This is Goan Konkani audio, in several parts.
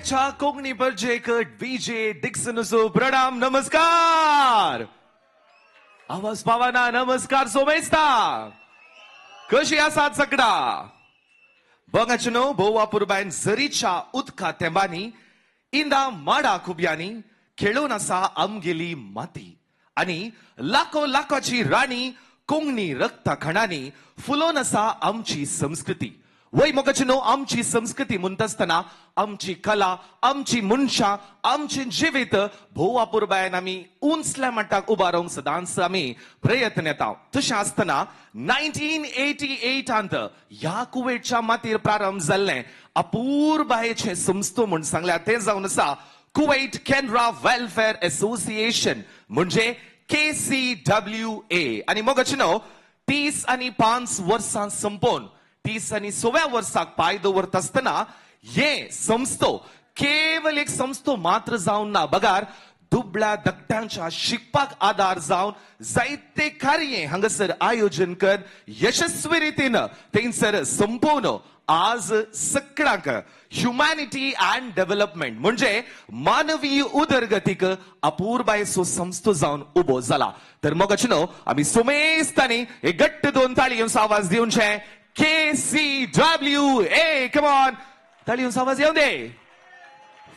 कुवेतच्या कोंकणी परजेक विजय डिक्सन प्रणाम नमस्कार. आवाज पावाना नमस्कार सोमेस्ता कशी आसात सगळा बघाचे न्हू भोव अपुरबायन झरीच्या उदका तेंबांनी इंदा माडा खुब्यांनी खेळून आसा आमगेली माती आनी लाखो लाखाची राणी कोंकणी रक्ता खणांनी फुलोवन आसा आमची संस्कृती. वय मोगाचे न्हू आमची संस्कृती म्हणटा आसतना आमची कला आमची मनशां आमचें जिवीत भोव अपुरबायेन आमी उंचल्या मट्टाक उबा रावंक सदांच आमी प्रयत्न येता. तशें आसतना 1988 ह्या कुवेटच्या मातीर प्रारंभ जाल्लें अपुरबायेचें संस्थो म्हूण सांगल्यार तें जावन आसा कुवेट कॅनरा वेलफेअर एसोसिएशन म्हणजे KCWA. आनी मोगाचे न्हू 30 आनी 5 वर्सां संपोवन 30 आनी 16 वर्साक पांय दवरता आसतना हे संस्थो केवल एक संस्थो मात्र जावन ना बगार दुबळ्या दकट्यांच्या शिकपाक आदार जावन जायते कार्य हांगासर आयोजन कर यशस्वी रितीन थंयसर संपोवन आज सगळ्यांक ह्युमॅनिटी अँड डेव्हलपमेंट म्हणजे मानवीय उदरगतीक अपुरबायेचो संस्थो जावन उबो जाला. तर मोगाचे न्हू आमी सुमेस्तांनी एक घट्ट दोन ताळयांचो आवाज दिवचे KCWA. Come on, ताळयांचो आवाज येवं दे.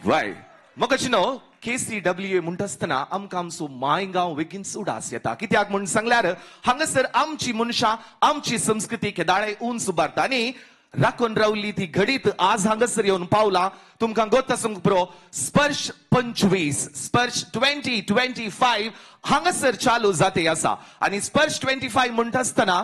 वय मोगाचे न्हू KCWA म्हणटा आसतना आमकां आमचो मायगांव बेगीन उडास येता. कित्याक म्हूण सांगल्यार हांगासर आमची मनशां आमची संस्कृती केदाळे उंच उबारता आनी राखून रावली ती घडीत आज हांगासर येवन पावला. तुमकां गोत आसूंक पुरो स्पर्श 25 स्पर्श 2025 हांगासर चालू जाते आसा. आनी स्पर्श 25 म्हणटा आसतना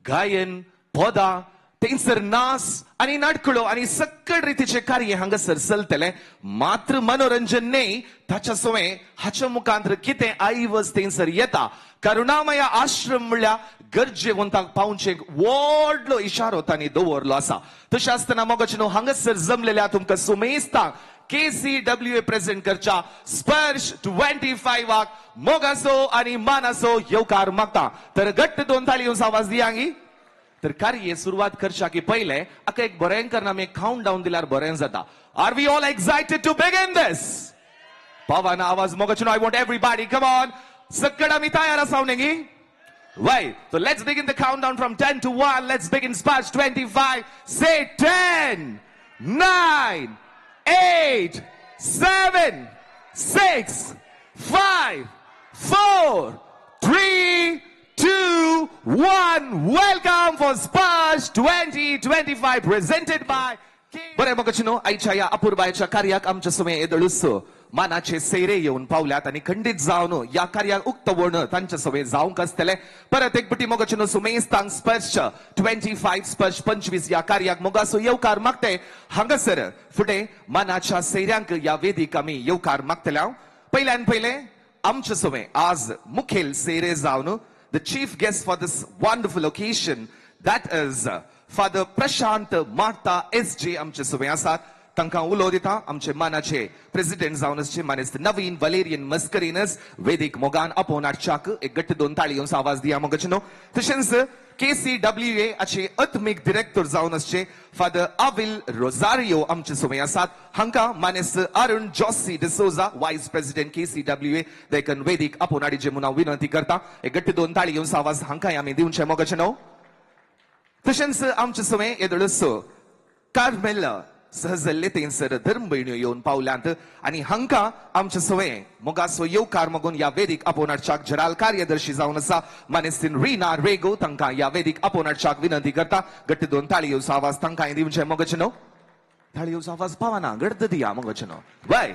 गायन पदां थंयसर नास आनी नाटकुळो आनी सकळ रितीचे कार्य हांगासर चलतलें. मात्र मनोरंजन न्हय ताच्या सवें हाच्या मुखांत कितें आयवज थंयसर येता. करुणामय आश्रम म्हणल्यार गरजेवंताक पावचे एक व्हडलो इशारो तांणी दवरलो आसा. तशें आसतना मोगाचे न्हू हांगासर जमलेल्या तुमकां सुमेस्तांक KCWA present करच्या स्पर्श 25 मोगाचो आनी मानाचो येवकार मागता. तर घट्ट दोन ताळयांचो आवाज दियांगी. तर कार्य सुरवात करच्या की पयले आका एक बरें करना आमी काउंट डावन दिल्यार बरें जाता. Are we all excited to begin this? पावाना आवाज मोगाचे न्हू I want everybody come on सगळं आमी तयार आसा न्ही? Right, so let's begin the countdown from 10 to 1. Let's begin Sparsh 25. Say 10, 9, 8, 7, 6, 5, 4, 3, 2, 1. Welcome for Sparsh 2025 presented by बरें मोगाचे न्हू आयच्या ह्या अपुरबायेच्या कार्याक आमच्या समें येदोळूच मानाचे सैरे येवन पावल्यात आनी खंडीत जावन ह्या कार्याक उक्तवण तांच्या सवें जावंक आसतलें. परत एक पटी मोगाचे न्हू सुमेस्तांक स्पर्श 25 स्पर्श 25 ह्या कार्याक मोगाचो येवकार मागते. हांगासर फुडें मानाच्या सैऱ्यांक ह्या वेदीक आमी येवकार मागतले. पयल्यान पयलें आमच्या सवें आज मुखेल सैरे जावन the chief guest for this wonderful occasion, that is Father Prashant Martha SJ आमचे सवें आसात. तांकां उलो दिता आमचे मानाचे प्रेसिडेंट जावन आसचे मानेस्त नवीन वलेरियन मस्करीनस वेदीक मोगान आपोवन हाडच्याक एक घट्ट दोन ताळयांचो आवाज दिया मोगाचे न्हू. तशेंच KCWA हाचे आत्मीक डिरेक्टर जावन आसचे फादर आविल रोजारियो आमचे सवें आसात. हांकां मानेस्त Arun Josy D'Souza vice president KCWA देखून वेदीक आपोवन हाडचे म्हूण हांव विनंती करता. एक घट्ट दोन ताळयांचो आवाज हांकांय आमी दिवचे मोगाचे न्हू. तशेंच आमचे सवें येदोळूच कार्मेल सहजल्ले थंयसर धर्मभयण्यो येवन पावल्यात आनी हांकां आमचे सवें मोगाचो येवकार मागून ह्या वेदीक आपोवन हाडच्याक जराल कार्यदर्शी जावन आसा मानेस्तीन रिना रेगो तांकां ह्या वेदीक आपोवन हाडच्याक विनंती करता. घट्ट दोन ताळयांचो आवाज तांकां दिवचे मोगाचे न्हू. ताळयांचो आवाज पावना घट्ट दिया मोगाचे न्हू. बाय.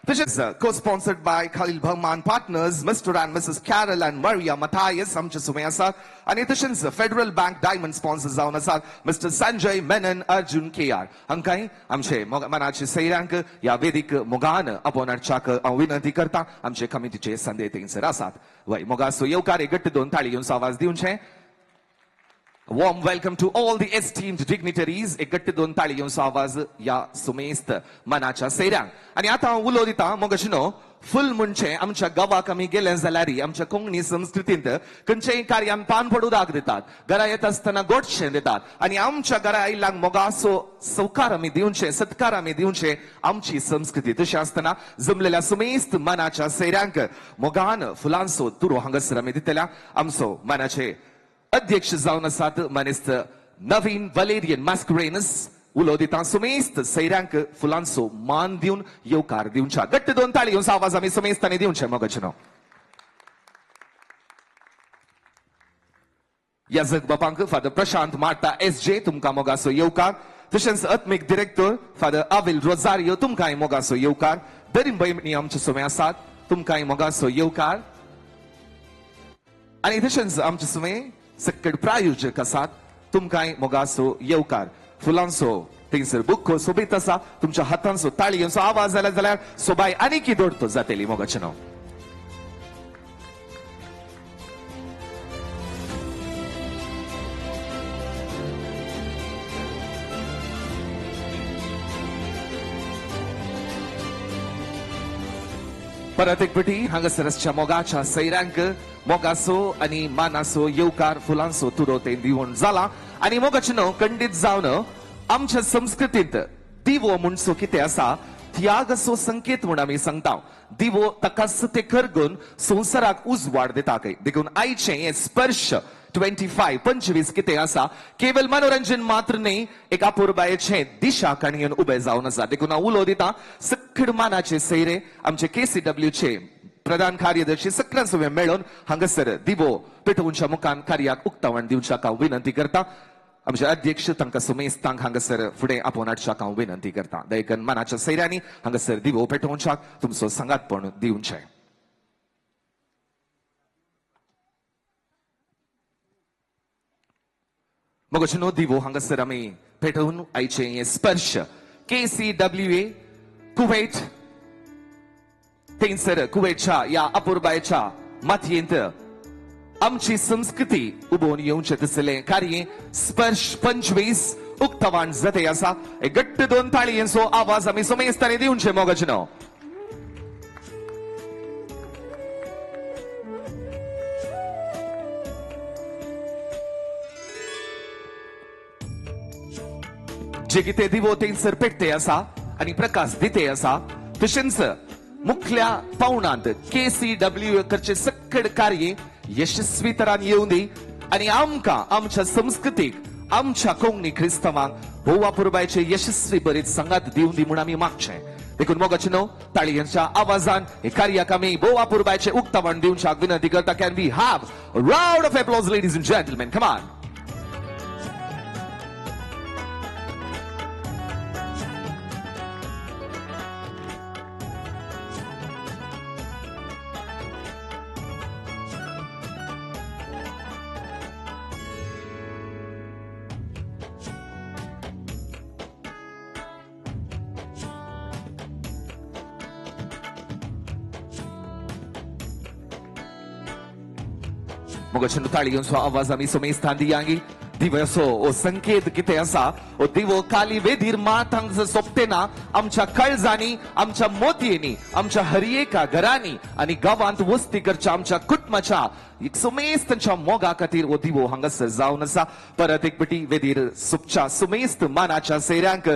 तशेंच co-sponsored by Khalil Bhagwan Partners, Mr. and Mrs. Carol and Maria Matthias आमचे सुमे आसात. आनी तशेंच फेडरल बँक डायमंड स्पॉन्सर जावन आसात मिस्टर संजय मेनन अर्जुन KR. हांकांय आमचे मनाचे सैऱ्यांक ह्या वेदीक मोगान आपोवन हाडच्याक हांव विनंती करता. आमचे कमिटीचे संदे थंयसर आसात. वय मोगाचो येवकार एक घट्ट दोन ताळयांचो आवाज दिवचे. Warm welcome to all the esteemed dignitaries. एक घट्ट दोन ताळयांचो आवाज ह्या सुमेस्त मनाच्या सैऱ्यांक. आनी आतां हांव उलो दिता मोगाचे न्हू फुल म्हणजे आमच्या गांवाक आमी गेले जाल्यार आमच्या कोंकणी संस्कृतींत खंयच्याय कार्यान पान पडू दाग दितात, घरा येता आसतना गोडशें दितात आनी आमच्या घरा आयिल्ल्यांक मोगाचो सवकार आमी दिवचे, सत्कार आमी दिवचे, आमची संस्कृती. तशें आसतना जमलेल्या सुमेस्त मनाच्या सैऱ्यांक मोगान फुलांचो तुरो हांगासर आमी दितल्या. आमचो मनाचे अध्यक्ष जावन आसात मानेस्त नवीन वलेरियन मास्करेनस उलो दिता सुमेस्त सैऱ्यांक फुलांचो मान दिवन येवकार दिवच्या. गट्ट दोन ताळी येवन आवाज आमी सुमेस्तांनी दिवचे मोगाचें. याजक बापांक father Prashant Marta S J तुमकां मोगाचो येवकार. तशेंच आत्मीक डिरेक्टर फादर आविल रोजारियो तुमकांय मोगाचो येवकार. दरीम भयणी आमचे सुमे आसात तुमकांय मोगाचो येवकार. आनी तशेंच आमचे सुमे सक्कड प्रायोजक आसात तुमकांय मोगाचो येवकार. फुलांचो थंयसर बुक्को सोबीत आसा, तुमच्या हातांचो ताळयांचो आवाज जाल्यार जाल्यार सोबाय आनीक दोडतो जातली मोगाचें नांव. परत एक पटी हांगासर आसच्या मोगाच्या सैरांक मोगाचो आनी मानाचो येवकार फुलांचो तुरो ते दिवन जाला. आनी मोगाचें नांव खंडीत जावन आमच्या संस्कृतींत दिवो म्हणचो कितें आसा त्यागाचो संकेत म्हूण आमी सांगता. दिवो ताकाच ते करगून संवसाराक उजवाड दिता खंय. देखून आयचें हें स्पर्श 25 कितें आसा केवल मनोरंजन मात्र न्ही, एक अपुरबायेचें दिशा काणयेन उबें जावन आसा. देखून हांव उलो दिता सक्कड मानाचे सैरे आमचे KCW प्रधान कार्यदर्शी सगळ्यांसो मेळून हांगासर दिवो पेटोवच्या मुखान कार्याक उक्तावण दिवच्याक हांव विनंती करता. आमचे अध्यक्ष तांकां सुमेस्तांक हांगासर फुडें आपोवन हाडच्याक हांव विनंती करता. देखून मानाच्या सैऱ्यांनी हांगासर दिवो पेटोवच्याक तुमचो सांगातपण दिवचें. मगो दिवो हांगासर आमी पेटोवन आयचें हें स्पर्श KCWA Kuwait थंयसर कुवेटच्या ह्या अपुरबायेच्या मातयेंत आमची संस्कृती उबोवन येवचें तसलें कार्य स्पर्श 25 उक्तावण जाते आसा. एक गट्ट दोन ताळयांचो आवाज आमी सुमेस्तांनी दिवचे मोगाचें नांव. जे कितें दिवो थंयसर पेटते आसा आनी प्रकाश दिते आसा. तशेंच मुखल्या पावणांत KCW करचे सक्कड कार्य यशस्वी तरान येवंदी दी आनी आमकां आमच्या संस्कृतीक आमच्या कोंकणी क्रिस्तांवांक भोव अपुरबायचे यशस्वी बरीच सांगात दिवंदी दी म्हूण आमी मागचें. देखून मोगाचें न्हू ताळयांच्या आवाजान हे कार्याक आमी भोव अपुरबायचें उक्तावण दिवच्याक विनंती करता. Can we have round of applause ladies and gentlemen, come on. मोगाचें ताळयांचो आवाज आमी सुमेस्तान दियांगी. दिवसो ओ संकेत कितें आसा ओ दिवो काली वेदीर मात हांगासर सोंपते ना, आमच्या काळजांनी आमच्या मोतयेंनी आमच्या हर एका घरांनी आनी गांवांत वस्ती करच्या आमच्या कुटुंबाच्या एक सुमेस्तांच्या मोगा खातीर ओ दिवो हांगासर जावन आसा. परत एक पटी वेदीर सोपच्या सुमेस्त मानाच्या सैऱ्यांक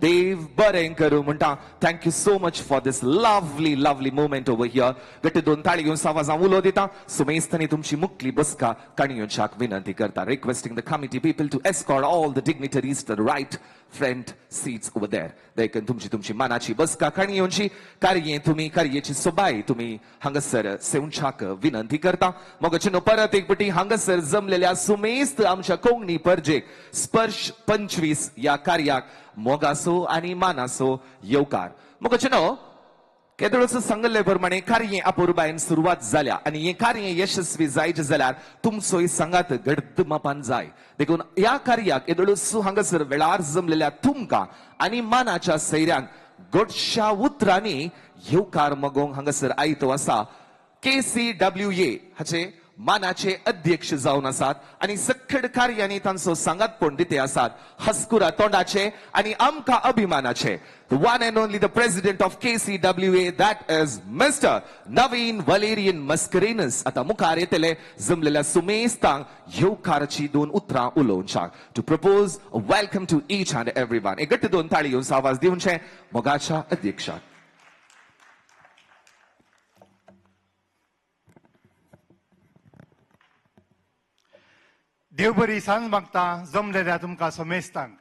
देव बरें करूं म्हणटा. Thank you so much for this lovely lovely moment over here. गट्टे दोन ताळी घेवन आवाजान उलो दिता सुमेस्तांनी तुमची मुखली बसका काणयोच्याक विनंती करता. Requesting the committee people to escort all the dignitaries to the right front seats over there. देखून तुमची तुमची मानाची बसका काणयोची कार्य तुमी कार्याची सोबाय तुमी हांगासर सेवच्याक विनंती करता. मोगाचें परत एक पटी हांगासर जमलेल्या सुमेस्त आमच्या कोंकणी परजेक स्पर्श 25 ह्या कार्याक मोगासो आनी मानासो येवकार. मोगाचें केदळोचो सांगल्ले प्रमाणे कार्य अपुरबायेन सुरवात जाल्या आनी हें कार्य यशस्वी जायचें जाल्यार तुमचोय सांगात घट्ट मापान जाय. देखून ह्या कार्याक येदोळसो हांगासर वेळार जमलेल्या तुमकां आनी मानाच्या सैऱ्यांक गोडशा उतरांनी येवकार मागोवंक हांगासर आयतो आसा KCWA हाचे मानाचे अध्यक्ष जावन आसात आनी सक्कड कार्यांनी तांचो सांगातपण दिते आसात. हस्कुरा तोंडाचे आनी आमकां अभिमानाचे the one and only the president of KCWA, that is Mr. Naveen Valerian Mascarenhas आतां मुखार येतले जमलेल्या सुमेस्तांक येवकाराची दोन उतरां उलोवच्याक to propose welcome to each and every one. एक गट्ट दोन ताळी येवन आवाज दिवचे मोगाच्या अध्यक्षाक. देव बरी सांज मागता जमलेल्या तुमकां समेस्तांक.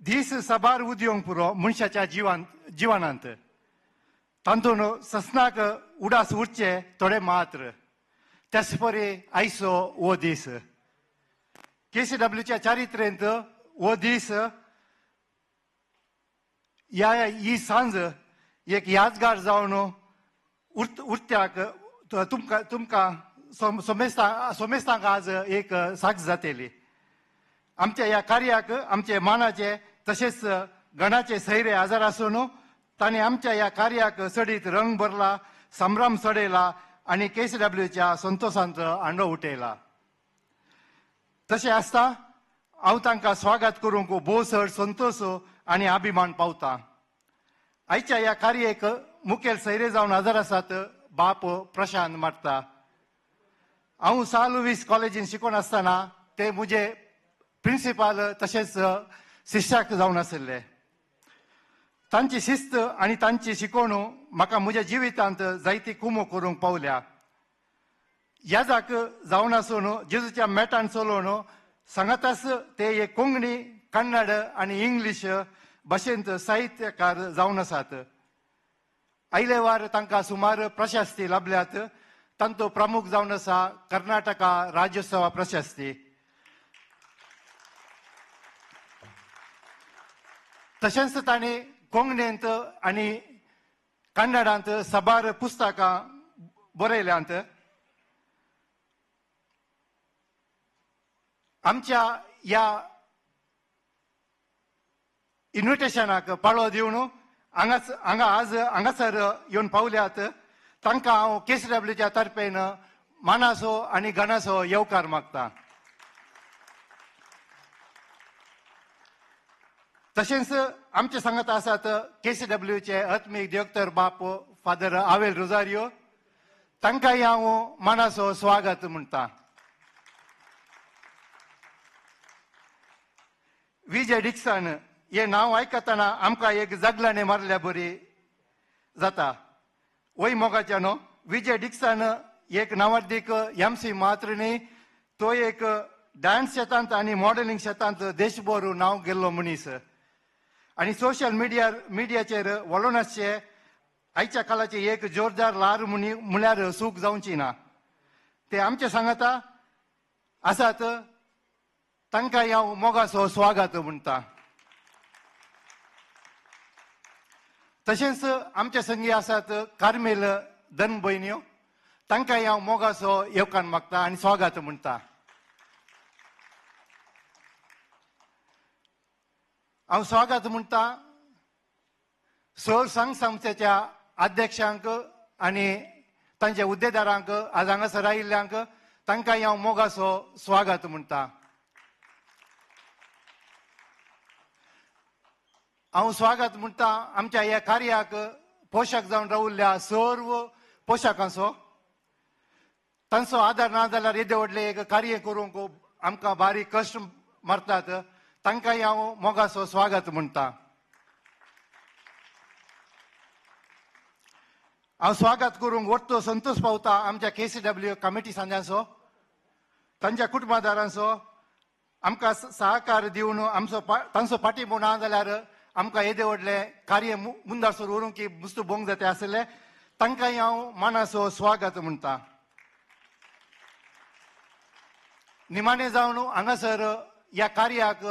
दीस साबार उद्योग पुरो मनशाच्या जिवनांत तातूंत ससनाक उडास उरचे थोडे मात्र त्याच परी आयचो हो दीस केसीडब्ल्यूच्या चारित्रेंत हो दीस ह्या ही सांज एक यादगार जावन उरत्याक तुमकां तुमकां सोमेस्तांक आज एक साक्ष जातली. आमच्या ह्या कार्याक आमचे मानाचे तशेंच गणाचे सैरे आजार आसून तांणी आमच्या ह्या कार्याक चडीत रंग भरला, संभ्रम चडयला आनी केसीडब्ल्यूच्या संतोशांत हांडो उठयला. तशें आसता हांव तांकां स्वागत करूंक भोव चड संतोश आनी अभिमान पावता. आयच्या ह्या कार्याक मुखेल सैरे जावन हजर आसात बाप प्रशांत मारता. हांव सा लुवीस कॉलेजीन शिकोवन आसतना ते म्हजे प्रिंसिपाल तशेंच शिक्षक जावन आशिल्ले. तांची शिस्त आनी तांची शिकवण म्हाका म्हज्या जिवितांत जायती कुमो करूंक पावल्या. याजाक जावन आसून जेजूच्या मेटान चलोवन सांगाताच ते एक कोंकणी, कन्नड आनी इंग्लीश भाशेंत साहित्यकार जावन आसात. आयले वार तांकां सुमार प्रशस्ती लाभल्यात. तांचो प्रमुख जावन आसा कर्नाटका राज्योत्सवा प्रशस्ती. तशेंच तांणी कोंकणींत आनी कन्नडांत साबार पुस्तकां बरयल्यांत. आमच्या ह्या इन्विटेशनाक पाळो दिवन हांगा आज हांगासर येवन पावल्यात तांकां हांव केसीडब्ल्यूच्या तर्फेन मानाचो आनी गणाचो येवकार मागता. तशेंच आमचे सांगात आसात केसीडब्ल्यूचे आत्मीक देवतर बाप फादर आवेल रोजारियो, तांकांय हांव मानाचो स्वागत म्हणटा. विजय डिक्सन हे नांव आयकतना आमकां एक जगलाने मारल्या बरी जाता. वय मोगाच्या न्हू विजय डिक्सन एक नांवाडदीक एमसी मात्र न्ही, तो एक डान्स शेतांत आनी मॉडेलिंग शेतांत देशभर नांव गेल्लो मनीस आनी सोशल मिडियाचेर वळोन आसचे आयच्या काळाचे एक जोरदार ल्हार म्हळ्यार सूख जावची ना. ते आमचे सांगाता आसात तांकां हांव मोगाचो स्वागत म्हणटा. तशेंच आमचे संगी आसात कार्मेल धन भयण्यो, तांकां हांव मोगाचो येवकार मागता आनी स्वागत म्हणटा. हांव स्वागत म्हणटा सर संघ संस्थेच्या अध्यक्षांक आनी तांच्या हुद्देदारांक आज हांगासर आयिल्ल्यांक तांकां हांव मोगाचो स्वागत म्हणटा. हांव स्वागत म्हणटा आमच्या ह्या कार्याक पोशक जावन रावल्ल्या सर्व पोशकांचो. तांचो आदार ना जाल्यार येदे व्हडलें एक कार्य करूंक आमकां बारीक कश्ट मारतात, तांकांय हांव मोगाचो स्वागत म्हणटा. हांव स्वागत करूंक वट्टो संतोश पावता आमच्या केसीडब्ल्यू कमिटी सांज्यांचो, तांच्या कुटुंबादारांचो. आमकां सहकार दिवन आमचो तांचो पाठिंबो ना जाल्यार आमकां येदे व्हडलें कार्य मुंदासर व्हरूंक की मुस्त बोंग जाता आसलें, तांकांय हांव मानाचो स्वागत म्हणटा. निमाणें जावन हांगासर ह्या कार्याक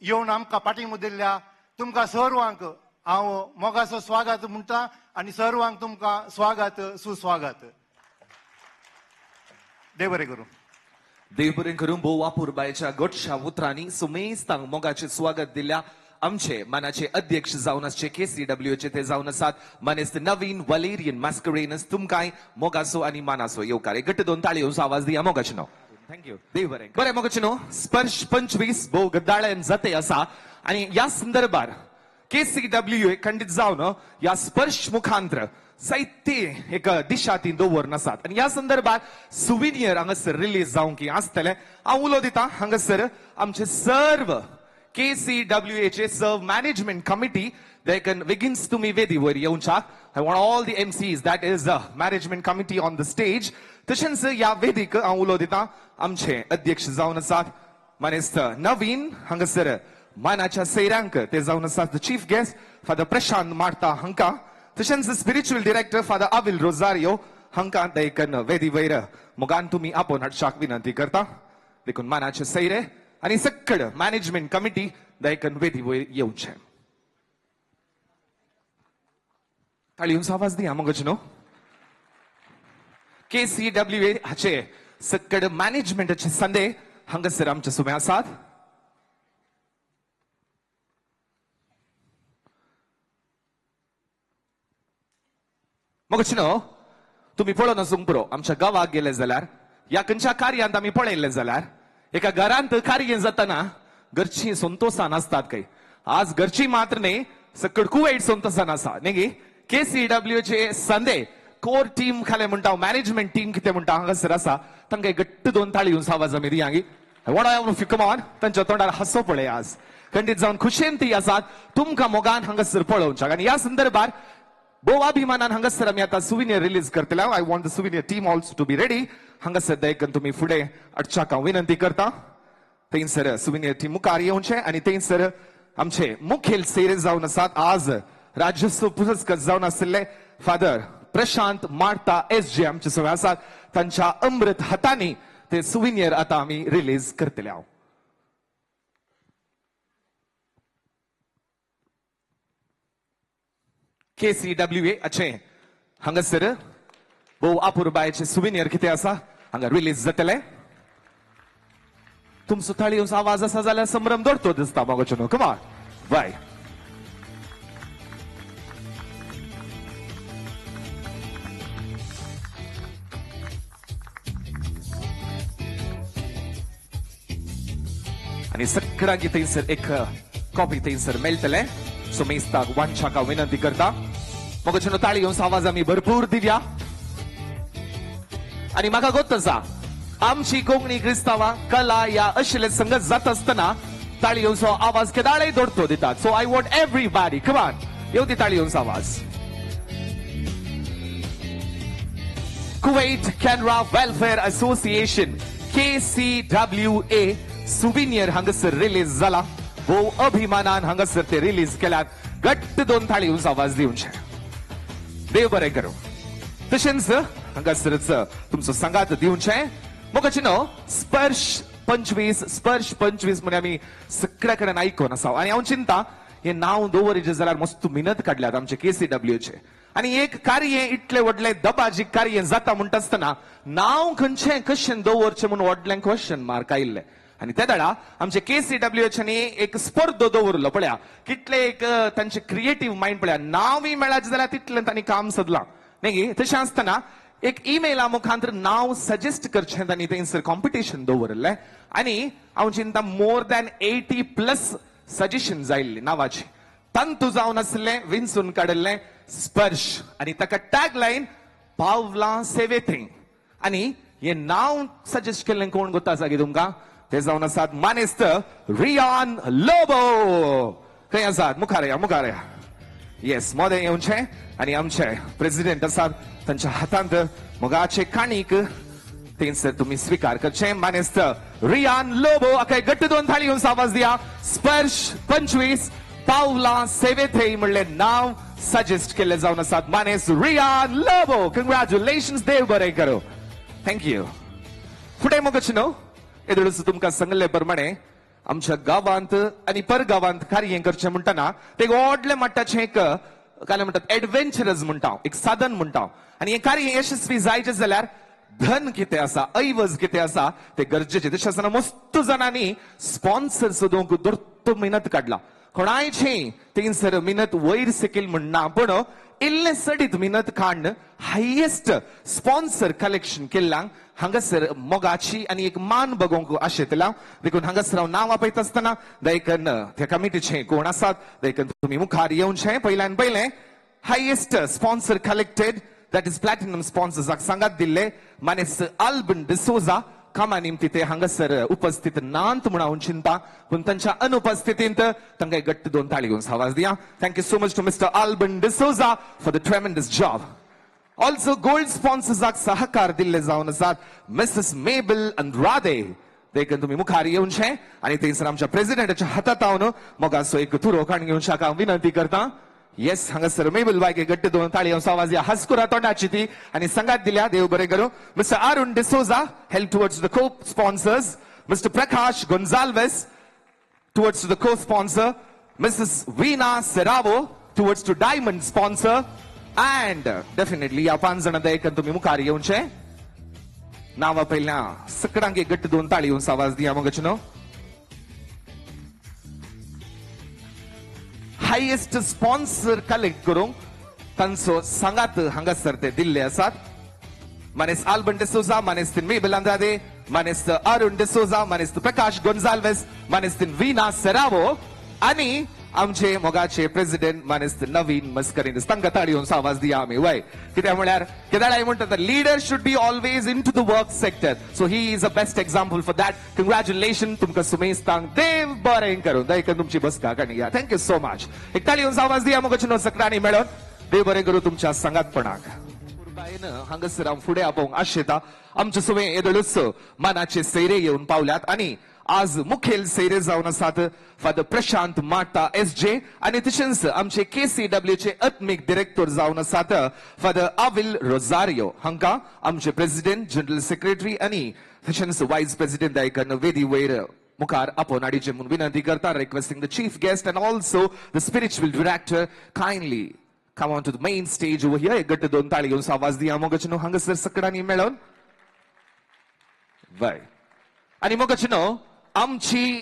येवन आमकां पाठिंबो दिल्ल्या तुमकां सर्वांक हांव मोगाचो स्वागत म्हणटा आनी सर्वांक तुमकां स्वागत सुस्वागत. देव बरें करूं. देव बरें करूं. भोव वापुरबायच्या गोडशा उतरांनी सुमेस्तांक मोगाचें स्वागत दिल्या. आमचे मानाचे अध्यक्ष जावन आसचे KCWचे ते जावन आसात मानेस्त नवीन वलेरियन मास्करेनस. तुमकांय मोगासो आनी मानासो येवकार. एक घट्ट दोन ताळयो आवाज दिया मोगाचे न्हू. Thank you. देव बरें. बरें मोगाचे न्हू, स्पर्श 25 भोव गद्दाळ्यान जाते आसा आनी ह्या संदर्भार KCWA खंडीत जावन ह्या स्पर्श मुखांत्र जायते एक दिशा ती दवरून आसात आनी ह्या संदर्भात सुविनियर हांगासर रिलीज जावंक आसतलें. हांव उलो दिता हांगासर आमचे सर्व KCWA serve management committee देखून बेगीनच तुमी वेदी वयर येवच्याक. I want all the MCs, that is the management committee on the stage. तशेंच ह्या वेदीक हांव उलो दिता आमचे अध्यक्ष जावन आसात मानेस्त नवीन हांगासर मानाच्या सैरांक ते जावन आसात the chief guest father Prashant Marta हांकां, तशेंच spiritual director father Avil Rosario हांकां देखून वेदी वयर मोगान तुमी आपोवन हाडच्याक विनंती करता. देखून मानाचे सैरे आनी सक्कड मॅनेजमेंट कमिटी देखून वेदी वयर येवचें. ताळयोंचो आवाज दिया मोगाचे न्हू. KCWA हाचे सक्कड मॅनेजमेंटाचे संदे हांगासर आमचे सुमे आसात. मोगाचे न्हू, तुमी पळोवन वचूंक पुरो आमच्या गांवाक गेले जाल्यार ह्या खंयच्या कार्यांत आमी पळयल्ले जाल्यार एका घरांत कार्य जाताना घरची संतोशान आसतात काय. आज घरची मात्र न्ही, सकड कुवेट संतोशान आसा न्ही. KCWचे संदे कोर टीम खाले म्हणटा, मॅनेजमेंट टीम कितें म्हणटा हांगासर आसा. तांकां घट्ट दोन ताळी आवाज आमी दिया. कमॉन, तांच्या तोंडार हांसो पळय आज खंडीत जावन खुशेन ती आसात. तुमकां मोगान हांगासर पळोवच्याक आनी ह्या संदर्भार भोव अभिमानान हांगासर आमी आतां सुविनियर रिलीज करतले. I want the souvenir team also to be ready. हांगासर देखून तुमी फुडें हाडच्याक हांव विनंती करता. थंयसर सुविनियर टीम मुखार येवचें आनी थंयसर आमचे मुखेल सेरे जावन आसात आज राज्योत्सव पुरस्कार जावन आशिल्ले फादर प्रशांत मार्ता SJ आमचे सगळे आसात. तांच्या अमृत हातांनी ते सुविनियर आतां आमी रिलीज करतले. हांव KCWA अचे हांगासर भोव अपुरबायेचे सुविनियर कितें आसा हांगा रिलीज जातले. तुमचो ताळयोचो आवाज आसा जाल्यार संभ्रम दवरतो दिसता मोगाचे न्हू. कमॉन बाय. आनी सगळ्यांक थंयसर एक कॉपी थंयसर मेळटले. सोमेस्ताक वांछाक हांव विनंती करता. मोगाचे न्हू, ताळयोचो आवाज आमी भरपूर दिवया. आनी म्हाका गोत आसा आमची कोंकणी क्रिस्तांवां कला ह्या अशिल्ले संगत जाता आसतना ताळयोचो आवाज केदाळय दोडतो दितात. So I want everybody, come on, येवं दी ताळयोचो आवाज. Kuwait Canara welfare association KCWA souvenir हांगासर रिलीज जाला. भोव अभिमानान हांगासर ते रिलीज केल्यात. घट्ट दोन ताळयोचो आवाज दिवचे. देव बरें करूं. तशेंच हांगासरच तुमचो सांगात दिवचें. मोगाचे न्हू, स्पर्श 25 स्पर्श 25 म्हण आमी सगळ्या कडेन आयकून आसा आनी हांव चिंता हे नांव दवरिचें जाल्यार मस्त मिनत काडल्यात आमचे KCWचे. आनी एक कार्य इतलें व्हडलें दबाजी कार्य जाता म्हणटा आसतना नांव खंयचें कशें दवरचें म्हूण व्हडलें क्वेश्चन मार्क आयिल्लें. आनी त्या वेळार आमचे KCWच्यानी एक स्पर्धो दवरलो. पळया कितले एक तांचे क्रिएटीव मायंड पळया, नांवूय मेळाचें जाल्यार तितलें तांणी काम सोदलां न्ही. तशें आसतना एक ईमेला मुखांतर नांव सजेस्ट करचें तांणी थंयसर कॉम्पिटिशन दवरलें आनी हांव चिंता मोर दॅन 80+ सजेशन जायिल्लें नांवाचें. तंतू जावन आसलें विंचून काडिल्लें स्पर्श आनी ताका टॅग लायन पावलां सेवेथें. आनी हें नांव सजेस्ट केल्लें कोण गोता आसा की तुमकां? ते जावन आसात मानेस्त रियान लोबो. खंय आसात? मुखार या, मुखार या. येस, मोदें येवचें आनी आमचे प्रेसिडेंट आसात तांच्या हातांत मोगाचे काणीक थंयसर तुमी स्विकार करचें. मानेस्त रियान लोबो हाका घट्ट दोन थाळी येवन आवाज दिया. स्पर्श 25 पावलां सेवेथें म्हणलें नांव सजेस्ट केल्लें जावन आसात मानेस्त रियान लोबो. कंग्रॅच्युलेशन्स, देव बरें करूं. Thank you. फुडें मोगाचे न्हू, येदोळच तुमकां सांगले प्रमाणे आमच्या गांवांत आनी परगांवांत कार्य करचें म्हणटना ते व्हडलें मट्टाचें एक काय म्हणटात एडवेंचरस म्हणटा, एक साधन म्हणटा. आनी हें कार्य यशस्वी जायचें जाल्यार धन कितें आसा, ऐवज कितें आसा ते गरजेचें. तशें आसतना मस्त जाणांनी स्पॉन्सर सोदूंक दोर्तो मेहनत काडला. कोणायचे थंयसर मिनत वयर सकयल म्हणना पूण इल्लें सडीत मिनत काडून हायेस्ट स्पॉन्सर कलेक्शन केल्ल्यांक हांगासर मोगाची आनी एक मान बगोवंक आशेतला. देखून हांगासर हांव नांव आपयता आसतना देखून त्या कमिटीचे कोण आसात देखून तुमी मुखार येवचें. पयल्यान पयलें highest sponsor collected that is platinum स्पॉन्सर्साक सांगात दिल्ले मानेस आल्बन डिसोजा कामा निमती ते हांगासर उपस्थित नात म्हूण हांव चिंता, पूण तांच्या अनुपस्थितींत तांकां गट्ट दोन ताळी घेवन आवाज दिया. Thank you so much to mister Alban D'Souza for the tremendous job. Also gold स्पॉन्सर्साक सहकार दिल्ले जावन आसात मिसेस मेबल अंद्रादे. देखून तुमी मुखार येवचें आनी थंयसर आमच्या प्रेसिडेंटाच्या हातात हांव मोगाचो एक तुरो काडून घेवच्याक हांव विनंती करता. येस, हांगासर मेबल बायक गट्ट दोन ताळी आवाज या हसकुरा तोंडाची ती आनी सांगात दिल्या. देव बरें करूं. Mister Arun D'Souza help towards the co sponsors, mister Prakash Gonsalves towards to the co sponsor, Mrs Veena Serrao towards to diamond sponsor, and definitely ह्या 5 जाणां देखून तुमी मुखार येवचें. नांवां पयल्या सगळ्यांक एक गट्ट दोन ताळी येवन आवाज दिया मगच न्हू. हायेस्ट स्पॉन्सर कलेक्ट करूंक तांचो सांगात हांगासर ते दिल्ले आसात. मानेस आल्बन डिसोजा, मानेस मेबल अंद्रादे, मानेस अरुण डिसोजा, मानेस प्रकाश गोन्साल्वेस, मानेस वीना सेरावो आनी आमचे मोगाचे प्रेसिडेंट मानेस नवीन मस्करीन. तांकां ताळी येवन आवाज दिया आमी. वय, कित्याक म्हळ्यार केदाळाय म्हणटात leader should be always into the work sector. So he is a best example for that. Congratulation तुमकां सुमेस्तांक. देव बरें करूं. देखून तुमची बसका काणी या. Thank you so much. एक ताळी येवन आवाज दिया मोगाचे न्हू सगळ्यांनी मेळोन. देव बरें करूं तुमच्या सांगातपणाक. हांगासर हांव फुडें आपोवंक आशेता आमचे सुवे येदोळूच मानाचे सैरे येवन पावल्यात आनी आज मुखेल सैरे जावन आसात फादर प्रशांत माटा एस जे आनी तशेंच आमचे KCW चे आत्मीक डिरेक्टर जावन आसात फादर आविल रोजारियो. हांकां आमचे प्रेसिडेंट, जनरल सेक्रेटरी आनी तशेंच वायस प्रेसिडेंट दायकन वेदी वयर मुखार आपोवन हाडचे म्हूण विनंती करता. Requesting the chief guest and also the spiritual director kindly come on to the main stage over here. एक गट्ट दोन ताळी घेवन आवाज दिया मोगाचे न्हू हांगासर सगळ्यांनी मेळोन. वय, आनी मोगाचे न्हू आमची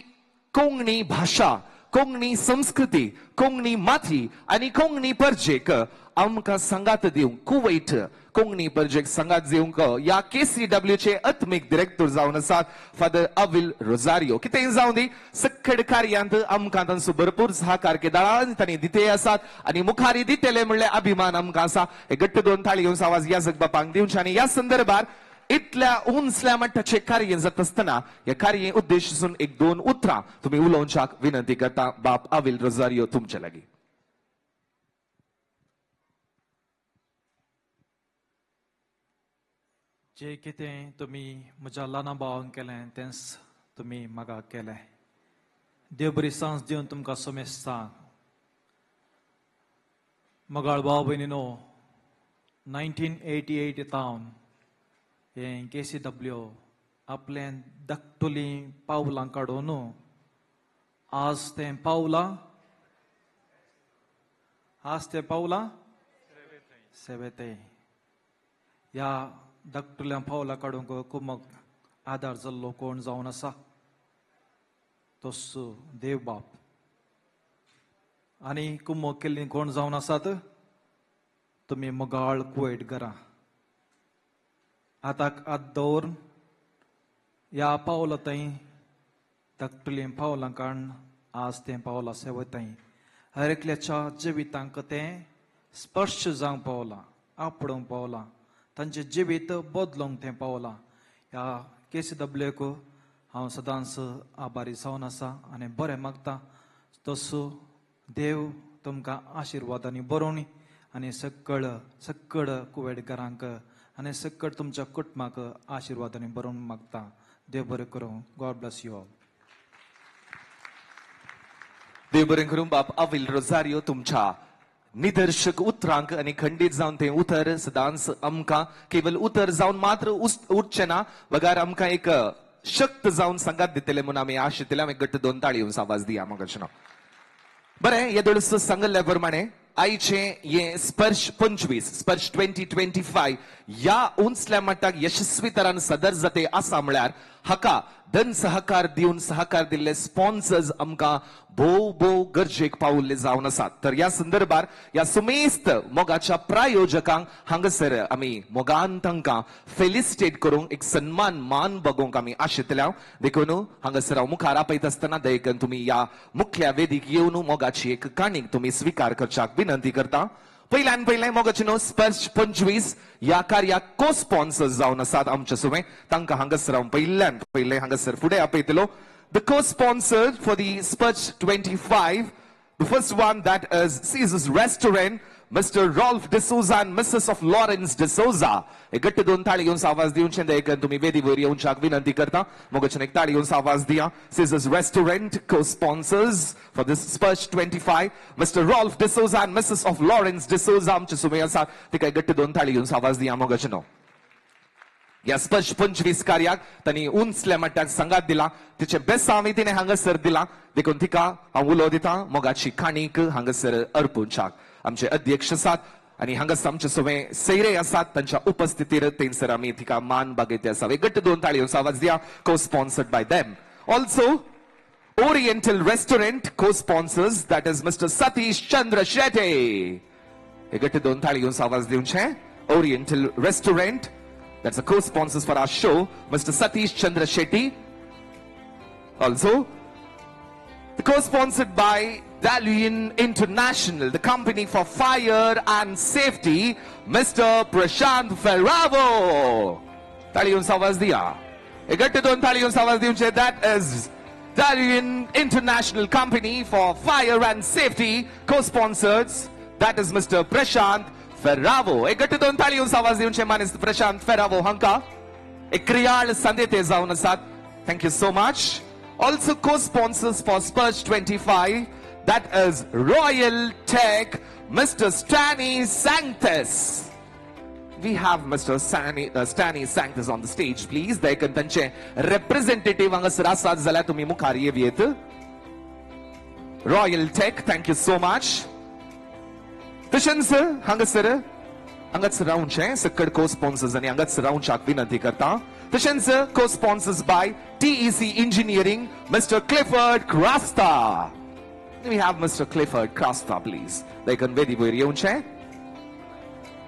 कोंकणी भाशा, कोंकणी संस्कृती, कोंकणी माती आनी कोंकणी परजेक आमकां सांगात दिवंक कुवैट कोंकणी परजेक सांगात दिवंक ह्या KCW चे आत्मीक डिरेक्टर जावन आसात फादर आविल रोजारियो. कितेंय जावं दी, सकड कार्यांत आमकां तांचो भरपूर सहकार केदाळान तांणी दिते आसात आनी मुखारी दितले म्हणल्यार अभिमान आमकां आसा. हे गट्ट दोन ताळी घेवन आवाज याजक बापांक दिवचे. आनी ह्या संदर्भार इतल्या उंचल्या मट्टाचें कार्य जाता आसतना ह्या कार्य उद्देशून एक दोन उतरां तुमी उलोवच्याक विनंती करता. बाप आविल रोजारियो तुमचे लागीं. जे कितें तुमी म्हज्या ल्हाना भावान केलें तेंच तुमी म्हाका केलें. देव बरी सांस दिवन तुमकां समेस्तांक. मोगाळ भाव भयणीनो, 1988 तावन हें KCW आपलें धाकटुलीं पावलां काडून आज तें पावलां, आज तें पावलां सेवेते. ह्या धाकटुल्या पावलां काडूंक कुमक आदार जाल्लो कोण जावन आसा तोच देव बाप. आनी कुमक केल्ली कोण जावन आसात तुमी मोगाळ कुवैट घरां. हाताक हात दवरून ह्या पावलां थंय धाकटुलीं पावलां काडून आज तें पावलां सेवताय. हर एकल्याच्या जिवितांक तें स्पर्श जावंक पावलां, आपडूंक पावलां, तांचें जिवीत बदलूंक तें पावलां. ह्या KCW क हांव सदांच आभारी जावन आसा आनी बरें मागता तसो देव तुमकां आशिर्वादांनी बरोवणी आनी सकळ सकळ कुवेटकारांक आनी सकळ तुमच्या कुटुंबाक आशिर्वादांनी बरोवन मागता. देव बरें करूं. God bless you all. देव बरें करूं. बाप आविल रोजारियो तुमच्या निदर्शक उतरांक आनी खंडीत जावन तें उतर सदांच आमकां केवल उतर जावन मात्र उरचें ना, बगार आमकां एक शक्त जावन सांगात दितले म्हणून आमी आशेतले. आमी गट्ट दोन ताळी येवन आवाज दिया म्हाका. बरें, येदोळस सांगल्ल्या प्रमाणे आयचे हे स्पर्श 25 स्पर्श 2025 ह्या उंचल्या मट्टाक यशस्वी तरान सदर जाते आसा म्हळ्यार हाका धन सहकार दिवन सहकार दिल्ले स्पॉन्सर्स आमकां भोव भोव गरजेक पावल्ले जावन आसात. तर ह्या संदर्भार ह्या सुमेस्त मोगाच्या प्रायोजकांक हांगासर आमी मोगान तांकां फेलिसिटेट करूंक एक सन्मान मान बगोवंक आमी आशेतल्या. देखून हांगासर हांव मुखार आपयत आसतना दयेकन तुमी ह्या मुखल्या वेदीक येवन मोगाची एक काणीक तुमी स्विकार करच्याक विनंती करता. पयल्यान पयलें मोगाचे न्हू स्पर्श 25 ह्या कार्याक को स्पॉन्सर्स जावन आसात आमच्या सुवें तांकां हांगासर हांव पयल्यान पयलें हांगासर फुडें आपयतलो. The co-sponsor for the Sparsh 25, the first one that is Caesar's Restaurant, Mr. Rolf D'Souza and Mrs. of Lawrence D'Souza. एक गट्ट दोन ताळी घेवन आवाज दिवचे देखून तुमी वेदीवर येवच्याक विनंती करता. मोगाच्यान एक ताळी घेवन आवाज दिया. Caesar's Restaurant co-sponsors for this Sparsh 25, Mr. Rolf D'Souza and Mrs. of Lawrence D'Souza आमचे सुमे आसात तिका एक गट्ट दोन ताळी घेवन आवाज दिया मोगाच्यान. ह्या स्पर्श 25 कार्याक तांणी उंचल्या मट्ट्याक सांगात दिला, तिचे बेसांव तिणें हांगासर दिला, देखून तिका हांव उलो दिता मोगाची काणीक हांगासर अर्पुच्याक. आमचे अध्यक्ष आसात आनी हांगासर आमचे सगळे सैरे आसात तांच्या उपस्थितीर थंयसर आमी तिका मान बागयते आसा. एक गट्ट दोन ताळयो आवाज दिया. Co sponsored by them. Also Oriental Restaurant co sponsors that is mister Satish Chandra Shetty. एक गट्ट दोन ताळयो आवाज दिवचे. Oriental Restaurant, that's the co-sponsors for our show, Mr. Satish Chandra Shetty. Also, the co-sponsored by Dalian International, the company for fire and safety, Mr. Prashant Ferravo. Taliyon आवाज दिया. एक दोन तालियों आवाज दिवचे. That is Dalian International Company for Fire and Safety, co-sponsors. That is Mr. Prashant Ferravo. एक गट्ट दोन ताळयो आवाज दिवचे मानेस्त प्रशांत फेरावो हांका एक क्रियाळ संदेते जावन आसात. Thank you so much. Also co sponsors for Sparsh 25, that is Royal Tech, mister Stany Sanctus. We have Mr. Stany Sanctus on the stage, please. देखून तांचे representative हांगासर आसात जाल्यार तुमी मुखार येवयेत. Royal Tech, thank you so much. तशेंच हांगासर हांगाच रावचें सकड को स्पॉन्सर्स आनी हांगाच रावच्याक विनंती करता. तशेंच co sponsors by TEC Engineering, mister Clifford Crasta. We have mister Clifford Crasta, please. देखून वेदी वयर येवचें.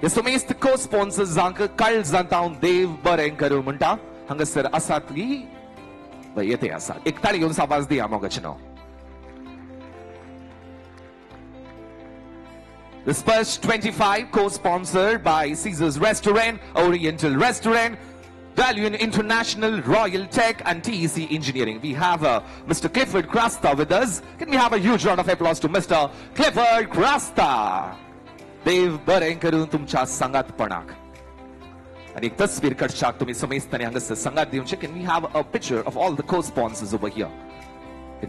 हे समेस्त को स्पॉन्सर्सांक काळजांत हांव देव बरें करूं म्हणटा. हांगासर आसात येते आसात. एक ताळी घेवन आवाज दिया मोगाचें नांव. The Sparsh 25, co-sponsored by Caesar's Restaurant, Oriental Restaurant, Dalian International, Royal Tech and TEC Engineering. We have Mr. Clifford Crasta with us. Can we have a huge round of applause to Mr. Clifford Crasta? देव बरें करून तुमच्या सांगातपणाक आनी एक तस्वीर काडच्याक तुमी समेस्तांनी हांगासर सांगात दिवचें. Can we have a picture of all the co-sponsors over here?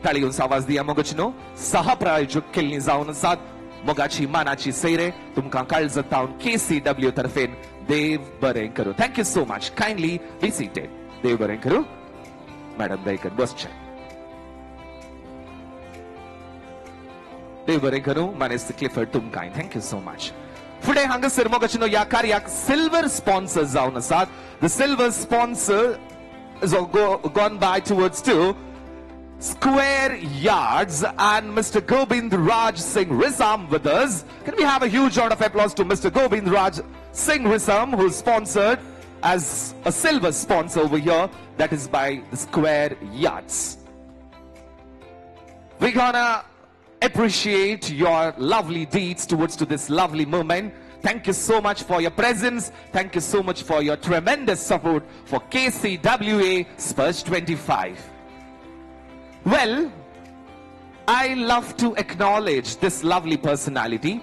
ताळी घेवन आवाज दिया मोगाची न्हू. सहा प्रायोजक केल्ली जावन आसात. मोगाची मानाची सैरे तुमकां काळजांत KCW तर्फेन देव बरें करूं. Thank you so much. Kindly be seated. देव बरें करूं. मॅडम दयकन बसचें. देव बरें करूं मानेस्त क्लिफर्ड तुमकां. Thank you so much. फुडें हांगासर मोगाचे न्हू ह्या कार्याक सिल्वर स्पॉन्सर जावन आसात. The silver sponsor is gone by towards to Square Yards and Mr. Gobind Raj Singh Rizam with us. Can we have a huge round of applause to Mr. Gobind Raj Singh Rizam, who's sponsored as a silver sponsor over here, that is by the Square Yards. We're gonna appreciate your lovely deeds towards to this lovely moment. Thank you so much for your presence. Thank you so much for your tremendous support for KCWA Sparsh 25. Well, I love to acknowledge this lovely personality.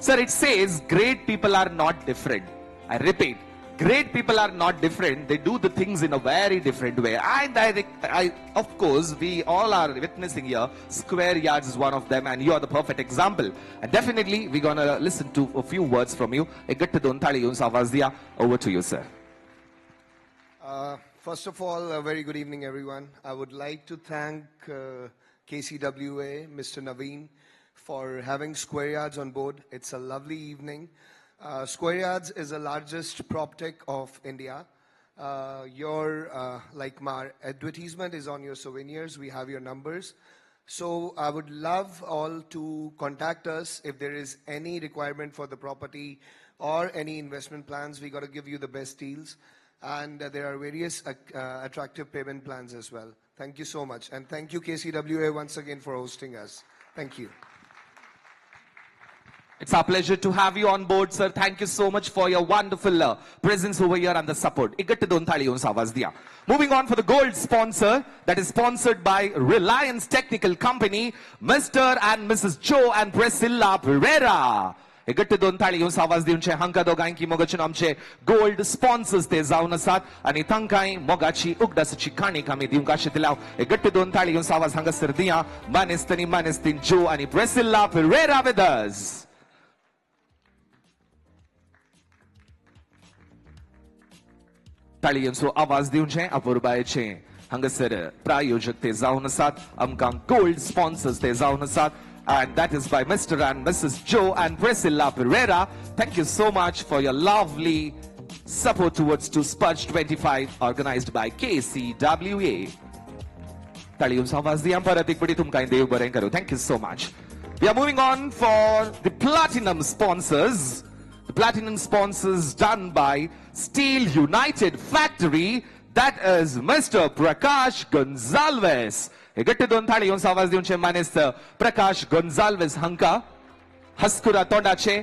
Sir, it says great people are not different. I repeat, great people are not different. They do the things in a very different way. And I, of course, we all are witnessing here. Square Yards is one of them, and you are the perfect example. And definitely, we're gonna listen to a few words from you. Over to you, sir. First of all, a very good evening, everyone. I would like to thank KCWA, Mr. Naveen, for having Square Yards on board. It's a lovely evening. Square Yards is the largest prop tech of India. Your like my advertisement is on your souvenirs. We have your numbers. So I would love all to contact us if there is any requirement for the property or any investment plans. We got to give you the best deals. And there are various attractive payment plans as well. Thank you so much. And thank you, KCWA, once again for hosting us. Thank you. It's our pleasure to have you on board, sir. Thank you so much for your wonderful presence over here and the support. Moving on for the gold sponsor, that is sponsored by Reliance Technical Company, Mr. and Mrs. Joe and Priscilla Pereira. हांका दोगांकी मोगाचे आमचे गोल्ड स्पॉन्सर्स ते जावन आसात आनी तांकांय मोगाची उगडासाची काणीक आमी दिवंक आशिल्ल्या. गट्ट दोन ताळी येवन आवाज हांगासर दिया. मानेस्त आनी मानेस्तीन जो आनी प्रेसिल्ला पेरेरा विथ अस. ताळयांचो आवाज दिवचे अपुरबायेचे हांगासर प्रायोजक ते जावन आसात, आमकां गोल्ड स्पॉन्सर्स ते जावन आसात. And that is by Mr. and Mrs. Joe and Priscilla Pereira. Thank you so much for your lovely support towards to Sparsh 25 organized by KCWA. Thank you so much. We are moving on for the platinum sponsors. The platinum sponsors done by Steel United Factory. That is Mr. Prakash Gonzalez. गट्टे दोन थाळी येवन आवाज दिवचे मानेस्त प्रकाश गोन्झाल्वेस हांका हस्कुरा तोंडाचे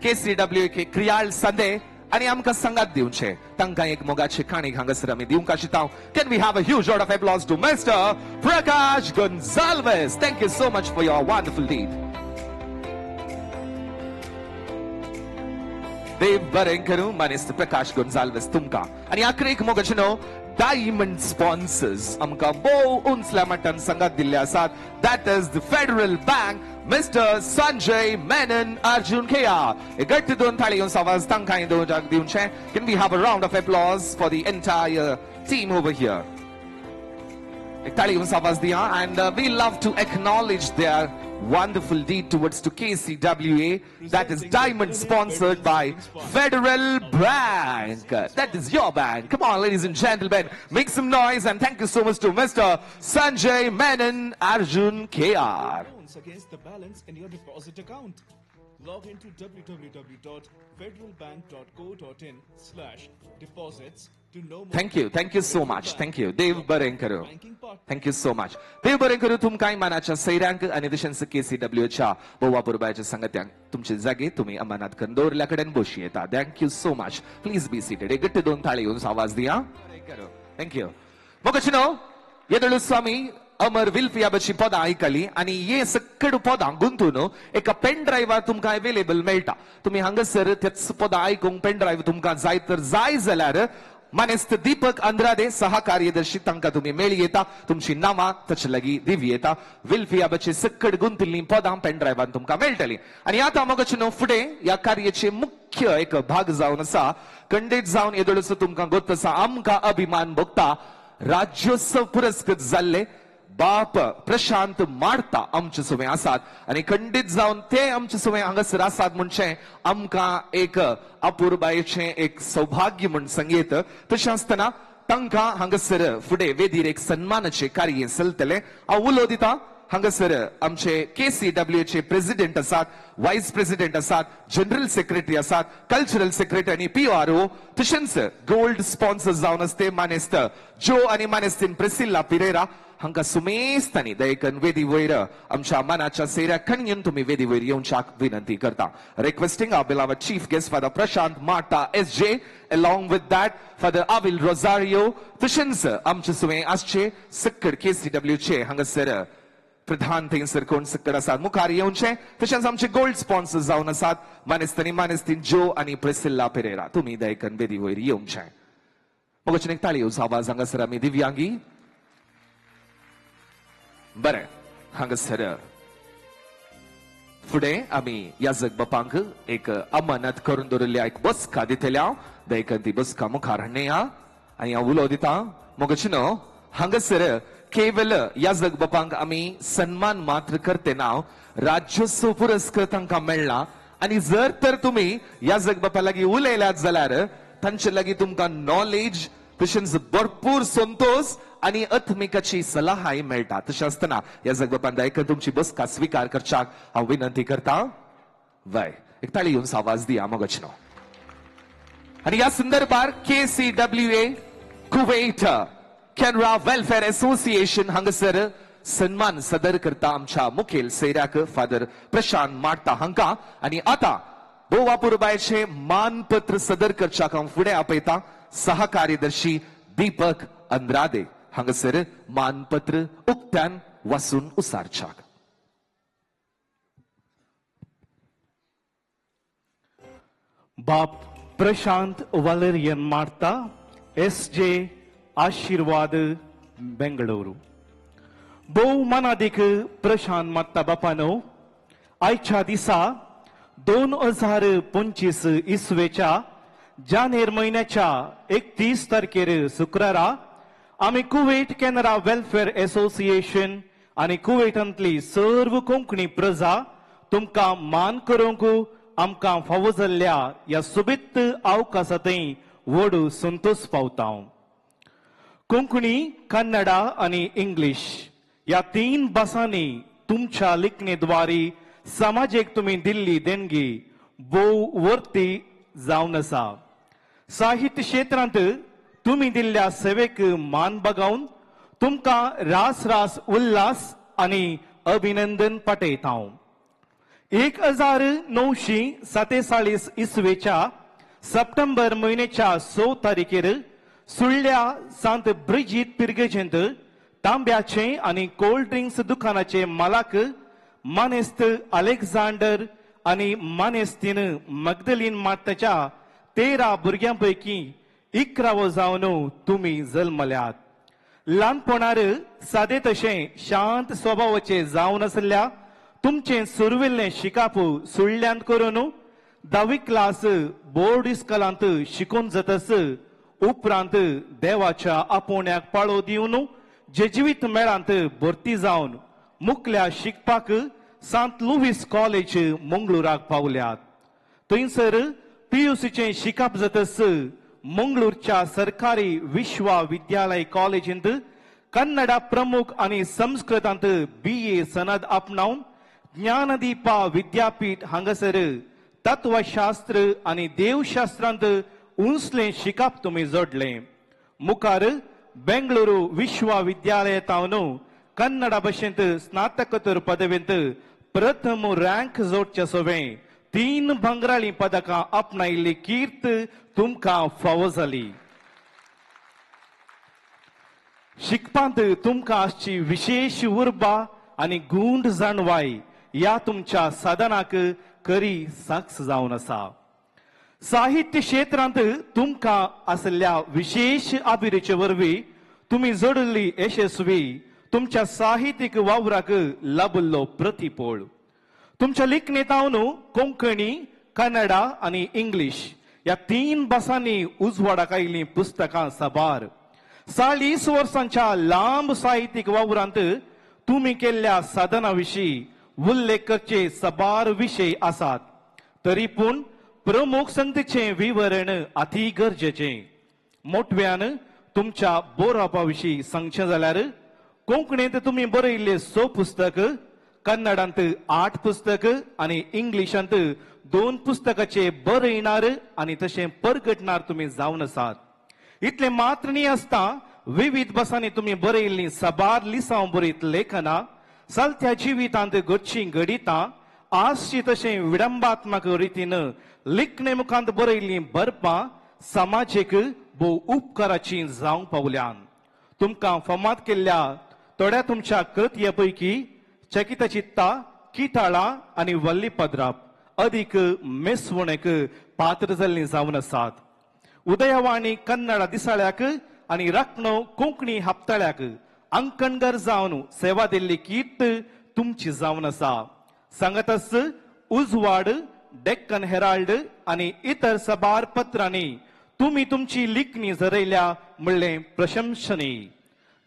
केसीडब्ल्यू के क्रियाळ संदे आनी आमकां सांगात दिवचे. तांकां एक मोगाचे काणीक हांगासर आमी दिवंक Ashita. Can we have a huge round of applause to Mr. Prakash Gonzalez? Thank you so much for your wonderful deed. देव बरें करूं मानेस्त प्रकाश गोन्झाल्वेस तुमकां. आनी आखरेक मोगाचे न्हू डायमंड स्पॉन्सर्स आमकां भोव उंचल्या मट्टान सांगात दिल्ले आसात. That is the Federal Bank, Mr. Sanjay Menon Arjun Keya. गट्ट दोन थाळी येवन आवाज तांकां दिवचे. Can we have a round of applause for the entire team over here? ताळी येवन आवाज दिया. And we love to acknowledge their wonderful deed towards to KCWA. That is diamond sponsored by Federal Bank. That is your bank. Come on, ladies and gentlemen, make some noise and thank you so much to Mr. Sanjay Menon Arjun KR. Loans against the balance in your deposit account. Log into www.federalbank.co.in/deposits to know more. Thank you. Thank you so much. Thank you. Dev बरें. Thank you so much. देव बरें करूं तुमकांय मानाच्या सैऱ्यांक आनी तशेंच केसीडब्ल्यूच्या बोवा पुरबायाच्या सांगात्यांक तुमचे जागे तुमी अमानात करून दवरिल्ल्या कडेन बशी येता. Thank you so much. Please be seated. एक गट्ट दोन थाळी येवन आवाज दिया. Thank you. मोगाचे न्हू येदोळू स्वामी अमर विल्फियाबाची पदां आयकली आनी हे सकड पदां गुंतून एका पेन ड्रायव्हार तुमकां अवेलेबल मेळटा. तुमी हांगासर तेच पदां आयकूंक पेन ड्रायव्ह तुमकां जाय तर जाय जाल्यार मानेस्त दीपक अंद्रादे सहकार्यदर्शी तांकां तुमी मेळी येता. तुमची नांवां ताचे लागीं दिवी येता. विल्फियाबाची सकड गुंतिल्लीं पदां पेन ड्रायव्हान तुमकां मेळटलीं. आनी आतां मोगाचे न्हू फुडें ह्या कार्याचे मुख्य एक भाग जावन आसा. खंडीत जावन येदोळचो तुमकां गोत आसा. आमकां अभिमान भोगता राज्योत्सव पुरस्कृत जाल्ले बाप प्रशांत मार्ता आमचे सुवें आसात आनी खंडीत जावन ते आमचे सुवें हांगासर आसात म्हणचे आमकां एक अपुरबायेचें एक सौभाग्य म्हूण सांगयत. तशें आसतना तांकां हांगासर फुडें वेदीर एक सन्मानाचें कार्य चलतलें. हांव उलो दिता हांगासर आमचे केसीडब्ल्यूचे प्रेसिडेंट आसात, वायस प्रेसिडेंट आसात, जनरल सेक्रेटरी आसात, कल्चरल सेक्रेटरी आनी पीआरओ, तशेंच गोल्ड स्पॉन्सर जावन आसते मानेस्त जो आनी मानेस्तीन प्रेसिल्ला पिरेरा हांकां सुमेस्तांनी दयकन वेदी वयर आमच्या मनाच्या सेऱ्या खणयेन तुमी वेदी वयर येवच्याक विनंती करता. Requesting our beloved chief guest Father Prashant Marta SJ, along with that Father Avil Rosario, तशेंच आमचे सुवे आसचे सक्कड केसीडब्ल्यूचे हांगासर प्रधान थंयसर कोण सक्कड आसात मुखार येवचे. तशेंच आमचे गोल्ड स्पॉन्सर जावन आसात मानेस्त आनी मानेस्तीन जो आनी प्रेसिल्ला पेरेरा, तुमी दयकन वेदी वयर येवचे. मगोचें एक ताळयो आवाज हांगासर आमी दिव्यांगी. बरें, हांगासर फुडें आमी याजक बापांक एक अमानत करून दवरिल्ल्या एक बसका दितल्या. दयकन ती बसका मुखार हाडया आनी हांव उलो दिता. मोगाचे न्हू हांगासर केवल याजक बापांक आमी सन्मान मात्र करते ना, राज्योत्सव पुरस्कार तांकां मेळ्ळा. आनी जर तर तुमी याजक बापा लागीं उलयल्यात जाल्यार तांचे लागीं तुमकां नॉलेज तशेंच भरपूर संतोष आनी आत्मिकाची सलाहाय मेळटा. तशें आसतना ह्या जगबापान दायकर तुमची बसका स्विकार करच्याक हांव विनंती करता. वय एक ताळी येवन आवाज दिया मगचनो. आनी ह्या संदर्भार KCWA Kuwait Canara welfare association हांगासर सन्मान सदर करता आमच्या मुखेल सैऱ्याक फादर प्रशांत मार्ता हांकां. आनी आतां गोवा पुरबायचे मानपत्र सदर करच्याक हांव फुडें आपयता सहकार्यदर्शी दीपक अंद्रादे हांगासर मानपत्र उक्त्यान वासून उसारच्याक. बाप प्रशांत वालेरियन मार्ता SJ आशीर्वाद बेंगळुरू. भोव मनादीक प्रशांत मार्ता बापानो, आयच्या दिसा 2025 इसवेच्या जानेर म्हयन्याच्या 31 तारखेर शुक्रारा आमी कुवेट कॅनरा वेलफेअर एसोसिएशन आनी कुवेटांतली सर्व कोंकणी प्रजा तुमकां मान करूंक आमकां फावो जाल्ल्या ह्या सोबीत अवकाशांतय व्हड संतोश पावता. कोंकणी, कन्नडा आनी इंग्लीश ह्या 3 भासांनी तुमच्या लिखणेद्वारे समाजेक तुमी दिल्ली देणगी भोव वर्ती जावन आसा. साहित्य क्षेत्रांत तुमी दिल्ल्या सेवेक मान बगावन तुमकां रास रास उल्हास आनी अभिनंदन पाठयता. 1947 इसवेच्या सप्टेंबर म्हयन्याच्या 6 तारखेर सुळ्ळ्या सांत ब्रिजीत पिर्गेजेंत तांब्याचे आनी कोल्ड ड्रिंक्स दुकानाचे मालक मानेस्त अलेक्झांडर आनी मानेस्तीन मगदलीन मार्ताच्या 13 भुरग्यां पैकी 11वो जावन तुमी जल्मल्यात. ल्हानपणार सादे तशें शांत स्वभावाचे जावन आसल्या तुमचें सुरविल्लें शिकाप सुळ्ळ्यांत करून 10वी क्लास बोर्ड इस्कॉलांत शिकून जातच उपरांत देवाच्या आपोवण्याक पाळो दिवन जेजुईत मेळांत भरती जावन मुखल्या शिकपाक सांत लुवीस कॉलेज मंगळूराक पावल्यात. थंयसर PUCचें शिकप जातच मंगळूरच्या सरकारी विश्वविद्यालय कॉलेजींत कन्नडा प्रमुख आनी संस्कृतांत BA सनद आपणावन ज्ञानदीपा विद्यापीठ हांगासर तत्वशास्त्र आनी देवशास्त्रांत उंचलें शिकप तुमी जोडलें. मुखार बेंगळुरू विश्वविद्यालयातावन कन्नडा भाशेंत स्नातकोत्तर पदवेंत प्रथम रँक जोडच्या सोवें 3 भांगराळी पदकां आपणायिल्ली कीर्त तुमकां फावो जाली. शिकपांत तुमकां आसची विशेश उर्बा आनी गूंड जाणवाय ह्या तुमच्या साधनाक खरी साक्ष जावन आसा. साहित्य क्षेत्रांत तुमकां आसल्या विशेश अभिरुचे वरवीं तुमी जोडिल्ली यशस्वी तुमच्या साहित्यीक वावराक लाबिल्लो प्रतिपोळ. तुमच्या लिखणेतावन कोंकणी, कन्नडा आनी इंग्लीश ह्या 3 भासांनी उजवाडाक आयिल्लीं पुस्तकां साबार. 40 वर्सांच्या लांब साहित्यीक वावरांत तुमी केल्ल्या साधना विशीं उल्लेख करचे साबार विशय आसात, तरी पूण प्रमुख संगतीचें विवरण अती गरजेचें. मोटव्यान तुमच्या बरोवपा विशीं सांगचें जाल्यार कोंकणींत तुमी बरयिल्ले 6 पुस्तक, कन्नडांत 8 पुस्तक आनी इंग्लिशांत 2 पुस्तकाचे बरयणार आनी तशें परगटणार तुमी जावन आसात. इतलें मात्र न्ही आसता विविध भासांनी तुमी बरयिल्लीं साबार लिसांव बरयत लेखनां, चलत्या जिवितांत घडचीं घडितां आजची तशें विडंबात्मक रितीन लिखणे मुखांत बरयिल्लीं बरपां समाजीक भोव उपकाराचीं जावंक पावल्यान. तुमकां फामाद केल्ल्या थोड्या तुमच्या कृतये पैकी चकिता चित्ता, किटाळा आनी वल्ली पद्राप अदीक मेसवणेक पात्र जाल्लीं जावन आसात. उदयवाणी कन्नडा दिसाळ्याक आनी राखणो कोंकणी हप्ताळ्याक अंकणगर जावन सेवा दिल्ली कीर्त तुमची जावन आसा. सांगतच उजवाड, डेक्कन हेराल्ड आनी इतर साबार पत्रांनी तुमी तुमची लिखणी झरयल्या म्हणलें प्रशंसनीय.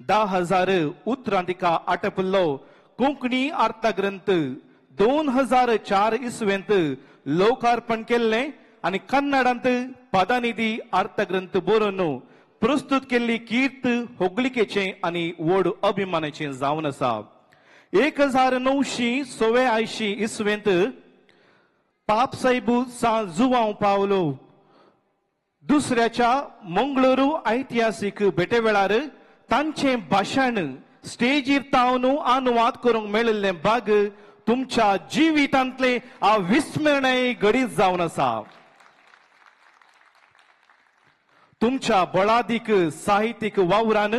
10,000 उतरां तिका आटपल्लो कोंकणी अर्थग्रंथ 2004 इसवेंत लोकार्पण केल्लें आनी कन्नडांत पदानिधी अर्थग्रंथ बरोवन प्रस्तुत केल्ली कीर्त होगलिकेचें आनी व्हड अभिमानाचें जावन आसा. 1984 इसवेंत पाप साहेबू सां जुवांव पावलो दुसऱ्याच्या मंगळुरू ऐतिहासीक भेटे वेळार तांचें भाशण स्टेजीर तावन अनुवाद करूंक मेळिल्लें भाग तुमच्या जिवितांतले अविस्मरणीय घडीत जावन आसा. तुमच्या बळादीक साहित्यीक वावरान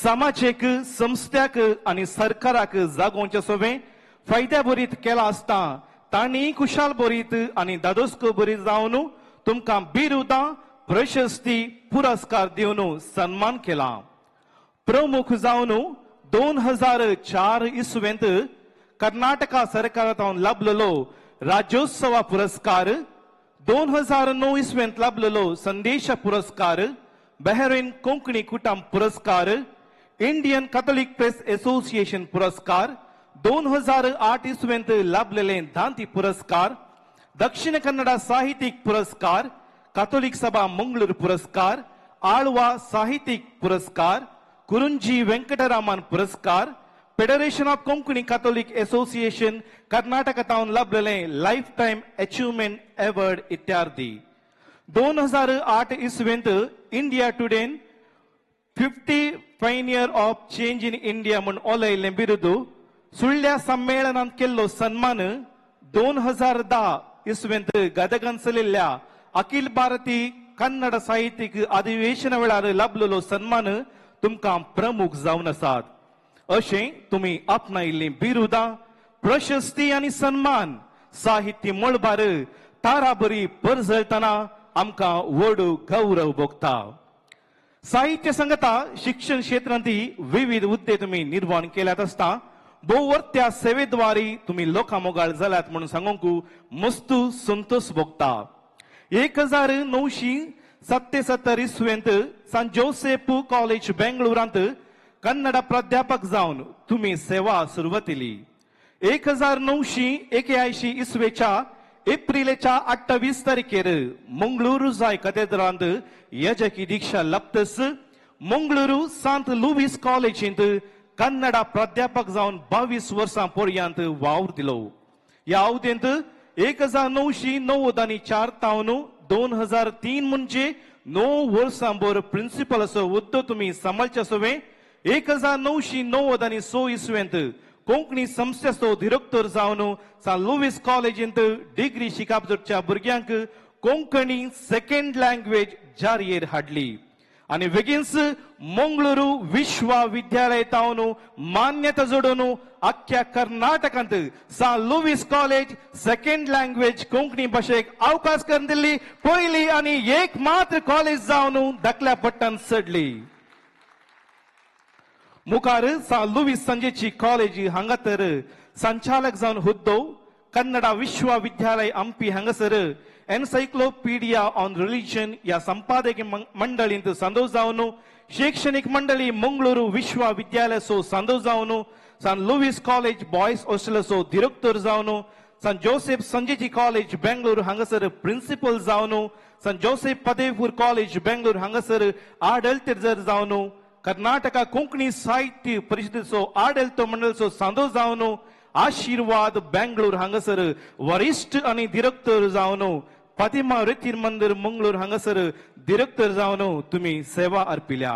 समाजेक, संस्थ्याक आनी सरकाराक जागोवचे सोबें फायद्या भरीत केला आसता तांणी कुशाल भरीत आनी दादोस्को भरीत जावन तुमकां बिरुदां, प्रशस्ती, पुरस्कार दिवन सन्मान केला. प्रमुख जावन 2004 इसवेंत कर्नाटका सरकारांत लाभलेलो राज्योत्सवा पुरस्कार, 2009 इसवेंत लाभलेलो संदेश पुरस्कार, बहरीन कोंकणी कुटुंब पुरस्कार, इंडियन कॅथोलिक प्रेस एसोसिएशन पुरस्कार, 2008 इसवेंत लाभलेले दांती पुरस्कार, दक्षिण कन्नडा साहित्यिक पुरस्कार, कॅथोलिक सभा मंगळूर पुरस्कार, आळवा साहित्यिक पुरस्कार, कुरुंजी वेंकटरामन पुरस्कार, federation of Konkani Catholic association कर्नाटकांत लाभलेले लायफ टायम अचिव्हमेंट अवॉर्ड इत्यादी. 2008 इसवेंत India टुडेन 50 pioneer of change in India म्हूण ओलयिल्लें बिरुद, सुळ्या संमेलनांत केल्लो सन्मान, 2010 इसवेंत गदगान चलिल्ल्या अखिल भारतीय कन्नड साहित्यीक अधिवेशना वेळार लाभलेलो सन्मान तुमकां प्रमुख जावन आसात. अशें तुमी आपणायिल्लीं बिरुदां, प्रशस्ती आनी सन्मान साहित्य मळबार ताराबरी परजळटना आमकां व्हड गौरव भोगता. साहित्य संगता शिक्षण क्षेत्रांत विविध हुद्दे तुमी निर्माण केल्यात आसता भोववर्त्या सेवेद्वारी तुमी लोकां मोगाळ जाल्यात म्हणून सांगूंक मस्तू संतोष भोगता. 1977 इसवेंत सांत जोसेफ कॉलेज बेंगळुरांत कन्नड प्राध्यापक जावन तुमी सेवा सुरवात केली. 1981 इसवेच्या एप्रिलच्या 28 तारखेर मंगळुरू जाय कथेद्रांत यजकी दीक्षा लाभतच मंगळुरू सांत लुवीस कॉलेजींत कन्नडा प्राध्यापक जावन 22 वर्सां पर्यंत वावर दिलो. ह्या अवधींत 1994 तावन 2003 म्हणजे 9 वर्सां भर प्रिन्सिपल असो हुद्दो तुमी सांबाळचे सवे 1996 इसवेंत कोंकणी संस्थेचो दिरेक्टर जावन सांत लुवीस कॉलेजींत डिग्री शिकप जोडच्या भुरग्यांक कोंकणी सेकंड लँग्वेज जारयेर हाडली आनी बेगीनच मंगळुरू विश्वविद्यालय तावन मान्यता जोडून अख्ख्या कर्नाटकांत सांत Luis college second language Konkani भाशेक अवकाश करून दिल्ली पयली आनी एक मात्र कॉलेज जावन धाकल्या पट्टान चडली. मुखार सांत लुवीस संजेची कॉलेज हांगा तर संचालक जावन हुद्दो, कन्नडा विश्वविद्यालय हम्पी हांगासर एन्सायक्लोपीडिया ऑन रिलिजन ह्या संपादकी मंडळींत सांदो जावन, शैक्षणीक मंडळी मंगळुरू विश्वविद्यालयाचो सांदो जावन, सांत लुवीस कॉलेज बॉयज हॉस्टेलाचो दिरेक्टर जावन, सांत जोसेफ संजेची कॉलेज बेंगळूर हांगासर प्रिन्सिपल जावन, सांत जोसेफ पदेपूर कॉलेज बेंगळूर हांगासर आडळतेर जावन, कर्नाटका कोंकणी साहित्य परिषदेचो आडळतो मंडळाचो सांदो जावन, आशिर्वाद बेंगळूर हांगासर वरिश्ठ आनी दिरेक्टर जावन, फातिमा रेतीर मंदिर मंगळूर हांगासर दिरेक्टर जावन तुमी सेवा अर्पिल्या.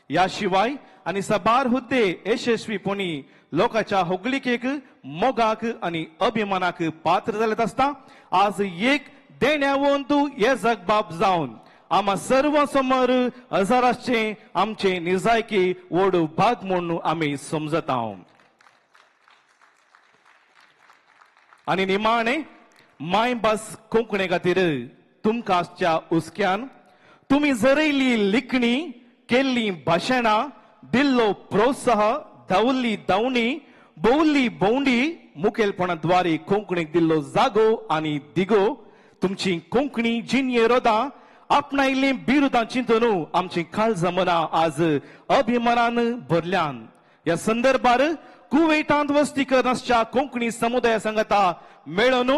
ह्या शिवाय आनी साबार हुद्दे यशस्वीपणी लोकांच्या होगलिकेक, मोगाक आनी अभिमानाक पात्र जाल्यात आसता आज एक देण्यावंत येजक बाब जावन आमा सर्व समोर हजाराचे आमचे निजायकी व्हड भाग म्हणून आमी समजता. आनी निमाणे मायभास कोंकणी खातीर तुमकां आसच्या हुस्क्यान तुमी जरयल्ली लिखणी, केल्ली भाशणां, दिल्लो प्रोत्साह, धांवल्ली धांवणी, भोंवल्ली भोंवडी, मुखेलपणाद्वारे कोंकणीक दिल्लो जागो आनी दिगो, तुमची कोंकणी जिणये रोदां आपणायिल्लीं बिरुदां चिंतून आमची काळजां मनां आज अभिमानान भरल्यान. ह्या संदर्भार कुवेटांत वस्ती करनासच्या कोंकणी समुदाया संगता मेळोवन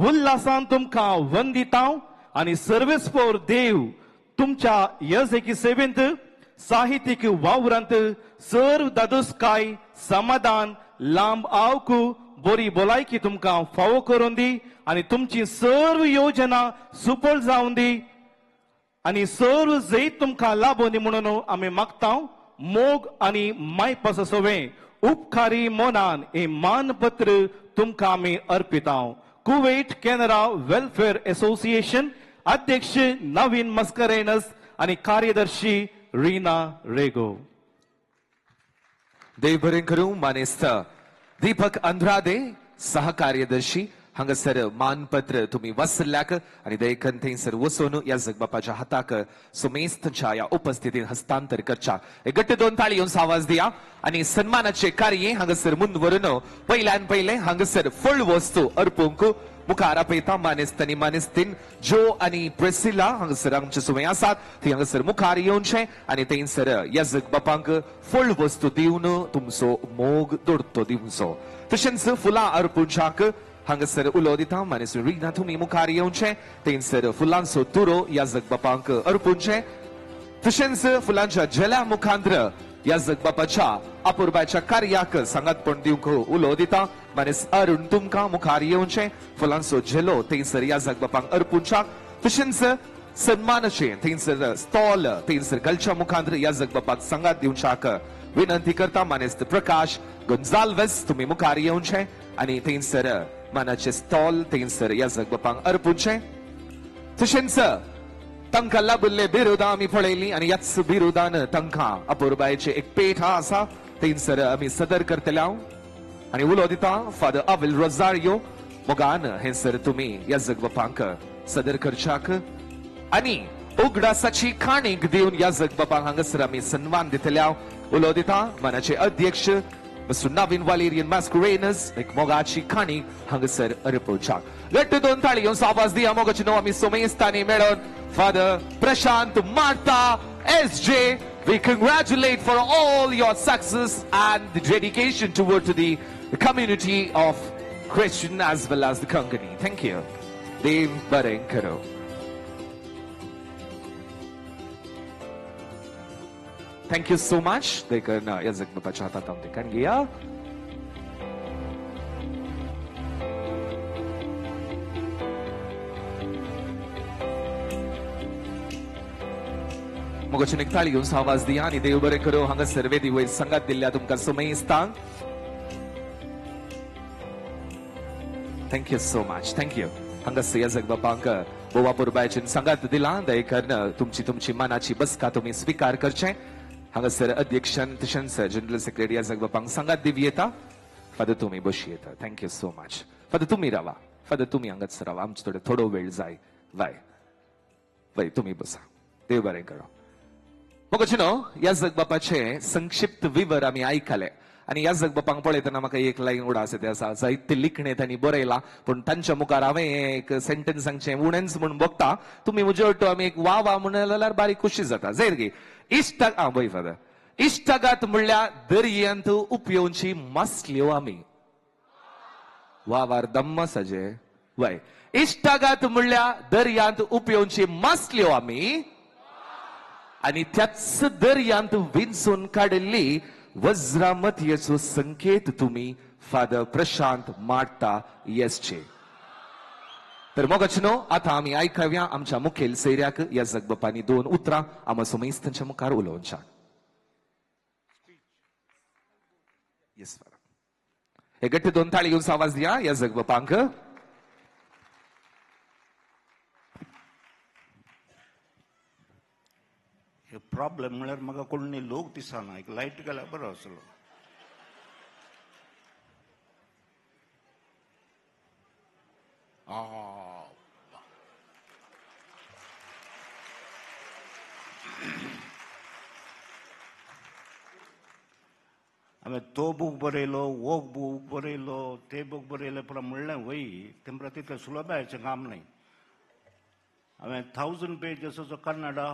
उल्हासान तुमकां वंदिता आनी सर्वेस्पोर देव तुमच्या यजकी सेवेंत साहित्यीक वावरांत सर्व दादोसकाय समाधान लांब आवकू बरी भलायकी तुमकां फावो करून दी आनी तुमची सर्व योजना सुफळ जावन दी आनी सर्व जैत तुमकां लाबोवन दी म्हणून आमी मागता. मोग आनी मायपासा सवें उपकारी मनान हें मानपत्र तुमकां आमी अर्पिता. कुवेट कॅनरा वेलफेअर एसोसिएशन अध्यक्ष नवीन मस्करेनस आनी कार्यदर्शी रीना रेगो. देव बरें करूं मानेस्त दीपक अंद्रादे सहकार्यदर्शी हांगासर मानपत्र तुमी वसल्याक आनी देखून थंयसर वचून ह्या जगबापाच्या हाताक सुमेस्तच्या ह्या उपस्थितीन हस्तांतर करच्या. एक गट्ट दोन ताळी येवन आवाज दिया आनी सन्मानाचे कार्य हांगासर मुंदवरून पयल्यान पयलें हांगासर फळ वस्तू अर्पूंक मुखार आपयता मानेस्त आनी मानेस्तीन जो आनी प्रेसिला हांगासर आमचे सुमे आसात ती हांगासर मुखार येवचें आनी थंयसर ह्या जगबापांक फळ वस्तू दिवन तुमचो मोग दोडतो दिवचो. तशेंच फुलां अर्पूंच्याक हांगासर उलो दिता मानेस्त रीना तुमी मुखार येवचें थंयसर फुलांचो तुरो ह्या जगबापांक अर्पूंचें. तशेंच फुलांच्या झेल्या मुखांत्र ह्या जगबापाच्या अपुरबायच्या कार्याक सांगातपण दिवंक उलो दिता मानेस्त अरुण तुमकां मुखार येवचें फुलांचो झेलो थंयसर ह्या जगबापांक अर्पूंच्याक. तशेंच सन्मानाचें थंयसर स्टॉल थंयसर घालच्या मुखांत्र ह्या जगबापाक सांगात दिवच्याक विनंती करता मानेस्त प्रकाश गोन्जाल्वेस तुमी मुखार येवचें आनी थंयसर मानाचे स्टॉल थंयसर ह्या जगबापांक अर्पूंचें. तशेंच तांकां लाबिल्ले बिरुदां आमी पळयली आनी ह्याच बिरुदान तांकां अपुरबायेचे एक पेट आसा थंयसर आमी सदर करतले हांव आनी उलो दिता फादर अविल रोजारियो मोगान हेंसर तुमी ह्या जगबापांक सदर करच्याक आनी उगडासाची काणीक दिवन ह्या जगबापांक हांगासर आमी सन्मान दितले हांव. उलो दिता मानाचे अध्यक्ष मिस्टर नवीन वालेरियन मास्कुरेनस एक मोगाची काणी हांगासर अर्पवच्याक. गट्ट दोन ताळी येवन आवाज दिया मोगाची नो आमी सोमेस्तानी मेळोन Father Prashant Marta SJ, we congratulate for all your success and the dedication toward to the community of Christian as well as the Konkani. Thank you. Dev बरें करो. Thank you so much. देखून ह्या जगबापाच्या हातांत हांव देखून घेया. मोगाचें एक ताळी घेवन आवाज दिया आनी देव बरें करूं हांगासर वेदी वयर सांगात दिल्ल्या तुमकां सुमेस्तांक. Thank you so much. Thank you. हांगासर ह्या जगबापांक बोवा पुरबायचें सांगात दिलां देखून तुमची तुमची मनाची बसका तुमी स्विकार करचें. हांगासर अध्यक्षान तशेंच जनरल सेक्रेटरी ह्या जगबापांक सांगात दिवं येता. फादर तुमी बशी येता. Thank you so much. Father तुमी रावा. फादर तुमी हांगाच रावा. आमचो थोडो थोडो वेळ जाय. वय वय तुमी बसा. देव बरें करूं. मोगाचे न्हू ह्या जगबापाचे संक्षिप्त विवर आमी आयकले आनी ह्या जगबापांक पळयतना म्हाका एक लायन उडास येता आसा जायते लिखणे तांणी बरयलां पूण तांच्या मुखार हांवें एक सेंटेन्स सांगचें उणेंच म्हूण बघता तुमी म्हजे वट्टो आमी एक वा वा म्हणून जाल्यार बारीक खुशी जाता. जयर गे इश्ट आं वय फादर इश्टागात म्हणल्यार दर्यांत उपयोवची मासल्यो आमी वा वार दम्म साजे वय इश्टागात म्हणल्यार दर्यांत उपयोवची मासल्यो आमी आनी त्याच दर्यांत विंचून काडिल्ली वज्रामतयेचो संकेत तुमी फादर प्रशांत मार्ता एसचे. तर मोगाचे न्हू आतां आमी आयकव्या आमच्या मुखेल सैऱ्याक ह्या जगबापांनी दोन उतरां आमा सुमेस्तांच्या मुखार उलोवच्या. येस फादर. हे गट्टे दोन ताळी घेवन आवाज दिया ह्या जगबापांक. प्रॉब्लेम म्हळ्यार म्हाका कोण न्ही लोक दिसना एक लायट घाल्यार बरो आसलो. हांवें तो बूक बरयलो वो बूक बरयलो ते बूक बरयले पूण म्हणलें वय तें तितलें सुलभायेचें काम न्हय. हांवें 1000 पेजीसाचो कन्नडा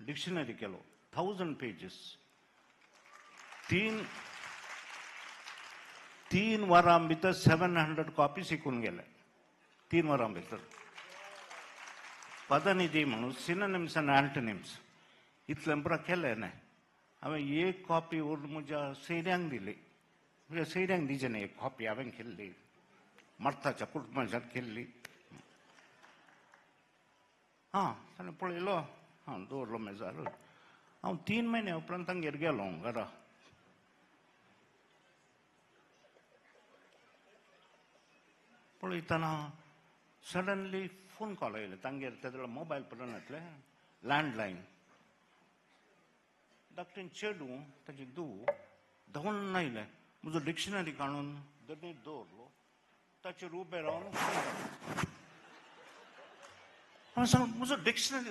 डिक्शनरी केलो 1000 पेजीस 3 वरां भितर 700 कॉपी शिकून गेले 3 वरां भितर. पदनिधी म्हणून सिनोनिम्स आनी अँटोनिम्स इतलें पुरा केलें न्हय. हांवें एक कॉपी व्हरून म्हज्या सयऱ्यांक दिली. म्हज्या सयऱ्यांक दिचे न्ही एक कॉपी हांवें केल्ली, मर्ताच्या कुटुंबाच्यान केल्ली. हां ताणें पळयलो, हां दवरलो मेजार. हांव 3 म्हयन्या उपरांत तांगेर गेलो घरा. पळयतना सडनली फोन कॉल आयले तांगेर. तेदो मोबायल पडून नासले, लँडलायन. धाकटें चेडूं ताची धूव धांवून आयलें, म्हजो डिक्शनरी काडून दर्णीर दवरलो, ताचेर उबें रावन हांवें सांग म्हजो डिक्शनरी,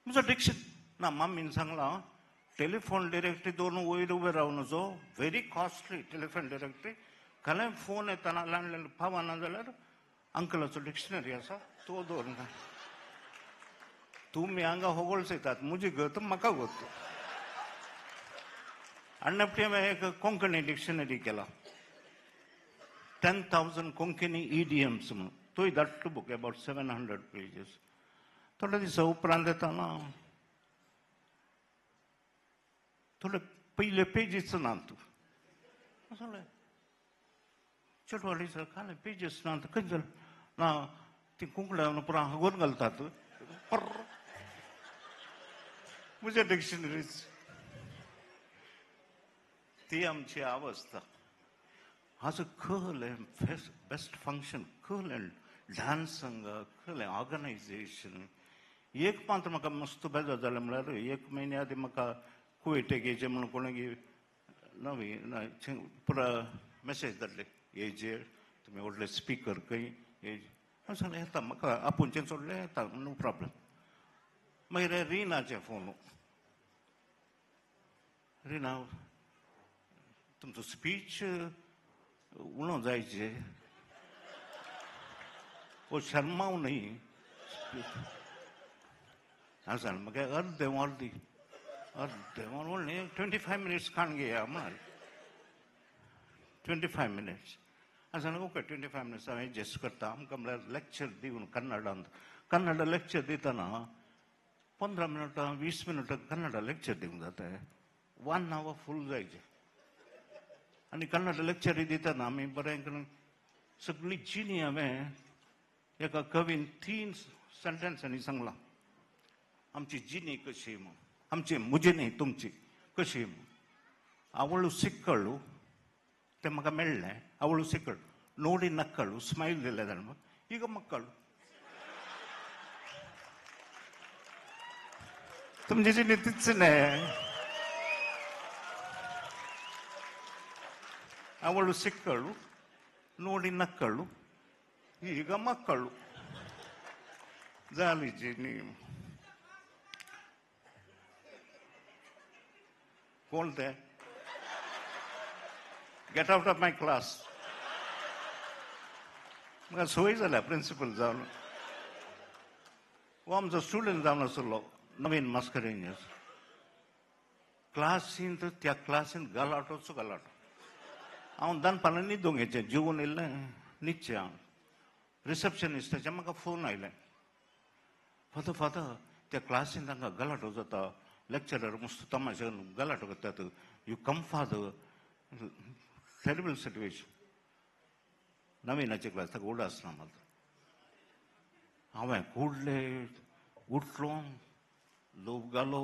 म्हजो डिक्शन ना. मम्मीन सांगलां टेलिफोन डिरेक्टरी दवरून वयर उबें रावन वचो, व्हेरी कॉस्टली टेलिफोन डिरेक्टरी. खरें फोन येतना लँडलायन पावना जाल्यार अंकलाचो डिक्शनरी आसा तो दवरून घाल. तुमी हांगा होगोळसयतात, म्हजी गत म्हाका गत. आनी हांवें एक कोंकणी डिक्शनरी केला, 10,000 कोंकणी इडियम्स म्हणून. तोय धाडटो बूक, अबावट 700 पेजीस. थोड्या दिसा उपरांत येताना थोडे पयले पेजीस ना तूं सांगलें चेडवाली सर काले पेजीस ना खंय जालें ना ती कुंकड्या पुरा हागोवन घालतात म्हज्या डिक्शनरीज. ती आमची अवस्था. आज कहलें बेस्ट फंक्शन, कहलें डान्स कहलें ऑर्गनायजेशन. एक मात्र म्हाका मस्त बेजार जालें म्हळ्यार 1 म्हयन्या आदीं म्हाका कुवेटेक येयचें म्हणून कोणें नवी पुरा मॅसेज धाडले, येयचे तुमी व्हडले स्पिकर खंय येयचे. हांवें सांगलें येता, म्हाका आपूणचें सोडलें येता, नो प्रॉब्लम. मागीर रिनाचें फोन, रिना तुमचो स्पीच उणो जायचे, वो शर्माव न्ही. हांवें सांगलें म्हाका अर्दें अर्दी अर्दें वर 25 मिनिट्स काण घेया म्हणाले, 25 मिनिट्स. हांवें सांगलें ओके 25 मिनिट्स हांवें एडजस्ट करता. आमकां म्हळ्यार लेक्चर दिवन कन्नडांत, कन्नड लेक्चर दितना 15 मिनटां 20 मिनटां कन्नडा लेक्चर दिवंक जाता, 1 our फूल जायचें. आनी कन्नड लेक्चर दितना आमी बरें करून सगळी जिणी हांवें एका कवीन 3 सेंटेन्सांनी सांगलां आमची जिणी कशी म्हूण, आमची म्हजी न्ही तुमची कशी म्हूण. आवळू सिक्कळू तें म्हाका मेळ्ळें, आवळू सिक्कळ नोडी नक्कळू स्मायल दिलें जाणा ಈಗ मक्कळू तुमची जिणी तीच न्हय. ಅವಳು ಸಿಕ್ಕಳು ನೋಡಿ ನಕ್ಕಳು ಈಗ ಮಕ್ಕಳು ಜಾಲಿ ಜಿನಿ. कोण ते? Get out of my class. म्हाका सोय जाल्या प्रिंसिपल जावन. हो आमचो स्टुडंट जावन आसलो नवीन मास्करेन्यस. क्लासींत त्या क्लासींत गलाटोचो गलाटो. हांव दनपारां न्हिदूंक येचें, जेवन येयलें न्हिदचें. हांव रिसेप्शनिस्टाचें म्हाका फोन आयलें, फादर फादर त्या क्लासीन तांकां गलाटो जाता, लेक्चरर मस्त तमाशे गलाटो करतात, you come father, terrible situation. नवीनाचे class ताका उडास ना मात. हांवें कुडले उठलो, लोप घालो,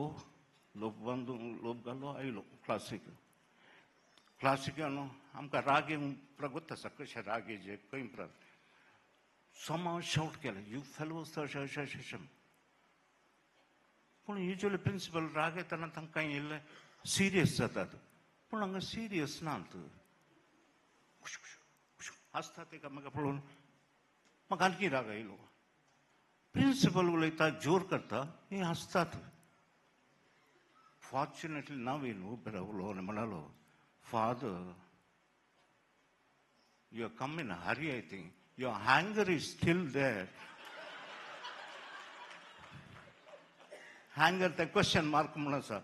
लोप बांदून लोप घालो, आयलो क्लासीक. क्लासीक न्हू आमकां राग येवंक प्रगत आसा, कशें राग येयचे खंय प्र समाज शावट केलें, you fellows अशें अशें अशें अशें. पूण युजली प्रिंसिपल राग येतना तांकां इल्लें सिरियस जातात, पूण हांगा सिरियस नात, आसता तेका म्हाका पळोवन म्हाका आणखी राग आयलो. प्रिंसिपल उलयता, जोर करता, हे हांसतात. फॉर्च्युनेटली नवीन उबे रावलो आनी म्हणालो, Father, you have come in a hurry, I think. Your hanger is still there. Hanger, the question mark म्हणून आसा,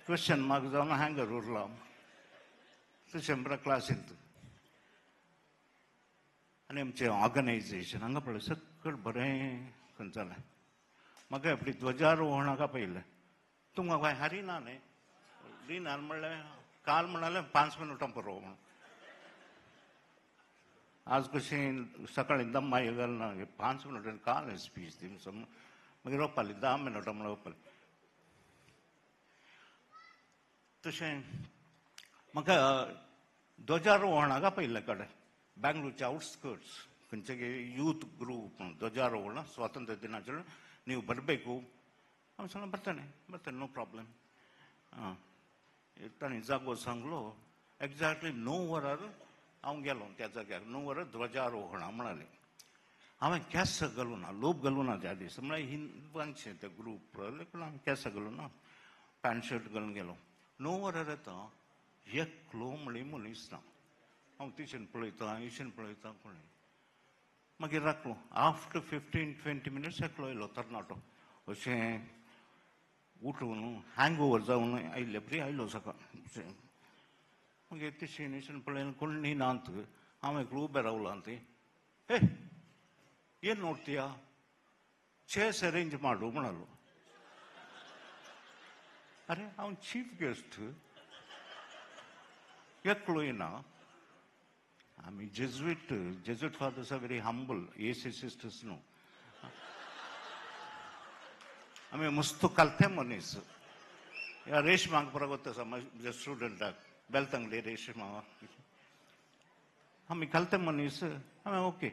क्वेश्चन मार्क जावन हँगर उरला तशें म्हळ्यार क्लासींत. आनी आमचें ऑर्गनायजेशन हांगा पळय सगळें बरें खंय जालें. म्हाका आपली ध्वजारोहणाक पळयलें, तुमकां कांय हारी ना न्ही? ग्रीनान म्हणलें काल म्हणालें 5 मिनटां पुरो म्हणून. आज कशें सकाळी दम्मा घालना 5 मिनटां काल स्पीच दी मागीर रोवपाली 10 मिनटां म्हणून रोवपाली. तशें म्हाका ध्वजारोहणाक पयले कडेन बँगलोरच्या आउटस्कर्ट्स खंयचे ಯೂತ್ ಗ್ರೂಪ್ ಧ್ವಜಾರೋಹಣ ಸ್ವಾತಂತ್ರ್ಯ ದಿನಾಚರಣೆ ನೀವು ಬರಬೇಕು. हांवें सांगलें ಬರ್ತೇನೆ ಬರ್ತೇನೆ, ನೋ ಪ್ರಾಬ್ಲಮ್. ಹಾಂ, ताणें जागो सांगलो एक्झॅक्टली 9 वरार हांव गेलो त्या जाग्यार. 9 वरार ध्वजारोहणा म्हणाले. हांवें केंस घालूं ना, लोप घालूं ना त्या दीस, म्हळ्यार हिंदवांचे ते ग्रूप पूण हांवें केंस घालूं ना, पॅन्ट शर्ट घालून गेलो. 9 वरार येता एकलो म्हळी मनीस ना. हांव तिशेन पळयतां हिशेन पळयतां कोणी. मागीर राखलो आफ्टर 15-20 मिनट्स एकलो आयलो तरणाटो, अशें उठून हँग ओवर जावन आयिल्ले बरी आयलो सकाळ. मागीर तिशेन हिशेन पळयन कोण नात. हांव एकलो उबें रावलां ती हे ಏನು ನೋಡ್ತೀಯಾ, ಚೇರ್ಸ್ ಅರೇಂಜ್ ಮಾಡು म्हणालो. अरे हांव चीफ गेस्ट एकलो येना. आमी Jesuit, Jesuit fathers are very humble, AC sisters न्हू. आमी मस्त कलते मनीस. ह्या रेशमाक परत आसा म्हज्या स्टुडंटाक बेलतंगडी रेशमा. आमी कलते मनीस. हांवें ओके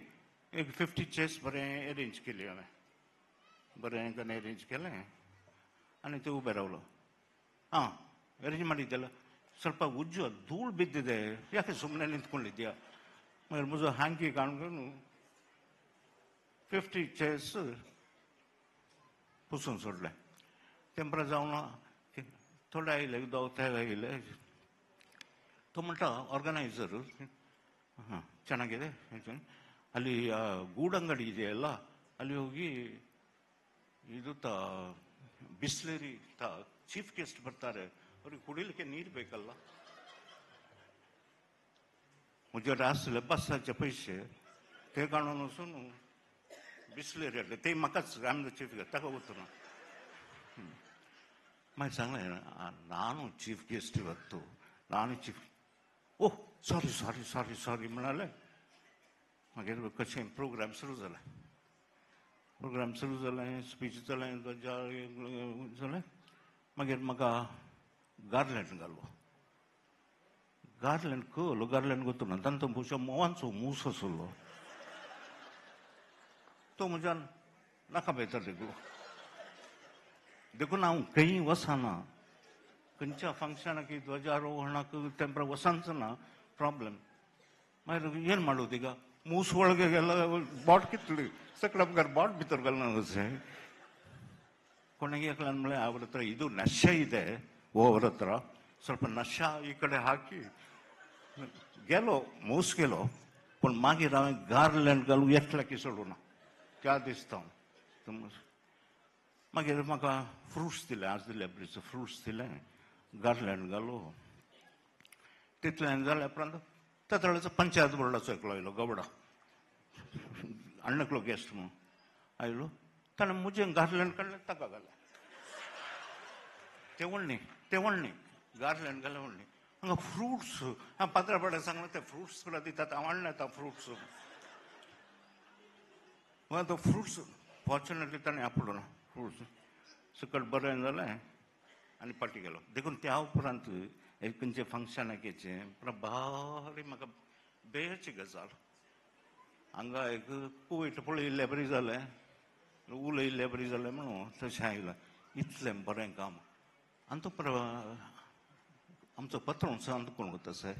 एक 50 चेर्स बरें अरेंज केली हांवें, बरें करून अरेंज केलें आनी ते उबे रावलो. ಹಾಂ, ಅರೇಂಜ್ ಮಾಡಿದ್ದೆಲ್ಲ ಸ್ವಲ್ಪ ಉಜ್ಜು ಧೂಳು ಬಿದ್ದಿದೆ, ಯಾಕೆ ಸುಮ್ಮನೆ ನಿಂತ್ಕೊಂಡಿದ್ಯಾ? ಆಮೇಲೆ ಮುಜು ಹ್ಯಾಂಕಿ ಕಾಣ್ಕೊಂಡು 50 चेर्स पुसून सोडले. तेंपरा जावन थोडे आयले, दोग आयले. तो म्हणटा ऑर्गनायझर, ಹಾಂ ಚೆನ್ನಾಗಿದೆ, ಅಲ್ಲಿ ಗೂಡಂಗಡಿ ಇದೆಯಲ್ಲ ಅಲ್ಲಿ ಹೋಗಿ ಇದು ತ ಬಿಸ್ಲೇರಿ ತ ಚೀಫ್ ಗೆಸ್ಟ್ ಬರ್ತಾರೆ, ಅವ್ರಿಗೆ ಕುಡಿಲಿಕ್ಕೆ ನೀರು ಬೇಕಲ್ಲ. म्हजे आसले बसाचे पयशे ते काडून वचून बिस्लेरी हाडले. ते म्हाकाच आमचो चीफ गेस्ट ताका वचून मागीर सांगलें ನಾನು ಚೀಫ್ ಗೆಸ್ಟ್ ಇವತ್ತು, ನಾನು chief. Oh sorry sorry sorry sorry म्हणाले. मागीर कशें प्रोग्राम सुरू जालें. प्रोग्राम सुरू जालें, स्पीच जालें, जालें. मागीर म्हाका गार्लँड घालो. गार्लँड कलो गार्लँड गोतुना तांचो भोवशा मोवांचो मूस आसलो तो म्हज्यान नाका बेतर देखलो. देखून हांव खंय वचना, खंयच्या फंक्शनाक ಧ್ವಜಾರೋಹಣಕ್ಕೆ तेंप्रा वचनच ना ಪ್ರಾಬ್ಲಮ್. मागीर ಏನು ಮಾಡೋದು ಈಗ? ಮೂಸು ಒಳಗೆಲ್ಲ ಬಾಟ್ ಕಿತ್ತಲಿ ಸಕಲ ಬಾಟ್ ಭಿतर घालना अशें ಕೊನೆಗೆ एकल्यान म्हणलें ಅವ್ರ ಹತ್ರ ಇದು ನಶೆ ಇದೆ, ಓ ಅವ್ರ ಹತ್ರ ಸ್ವಲ್ಪ ನಶ ಈ ಕಡೆ ಹಾಕಿ गेलो मूस गेलो. पूण मागीर हांवें गार्लँड घालूं एकल्याक सोडूं ना त्या दिसता हांव. मागीर म्हाका फ्रुट्स दिले, आज दिले ब्रिज फ्रुट्स दिले, गार्लँड घालो. तितल्यान जाल्या उपरांत तेतळेचो पंचायत बोर्डाचो एकलो आयलो, गवडा आनी एकलो गेस्ट म्हणून आयलो. ताणें म्हजें गार्लँड काडलें ताका घालें. ते व्हडली ते व्हडली गार्लँड घालें व्हडली. हांगा फ्रुट्स हांव पात्रा पाड्यार सांगलें ते फ्रुट्स तुला दितात, हांव हाडले आतां फ्रुट्स. मागीर तो फ्रुट्स फॉर्च्युनेटली ताणें आपलो ना फ्रुट्स सकट बरें जालें आनी पाटी गेलो. देखून त्या उपरांत एक खंयचें फंक्शनाक येचें भारी म्हाका बेची गजाल. हांगा एक कुवेट पळयिल्ले बरी जालें, उलयिल्ले बरी जालें म्हणून तशें आयलें. इतलें बरें काम. आनी तो आमचो पत्रोन सांत कोण वता सर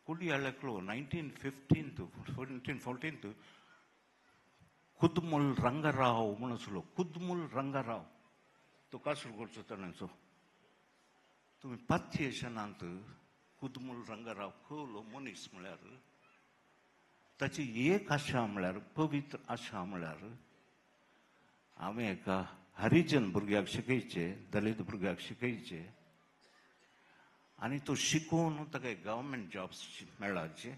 कुडियाळेकलो 1915 1914 कुदमुल रंगराव म्हणून आसलो. कुदमुल रंगराव तो कासरगोडचो ताणेचो. तुमी पात्येशनांत कुदमुल रंगराव खोलो मनीस म्हळ्यार ताची एक आशा म्हळ्यार पवित्र आशा म्हळ्यार हांवें एका हरिजन भुरग्याक शिकयचे, दलित भुरग्याक शिकयचे आनी तो शिकोवन ताका गव्हर्मेंट जॉब मेळाचे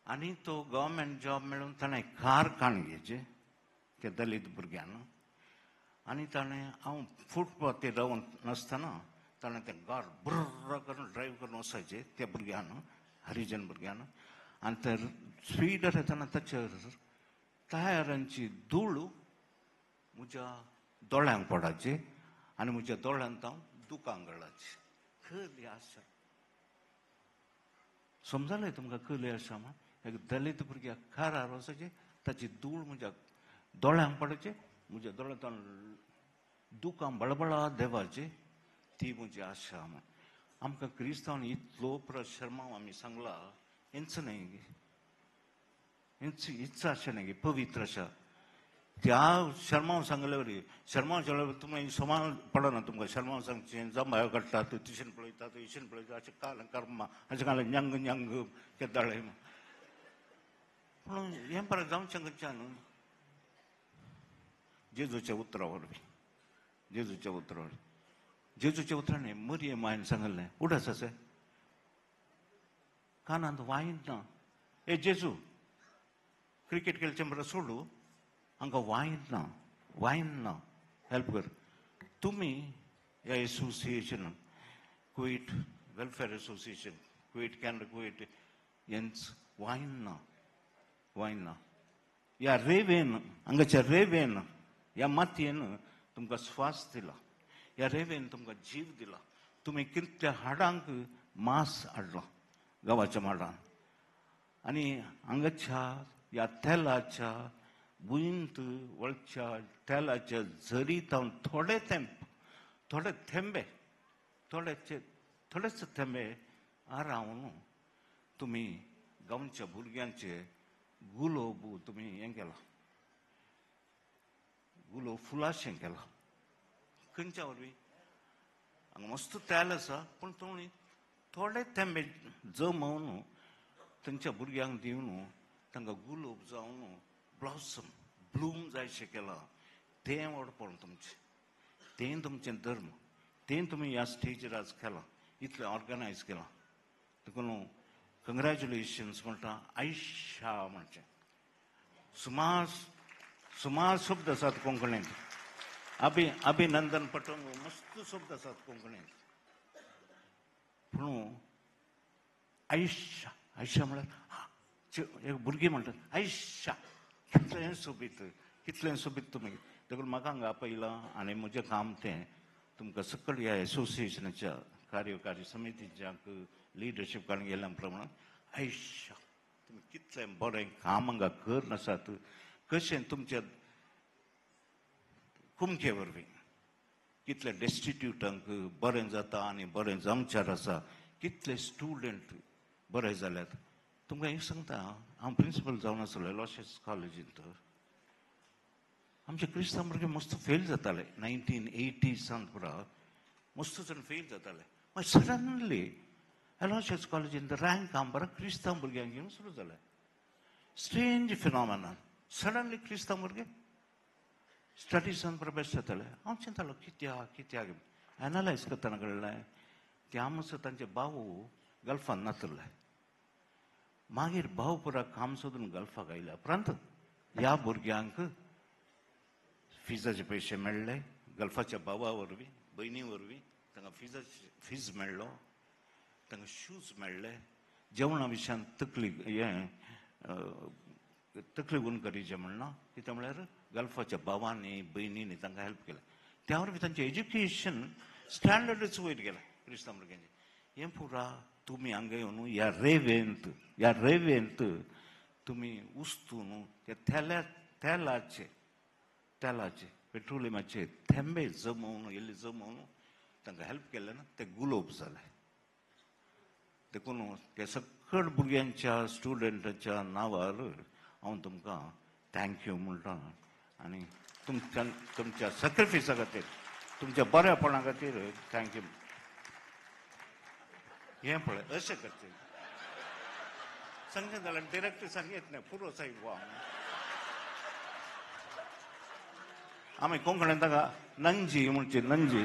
आनी तो गव्हर्मेंट जॉब मेळून ताणें कार काण घेवचे त्या दलित भुरग्यान आनी ताणें हांव फुटपाथीर रावन नासतना ताणें तें गार ब्र करून ड्रायव्ह करून वचायचें त्या भुरग्यान, हरिजन भुरग्यान. आनी ते स्पीडार येतना ताचेर टायरांची धूळ म्हज्या दोळ्यांक पडाची आनी म्हज्या दोळ्यांत हांव दुकां गळाची. कसली आशा समजलें तुमकां? कसली आशा म्हण एक दलित भुरग्याक कारार वचायचें, ताची धूळ म्हज्या दोळ्यांक पडायचें, म्हज्या दोळ्यांत दुकां बळबळा देवाची, ती म्हजी आशा म्हण. आमकां क्रिस्तांवान इतलो शर्माव आमी सांगला, हेंच न्हय, हेंच इत्सा आशा न्हय, पवित्र आशा. त्या शर्माव सांगले वरी शर्माव सांगले तुमी समान पडना तुमकां. शर्माव सांगचें जमायो काडटात, तिशेन पळयतात, इशेन पळयतात, अशें काल कर्मा अशें काल न्यंग न्यंग केदाळे. पूण हें परत जावचें खंयच्यान? जेजूच्या उतरा वरवीं, जेजूच्या उतरा वरवीं, जेजूच्या उतरांनी मरिये मायन सांगलें, उडास आसा कानांत वायन ना. ए जेजू क्रिकेट खेळचें बरें सोडू, हांकां वायन ना, वायन ना, हेल्प कर. तुमी ह्या एसोसिएशनान, Kuwait welfare association, Kuwait Canada Kuwait, हेंच वायन ना, वायन ना. ह्या रेवेन, हांगाच्या रेवेन, ह्या मातयेन तुमकां स्वास दिला, ह्या रेवेन तुमकां जीव दिला. तुमी कितल्या हाडांक मांस हाडलो गांवाच्या माडान. आनी हांगाच्या ह्या तेलाच्या भुंयंत वळच्या तेलाच्या झरी तावन थोडे थेंब, थोडे थेंबे, थोडेचे थोडेच थेंबे आरावन तुमी गांवच्या भुरग्यांचे गुलोब तुमी हें केलां, गुलोब फुलाशें केलां. खंयच्या वरवीं? हांगा मस्त तेल आसा, पूण तुमी थोडे थेंबे जमोवन तांच्या भुरग्यांक दिवन तांकां गुलोब जावन ब्लॉसम ब्लूम जायशें केलां. तें व्हडपण तुमचें, तें तुमचें धर्म, तें तुमी ह्या स्टेजीर आज केलां, इतलें ऑर्गनायज केलां. देखून कंग्रेच्युलेशन्स म्हणटा. आयशा म्हणचें सुमार सुमार शब्द आसात कोंकणींत. अभिनंदन पटंग मस्त शब्द आसात कोंकणींत. पूण आयशा, आयशा म्हळ्यार एक भुरगीं म्हणटात आयशा, कितलें सोबीत, कितलें सोबीत तुमी. देखून म्हाका हांगा आपयलां आनी म्हजें काम तें तुमकां सकयल ह्या एसोसिएशनाच्या कार्यकारी समितीच्या लिडरशीप काडून गेल्या प्रमाण आयशा तुमी कितलें बरें काम हांगा कर आसात, कशें तुमच्या कुमके वरवीं कितले डेस्टिट्यूटांक बरें जाता आनी बरें जावच्यार आसा, कितले स्टुडंट बरे जाल्यात. तुमकां एक सांगता, हांव प्रिंसिपल जावन आसलो एलॉशियस कॉलेजींत. आमचे क्रिस्तांव भुरगे मस्त फेल जाताले 1980s पुरा मस्त जाण फेल जाताले. मागीर सडनली एलॉशियस कॉलेजींत रँक आम बरो क्रिस्तांव भुरग्यांक घेवन सुरू जालें. स्ट्रेंज फिनॉमेनॉन, सडनली क्रिस्तांव भुरगे स्टडीसान बरें बेस्ट जाताले. हांव चिंतालो कित्याक कित्याक, एनालायज करतना कळ्ळें त्या म्हणसर तांचे भाव गल्फान नासले. मागीर भाव पुरा काम सोदून गल्फाक आयल्या उपरांत ह्या भुरग्यांक फिजाचे पयशे मेळ्ळे गल्फाच्या भावा वरवीं, भयणी वरवीं तांकां फिजाचे फीज मेळ्ळो, तांकां शूज मेळ्ळे. जेवणा विशयान तकली हें तकली गुण करीचें म्हणना, कितें म्हळ्यार गल्फाच्या भावांनी भयणींनी तांकां हेल्प केलें. त्या वरवीं तांचें एज्युकेशन स्टँडर्डच वयर गेलें क्रिस्तांव भुरग्यांचें. हें पुरा तुमी हांगा येवन ह्या रेवेंत, ह्या रेवेंत तुमी उस्तून त्या तेलाचे तेलाचे पेट्रोलियमाचे थेंबे जमोवन इल्ले जमोवन तांकां हेल्प केलें ना, ते गुलोब जाले. देखून त्या सगळ भुरग्यांच्या स्टुडंटाच्या नांवार हांव तुमकां thank you म्हणटा आनी तुमच्या तुमच्या सॅक्रिफिसा खातीर, तुमच्या बऱ्यापणा खातीर thank you. हें पळय अशें करचें सांगचें जाल्यार डिरेक्ट सांगयत न्हय, पुरो साहेब. आमी कोंकणीन ताका नंजी म्हणची, नंजी.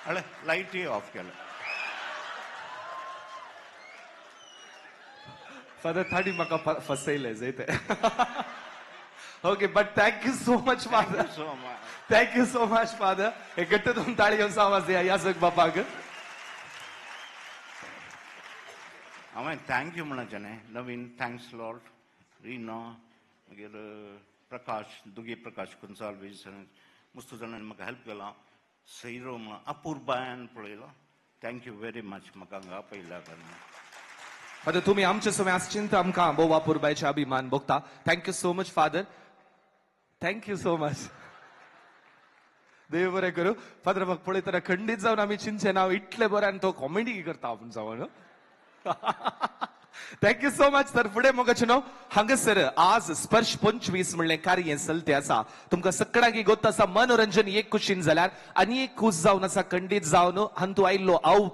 अळे लायटी ऑफ केले. फादर थाडी म्हाका फसयलें जायते. Okay, but thank you so much father. Thank you so much father. एक गट्ट दोन ताळी घेवन आवाज दिया याजक बापाक. हांवें thank you म्हणचें न्ही नवीन, thanks Lord, Rina, मागीर प्रकाश, दुगी प्रकाश कुंसाल्वीस, मस्त जाणांनी म्हाका हेल्प केला. सैरो म्हणून अपूर्बायान पळयलो. Thank you very much म्हाका हांगा आपयल्या कारणान. फादर तुमी आमचे समय आसचिंत आमकां भोव अपूर्बायचे अभिमान भोगता. Thank you so much father. Thank you so much. देव बरें करूं. फादर म्हाका पळयतना खंडीत जावन आमी चिंतचें नांव इतलें बरें आनी तो कॉमेडी करता आपूण जावन. Thank you so much. तर फुडें मोगाचें न्हू हांगासर आज स्पर्श 25 म्हणलें कार्य चलते आसा. तुमकां सगळ्यांक गोत आसा मनोरंजन एक कुशीन जाल्यार आनी एक खूश जावन आसा खंडीत जावन हांतू आयिल्लो हांव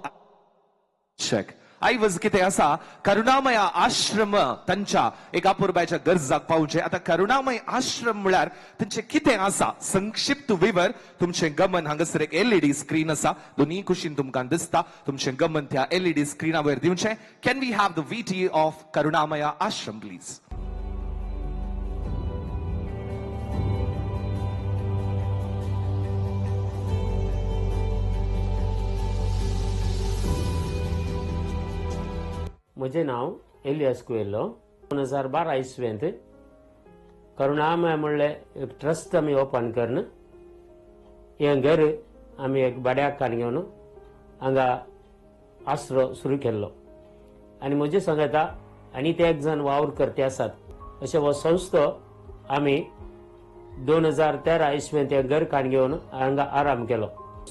चेक आयवज कितें आसा करुणामय आश्रम तांच्या एक अपूर्बायच्या गरजाक पावचें. आतां करुणामय आश्रम म्हळ्यार तांचें कितें आसा संक्षिप्त विवर. तुमचें गमन हांगासर एक एलईडी स्क्रीन आसा, दोनूय कुशीन तुमकां दिसता. तुमचें गमन त्या एलईडी स्क्रिना वयर दिवचें. Can we have the VT of Karunamaya Ashram please? म्हजें नांव एलियास कुएल्लो. 2012 इसवेंत करुणामय म्हणलें एक ट्रस्ट आमी ओपन करून हें घर आमी एक भाड्याक काडून घेवन हांगा आसरो सुरू केल्लो आनी म्हजे सांगता आनी ते एक जाण वावर करते आसात. अशें हो संस्थो आमी 2013 इसवेंत हें घर काडून घेवन हांगा आराम केलो.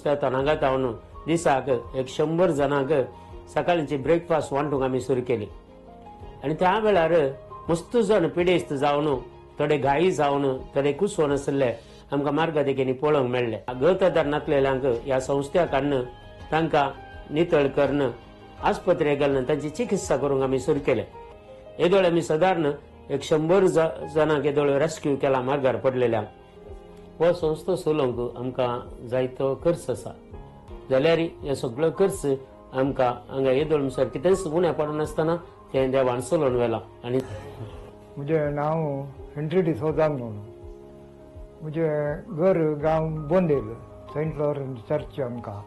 हांगा तावन दिसाक एक 100 जाणांक सकाळची ब्रेकफास्ट वांटूंक आमी सुरू केली आनी त्या वेळार मस्त जाण पिडेस्त जावन थोडे घाई जावन थोडे कुसोवन आशिल्ले आमकां मार्गा देखीनी पळोवंक मेळ्ळे. गतदार नासलेल्यांक ह्या संस्थ्या काडून तांकां नितळ करून आस्पत्रे घालून तांची चिकित्सा करूंक आमी सुरू केले. येदोळ आमी सादारण एक 100 जाणांक येदोळ रेस्क्यू केला मार्गार पडलेल्यांक. हो संस्था चलोवंक आमकां जायतो खर्च आसा जाल्यार हे सगळो खर्च आमकां हांगा येदोळ म्हणसर कितेंच उणें पडनासतना तें देवान चलोवन व्हेलां. आनी म्हजें नांव हेनरी डिसोजा म्हणून. म्हजें घर गांव बोंदेल, सेंट लॉरन्स चर्च. आमकां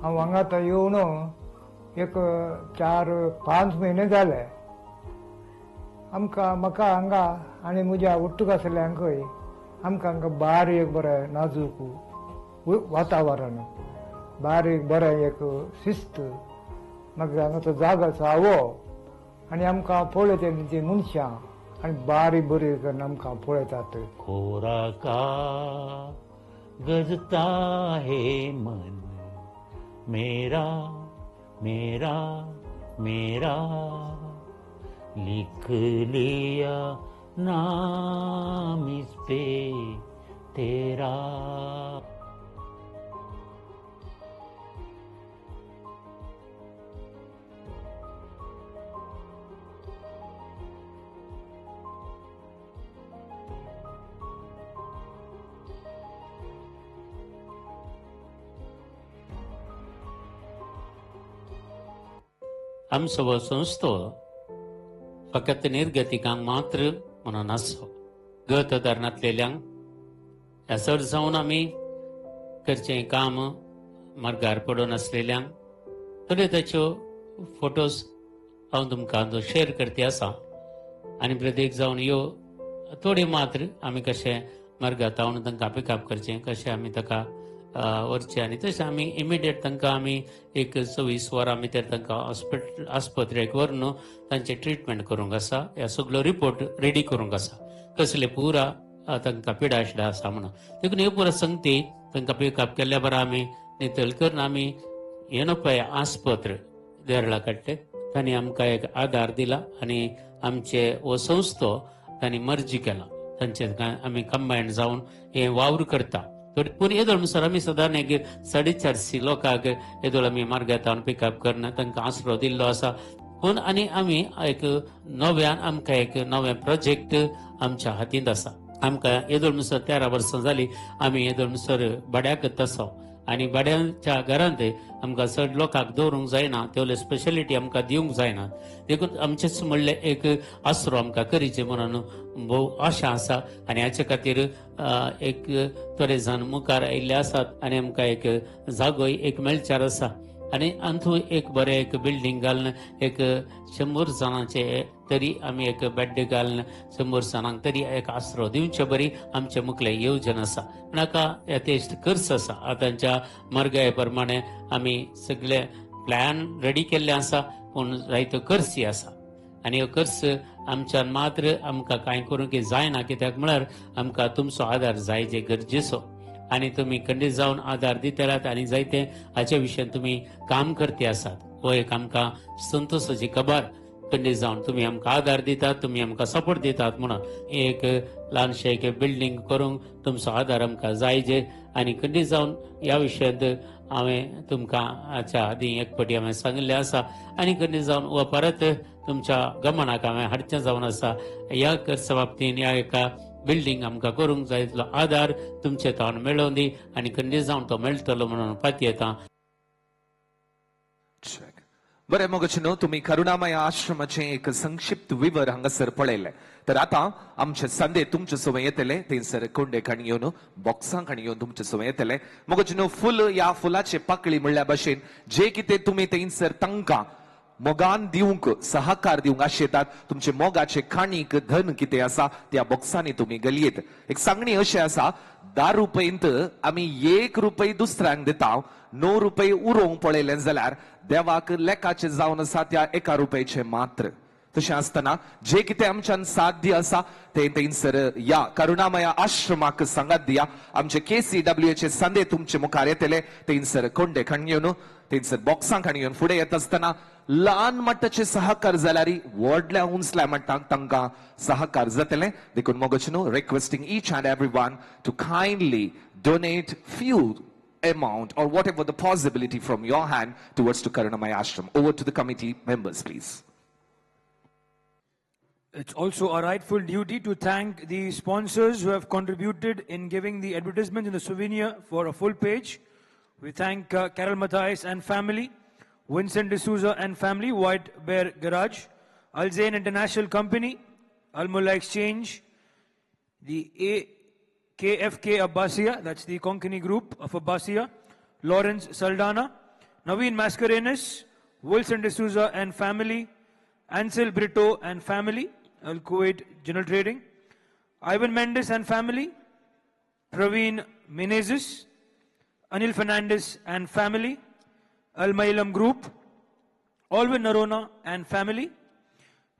हांव हांगा आतां येवन एक 4-5 म्हयने जाले. आमकां म्हाका हांगा आनी म्हज्या उट्टूक आसल्ल्यांकय आमकां हांगा बारीक बरें नाजूक वातावरण, बारीक बरें एक शिस्त, मागीर हांगा तो जागो आवो आनी आमकां पळयता ती मनशां आनी बारीक बरी करून आमकां पळयतात. कोरा का गजता है मन मेरा मेरा मेरा, लिख लिया नाम इस पे तेरा. आमचो हो संस्थो फकत निर्गतिकांक मात्र म्हणून आसचो. गतदार नासलेल्यांक ह्या चड जावन आमी करचें काम मार्गार पडून आसलेल्यांक थोड्यो ताच्यो फोटोज हांव तुमकां शेअर करते आसा. आनी प्रत्येक जावन ह्यो थोड्यो मात्र आमी कशें मार्गार तावन तांकां पिकअप करचें, कशें आमी ताका व्हरचें आनी तशें आमी इमिडिएट तांकां आमी एक 24 वरां भितर तांकां हॉस्पिटल आस्पत्रेक व्हरून तांचें ट्रिटमेंट करूंक आसा. ह्या सगळो रिपोर्ट रेडी करूंक आसा कसले पुरा तांकां पिडाशिडा आसा म्हणून. देखून ह्यो पुरा संगती तांकां पिकअप केल्ल्या बरा आमी नितळ करून आमी येनोपय आस्पत्र देरळा काडटे तांणी आमकां एक आदार दिला आनी आमचे हो संस्थो तांणी मर्जी केला. तांचे आमी कंबायन जावन हे वावर करता. पूण येदोळ म्हणसर आमी सदां एक 450 लोकांक येदोळ आमी मार्गांत पिकअप करून तांकां आसरो दिल्लो आसा. पूण आनी आमी एक नव्यान आमकां एक नवें प्रोजेक्ट आमच्या हातींत आसा. आमकां येदोळ म्हणसर 13 वर्सां जाली आमी येदोळ म्हणसर भाड्याक आसा. आनी भाड्याच्या घरांत आमकां चड लोकांक दवरूंक जायना, तेवले स्पेशलिटी आमकां दिवंक जायना. देखून आमचेच म्हणलें एक आसरो आमकां करीचे म्हणून भोव आशा आसा आनी हाचे खातीर एक थोडे जाण मुखार आयिल्ले आसात आनी आमकां एक जागोय एक मेळचार आसा आनी अंतू एक बरें एक बिल्डींग घालून एक 100 जाणांचे तरी आमी एक बेड घालून 100 जाणांक तरी एक आसरो दिवचे बरी आमचे मुखले येवजण आसा. पूण हाका यथेश्ट खर्च आसा. आतांच्या म्हारगाये प्रमाणे आमी सगळे प्लॅन रेडी केल्ले आसा, पूण जायतो खर्चय आसा आनी हो खर्च आमच्यान मात्र आमकां कांय करूंक जायना, कित्याक म्हळ्यार आमकां तुमचो आदार जाय जे गरजेचो आनी तुमी खंडीत जावन आदार दितलात आनी जायते हाचे विशयान तुमी काम करते आसात. हो एक आमकां संतोशाची खबर. खंडीत जावन तुमी आमकां आदार दितात, तुमी आमकां सपोर्ट दितात म्हणून एक ल्हानशें एक बिल्डींग करूंक तुमचो आदार आमकां जाय जे आनी खंडीत जावन ह्या विशयांत हांवें तुमकां हाच्या आदीं एक फावटी हांवें सांगिल्लें आसा आनी खंडीत जावन हो परत तुमच्या गमनाक हांवें हाडचें जावन आसा. ह्या खर्चा बाबतीन ह्या एका बिल्डींग आमकां करूंक जाय तितलो आदार तुमचे तावन मेळोवन दी आनी खंडीत जावन तो मेळटलो म्हणून पातयेता. बरें मोगाचे न्हू, तुमी करुणामय आश्रमाचें एक संक्षिप्त विवर हांगासर पळयलें. तर आतां आमचे संदे तुमचे सवय येतले, थंयसर कोंडे खाणी येवन बॉक्सां खाणी येवन तुमचे सवय येतले. मोगाचे न्हू, फुल ह्या फुलाचे पाकळी म्हणल्या भशेन जे कितें तुमी थंयसर तांकां मोगान दिवंक सहकार दिवंक आशेतात, तुमचे मोगाचे खाणीक धन कितें आसा त्या बॉक्सांनी तुमी गलयेत. एक सांगणी अशें आसा, 10 रुपयंत आमी 1 रुपय दुसऱ्यांक दिता, 9 रुपये उरोवंक पळयलें जाल्यार देवाक लेखाचें जावन आसा त्या 1 रुपयाचें मात्र. तशें आसतना जे कितें आमच्यान साध्य आसा तें थंयसर ह्या करुणामय आश्रमाक सांगात दिया. आमचे KCWA संदे तुमचे मुखार येतले, थंयसर कोंडे खाण घेवन थंयसर बॉक्सां खाण घेवन फुडें येता आसतना ल्हान मट्टाचे सहकार जाल्यार व्हडल्या उंचल्या मट्टाक तांकां सहकार जातले. देखून मोगाचे न्हू, requesting each and every one to kindly donate few amount or whatever the possibility from your hand towards to Karunamaya Ashram. Over to the committee members, please. It's also our rightful duty to thank the sponsors who have contributed in giving the advertisement and the souvenir for a full page. We thank Carol Mathias and family, Vincent D'Souza and family, White Bear Garage, Al Zain International Company, Al Mulla Exchange, the AKFK Abbasia, that's the Konkani group of Abbasia, Lawrence Saldana, Naveen Mascarenas, Wilson D'Souza and family, Ansel Brito and family, Al Kuwait General Trading, Ivan Mendes and family, Praveen Menezes, Anil Fernandez and family, Al Mailam Group, Alvin Narona and family,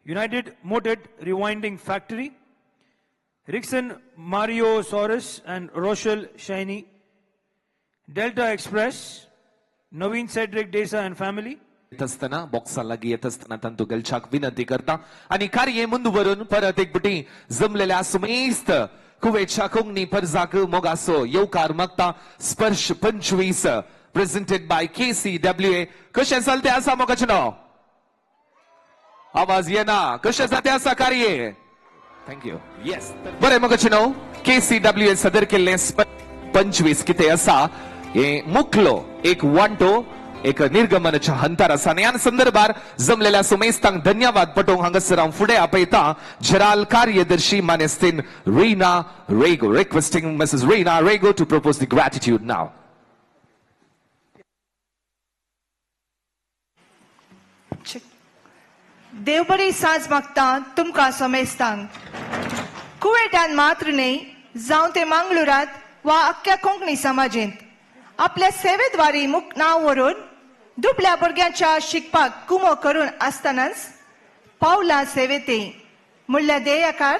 United Moted Rewinding Factory, Rickson Mario Soros and Rochelle Shiny, Delta Express, Naveen Cedric Desa and family. येत बॉक्सा लागीं येत आसतना तांतू गलच्याक विनंती करता आनी कार्य मुंदू व्हरून परत एक बुटी जमलेल्या सुमेस्त कुवेतच्या कोंकणी परजाक मोगासो येवकार मागता. स्पर्श 25 प्रेझेंटेड बाय KCWA. कशें चलते आसा मोगाचें नांव? आवाज येना. कशें जाते आसा कार्य? Thank you. Yes, बरें मोगाचें नांव, KCWA सदर केल्लें 25 कितें आसा हें मुखलो एक वांटो एक निर्गमनाच्या हंतार आसा आनी ह्या संदर्भार जमलेल्या सुमेस्तांक धन्यवाद पटोवंक हांगासर हांव फुडें आपयता जराल कार्यदर्शी मानेस्तीन Reena Rego. Requesting Mrs Reena Rego to propose the gratitude now. देवबरी साज मागता तुमकां समेस्तांक. कुवेटान मात्र न्हय, जावं ते मांगलोरात वा अख्ख्या कोंकणी समाजेंत आपल्या सेवेद्वारी मुख नांव व्हरून दुबल्या भुरग्यांच्या शिकपाक कुमो करून आसतनाच पावला सेवेते म्हणल्या ध्येयाकार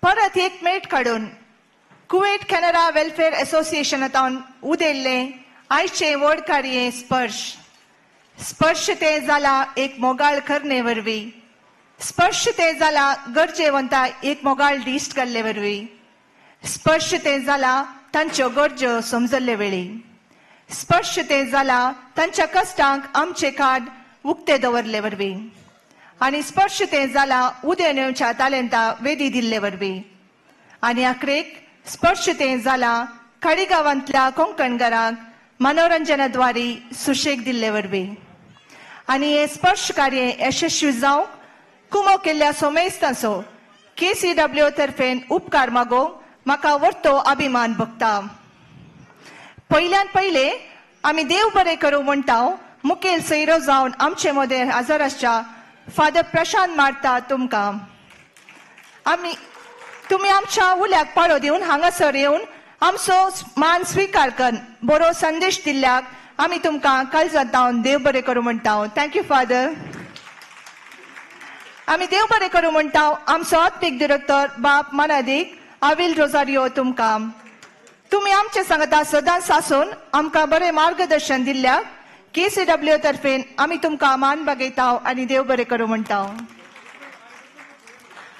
परत एक मेट काडून कुवेट कॅनरा वेलफेअर असोसिएशनांत उदेल्लें आयचें व्हड कार्य स्पर्श. स्पर्श ते जाला एक मोगाळ करणे वरवीं, स्पर्श ते जाला गरजेवंता एक मोगाळ दिश्ट घाल्ले वरवीं, स्पर्श ते जाला तांच्यो गरजो समजल्ले वेळी, स्पर्श ते जाला तांच्या कश्टांक आमचे कार्ड उक्ते दवरले वरवीं आनी स्पर्श ते जाला उदें येवच्या तालेंता वेदी दिल्ले वरवीं आनी आखरेक स्पर्श ते जाला खाडीगांवांतल्या कोंकणगारांक मनोरंजनाद्वारे सुशेग दिल्ले वरवीं आनी हे स्पर्श कार्य यशस्वी जावंक कुमो केल्ल्या सोमेस्तांचो KCW तर्फेन उपकार मागोवंक म्हाका वर्तो अभिमान भोगता. पयल्यान पयले आमी देव बरें करूं म्हणटा मुखेल सैरो जावन आमचे मदें हजर आसच्या फादर प्रशांत मारता तुमकां. आमी तुमी आमच्या उल्याक पाळो दिवन हांगासर येवन आमचो मान स्विकार कर बरो संदेश दिल्ल्याक आमी तुमकां काळजांत जावन देव बरें करूं म्हणटा. Thank you father. आमी देव बरें करूं म्हणटा आमचो आत्मीक डिरेक्टर बाप मनादीक आविल रोजारियो तुमकां. तुमी आमचे सांगता सदांच आसून आमकां बरें मार्गदर्शन दिल्ल्याक KCW तर्फेन आमी तुमकां मान बागयता आनी देव बरें करूं म्हणटा.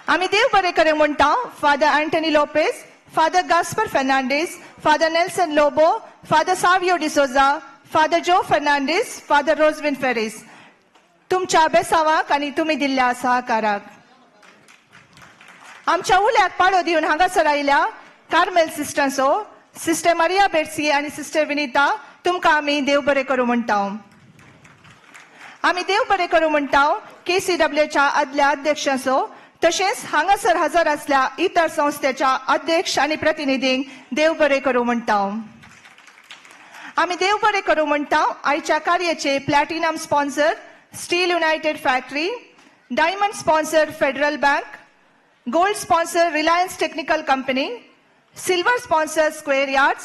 आमी देव बरें करूं म्हणटा Father Antony Lopez, Father Gaspar Fernandes, Father Nelson Lobo, Father Savio D'Souza, Father Joe Fernandes, Father Roswin Ferris तुमच्या बेसावाक आनी तुमी दिल्ल्या सहकाराक. आमच्या उल्याक पाळो दिवन हांगासर आयल्या कार्मेल सिस्टर्सो सिस्टर मारिया बेर्सी आनी सिस्टर विनिता तुमकां आमी देव बरें करूं म्हणटा. आमी देव बरें करूं म्हणटा KCWच्या आदल्या अध्यक्षांचो तशेंच हांगासर हजर आसल्या इतर संस्थेच्या अध्यक्ष आनी प्रतिनिधींक देव बरें करूं म्हणटा. आमी देव बरें करूं म्हणटा आयच्या कार्याचे platinum sponsor Steel United Factory, diamond sponsor Federal Bank, gold sponsor Reliance Technical Company, silver sponsor Square Yards,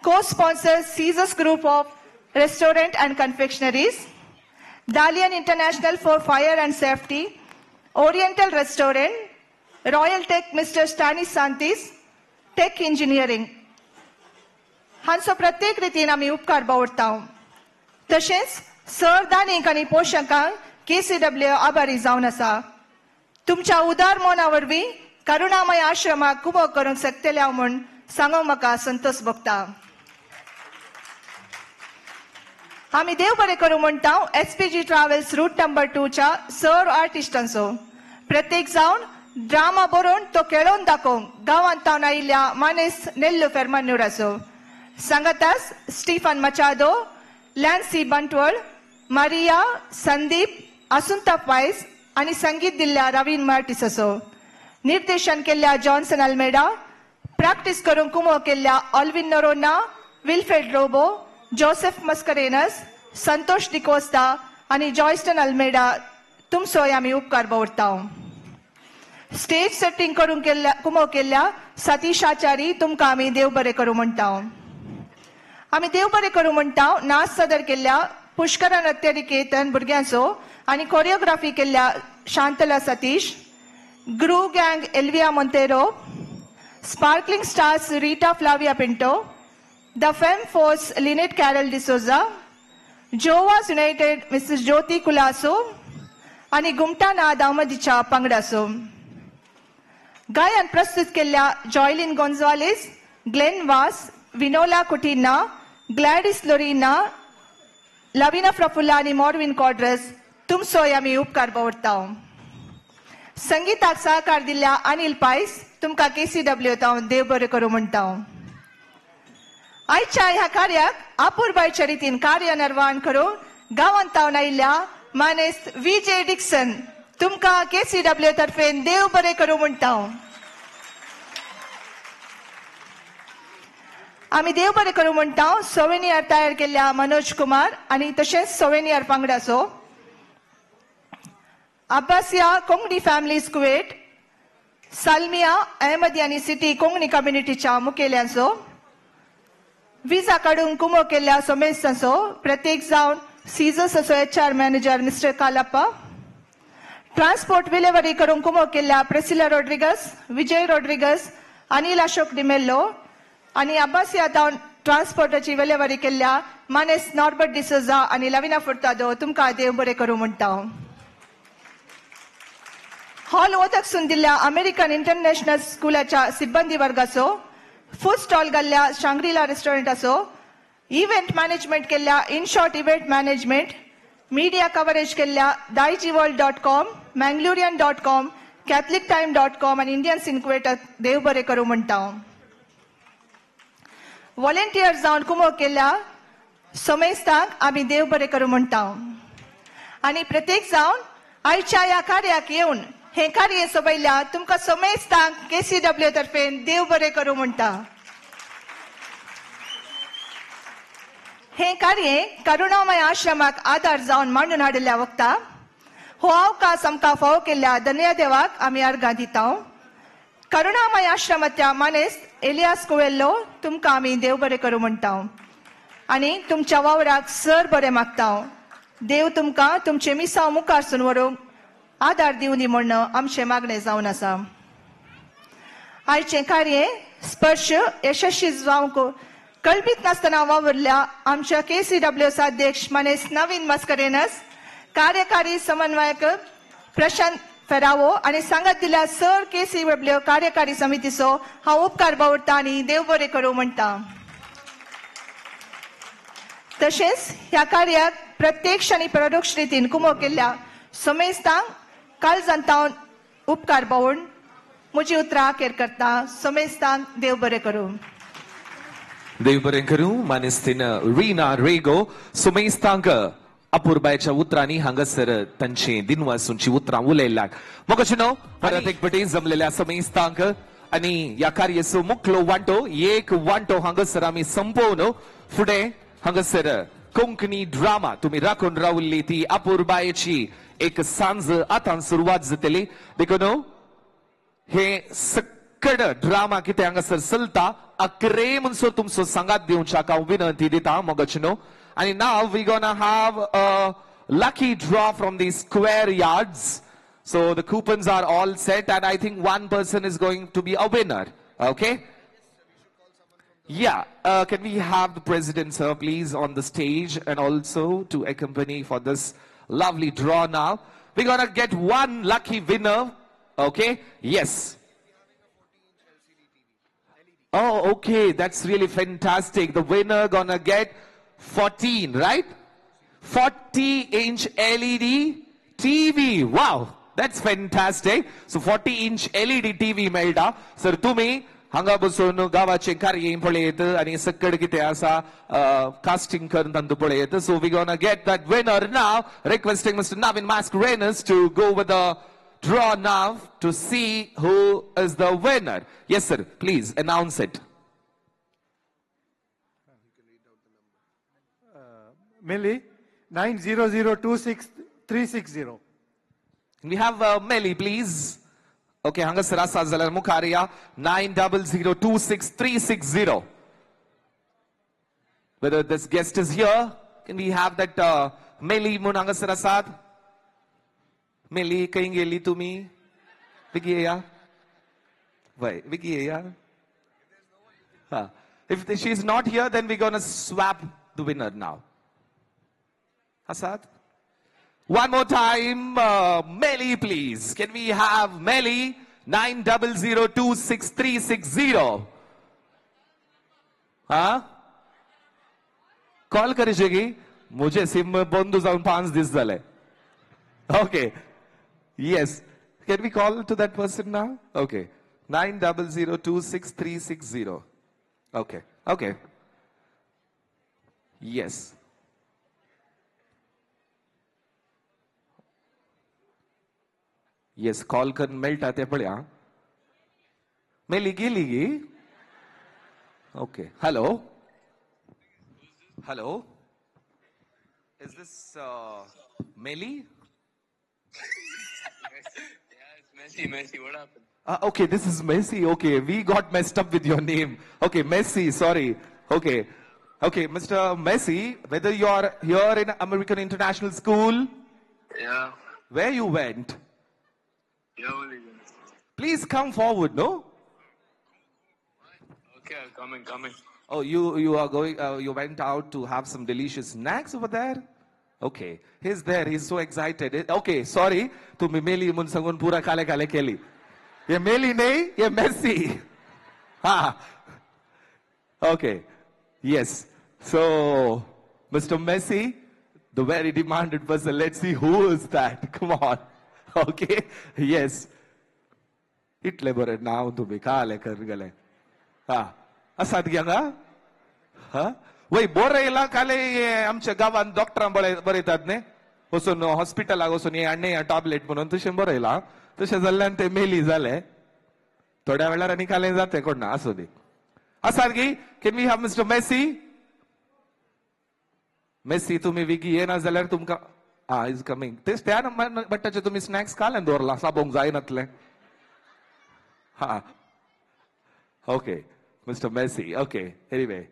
co-sponsor Caesars Group of Restaurant and Confectionaries, Dalian International for Fire and Safety, Oriental Restaurant, Royal Tech Mr. Stanis Santis, Tech Engineering. हांचो प्रत्येक रितीन आमी उपकार बावडटा. तशेंच सर दानीक आनी पोशकांक KCW आभारी जावन आसा. तुमच्या उदार मना वरवीं करुणामय आश्रमाक कुमो करूंक शकतले हांव म्हूण सांगूंक म्हाका संतोष भोगता. आमी देव बरें करूं म्हणटा SPG travels route number 2च्या sir आर्टिस्टांचो प्रत्येक जावन ड्रामा बरोवन तो खेळोवन दाखोवंक गांवांत तावन आयिल्ल्या मानेस नेल्लू फेर्मान्युराचो सांगातास Stephen Machado, Lancy Bantwal, Maria, Sandeep, Asunta Pais आनी संगीत दिल्ल्या रवीन मार्टिसाचो निर्देशन केल्ल्या जॉन्सन अल्मेडा, प्रॅक्टीस करूंक कुमो केल्ल्या Alvin Noronha, Wilfred Lobo, Joseph Mascarenhas, Santosh D'Costa आनी जॉयस्टन अल्मेडा तुमचोय आमी उपकार बावडटा. स्टेज सेटींग करूंक केल्ल्या कुमो केल्ल्या सतीश आचारी तुमकां आमी देव बरें करूं म्हणटा. आमी देव बरें करूं म्हणटा नाच सादर केल्ल्या पुष्करा नृत्यनिकेतन भुरग्यांचो आनी कोरियोग्राफी केल्ल्या Shantala Satish, Guru gang Elvia Monteiro, sparkling stars Rita Flavia Pinto, the femme force Lynette Carol D'Souza, Jovas United Mrs Jyoti Colaco आनी गुमटाना दामदीच्या पंगडाचो. गायन प्रस्तुत केल्ल्या Joylin Gonzales, Glenn Vaz, Vinola Coutinho, Gladys Lorina, Lavina Prafulla आनी मॉर्विन कॉड्रस तुमचोय आमी उपकार बावडटा. संगीताक सहकार दिल्ल्या अनिल पायस तुमकां KCW तावन देव बरें करूं म्हणटा. आयच्या ह्या कार्याक अपुरबायच्या रितीन कार्य निर्वाहण करून गांवांत तावन आयिल्ल्या मानेस्त VJ Dixon तुमकां KCW तर्फेन देव बरें करूं म्हणटा. आमी देव बरें करूं म्हणटा सोवेनियर तयार केल्ल्या मनोज कुमार आनी तशेंच सोवेनियर पंगडाचो Abbasiya Konkani families Kuwait, Salmiya Ahmadi आनी सिटी कोंकणी कम्युनिटीच्या मुखेल्यांचो विजा काडूंक कुमो केल्ल्या सोमेस्तांचो प्रत्येक जावन सीझर्साचो HR manager Mister Kalappa, transport विलेवारी करूंक कुमो केल्ल्या प्रेसिला रॉड्रिगस, विजय रॉड्रिगस, अनिल अशोक डिमेल्लो आनी अब्बासिया तावन ट्रान्सपोर्टाची विलेवारी केल्ल्या मानेस नॉर्बर्ट डिसोजा आनी लविना फुर्तादो तुमकां देव बरें करूं म्हणटा. हॉल ओदकसून दिल्ल्या अमेरिकन इंटरनॅशनल स्कुलाच्या सिब्बंदी वर्गाचो, फूड स्टॉल घाल्ल्या शांग्रिला रेस्टॉरंटाचो, इव्हेंट मॅनेजमेंट केल्ल्या in short event management, media coverage केल्ल्या daijiworld.com, mangalorean.com, catholictime.com आनी इंडियन्स इन कुवेटाक देव बरें करूं म्हणटा. व्हॉलेंटियर जावन कुमो केल्ल्या समेस्तांक आमी देव बरें करूं म्हणटा. आनी प्रत्येक जावन आयच्या ह्या कार्याक येवन हें कार्य सोबयल्या तुमकां समेस्तांक KCW तर्फेन देव बरें करूं म्हणटा. हें कार्य करुणामय आश्रमाक आदार जावन मांडून हाडिल्ल्या वखता हो अवकाश आमकां फावो केल्ल्या धन्य देवाक आमी अर्गां दिता. करुणामय आश्रमांतल्या मानेस्त एलियास कुवेल्लो तुमकां आमी देव बरें करूं म्हणटा आनी तुमच्या वावराक सर बरें मागता. देव तुमकां तुमचें मिसांव मुखार सून व्हरूंक आदार दिवनी म्हूण आमचें मागणें जावन आसा. आयचें कार्य स्पर्श यशस्वी जावंक कल्पीत नासतना वावुरल्या आमच्या KCW अध्यक्ष मानेस्त नवीन मस्करेनस, कार्यकारी समन्वयक प्रशांत फेरावो आनी सांगत दिल्या सर KCW कार्यकारी समितीचो हांव उपकार बावडटा आनी देव बरें करूं म्हणटा. तशेंच ह्या कार्याक प्रत्यक्ष आनी परोक्ष रितीन कुमो केल्ल्या समेस्तांक काळजांतावन उपकार बावून म्हजी उतरां अखेर करता. समेस्तांक देव बरें करूं. देव बरें करूं. मानेस्तीन रीना रेगो सुमेस्तांक अपुरबायच्या उतरांनी हांगासर तांची दिनवासूंची उतरां उलयल्यात. मोगाचेनो परत एक पटी जमलेल्या समेस्तांक आनी ह्या कार्याचो मुखलो वांटो एक वांटो हांगासर आमी संपोवन फुडें हांगासर कोंकणी ड्रामा तुमी राखून रावल्ली ती अपुरबायेची एक सांज आतां सुरवात जातली. देखून हे सक्कड ड्रामा कितें हांगासर चलता अकरे म्हणसर तुमचो सांगात दिवच्याक हांव विनंती दिता मोगाचेनो. आनी now we gonna have a lucky draw from the square yards. So the coupons are all set and I think one person is going to be a winner. Okay? Yeah, can we have the president, sir, please, on the stage and also to accompany for this lovely draw now. We're gonna get one lucky winner. Okay? Yes. Oh, okay. That's really fantastic. The winner gonna get 14, right? 40-inch LED TV. Wow, that's fantastic. So 40-inch LED TV मेळटा. Sir, तुम्ही हांगा बसून गावाचें कार्य पळयत आनी सक्कड कितें आसा कास्टिंग करून तांतू पळयत. So we gonna get that winner now. Requesting Mr. Navin Mascarenhas to go with the draw now to see who is the winner. Yes, sir. Please announce it. Meli, 90026360. We have Meli, please. Okay, हांगासर आसा जाल्यार मुखार या. 90026360. Whether this guest is here, can we have that Meli म्हूण हांगासर आसात? मेली खंय गेली तुमी? बेगी येया. वय बेगी येया. If she is not here, then we're gonna swap the winner now. Asad? One more time, Meli, please. Can we have Meli? 90026360. Huh? Call करीशे मुझे सिम बंद जावन 5 दीस जाले. Okay. Yes. Can we call to that person now? Okay. 90026360. Okay. Okay. Yes. Yes, call करून मेळटा ते पळया. मेली गेली गी? Okay. Hello. Hello. Is this Meli? Yeah, it's Messi. Messi, what happened? Okay, this is Messi. Okay, we got messed up with your name. Okay, Messi, sorry. Okay. Okay, Mr. Messi, whether you are here in American International School? Yeah. Where you went? Yeah, please come forward, no? Okay, I'm coming, coming. Oh, you are going, you went out to have some delicious snacks over there? Okay, he's there, he's so excited. Okay, sorry, तुम्ही मेली म्हणून सांगून पुरा काले काले केली. ये मेली नाही, ये मेसी. हा. Okay, yes. So, Mr. Messi, the very demanded person, let's see who is that. Come on. Okay, yes. इतले बरें नांव तुमी काले कर गेले. हा, आसात गे हांगा? हा वय बरयला काले आमच्या गांवांत डॉक्टरां बरयतात न्ही, वचून हॉस्पिटलाक वचून हे आनी टॅबलेट म्हणून तशें बरयला, तशें जाल्ल्यान ते मेली जाले थोड्या वेळार आनी काले जाते कोण ना. आसूं दी. आसात की can we have mister Messi? Messi तुमी विगी येना जाल्यार तुमकां आ is coming. तेच त्या बट्टाचे तुमी स्नॅक्स काल्यान दवरला साबोंक जायनातलें. हा okay mister Messi. Okay anyway,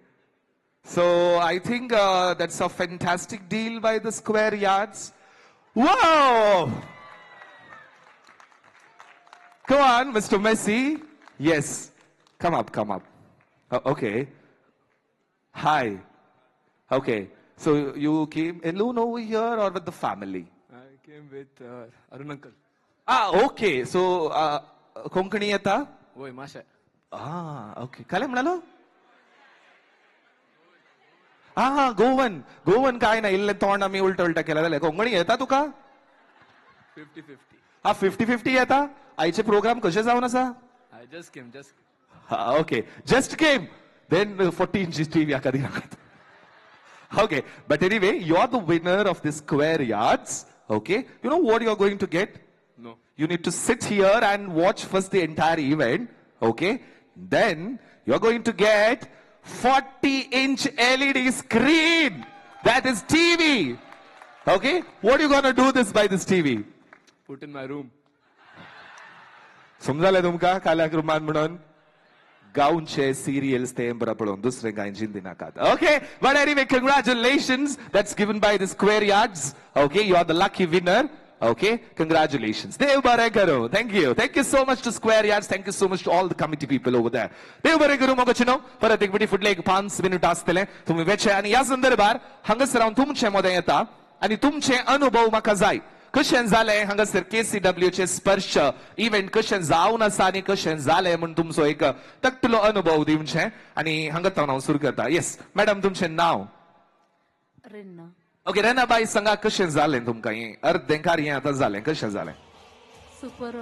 so I think that's a fantastic deal by the Square Yards. Wow! Come on, Mr. Messi. Yes. Come up, come up. Okay. Hi. Okay. So you came alone over here or with the family? I came with Arun uncle. Ah, okay. So, Konkani yeta? Oi, Masha. Ah, okay. Kale mnalo? Ah, Goan. Goan काय ना इल्ले तोंड आम्ही उलट उलट केला जाल्यार कोंकणी येता तुका? 50-50. हा 50-50 येता? आयचे प्रोग्राम कशे जावन आसा? I just came, just. Okay, just came. Then 40 inches TV हाका दिनाकात. Okay, but anyway, you are the winner of the Square Yards. Okay, you know what you are going to get? No. You need to sit here and watch first the entire event. Okay, then you are going to get 40-inch LED screen. That is TV. Okay? What are you going to do this by this TV? Put in my room. समजाले तुमका काल्याक रुमान म्हणून गावचे सिरियल्स ते बरं पळोवन दुसरे काय चिंती नाकात. Okay, but anyway, congratulations. That's given by the Square Yards. Okay, you are the lucky winner. Okay, congratulations. Dev bare karo. Thank you. Thank you so much to Square Yards. Thank you so much to all the committee people over there. Dev bare karo मोगचनो परत एक मिनिट फुडले एक 5 मिनिट आसतले तुम्ही वेचे आनी ह्या संदर्भार हांगासर हांव तुमचे मदें येता आनी तुमचे अनुभव म्हाका जाय. कशें जालें हांगासर KCW चे स्पर्श इव्हेंट कशें जावन आसा आनी कशें जालें म्हूण तुमचो एक तकटलो अनुभव दिवचें आनी हांगा हांव सुरू करता. येस मॅडम, तुमचें नांव? रेन्ना. ओके रेनाबाई, सांगा कशें जालें तुमकां हें अर्दें कार्य आतां जालें, कशें जालें? Super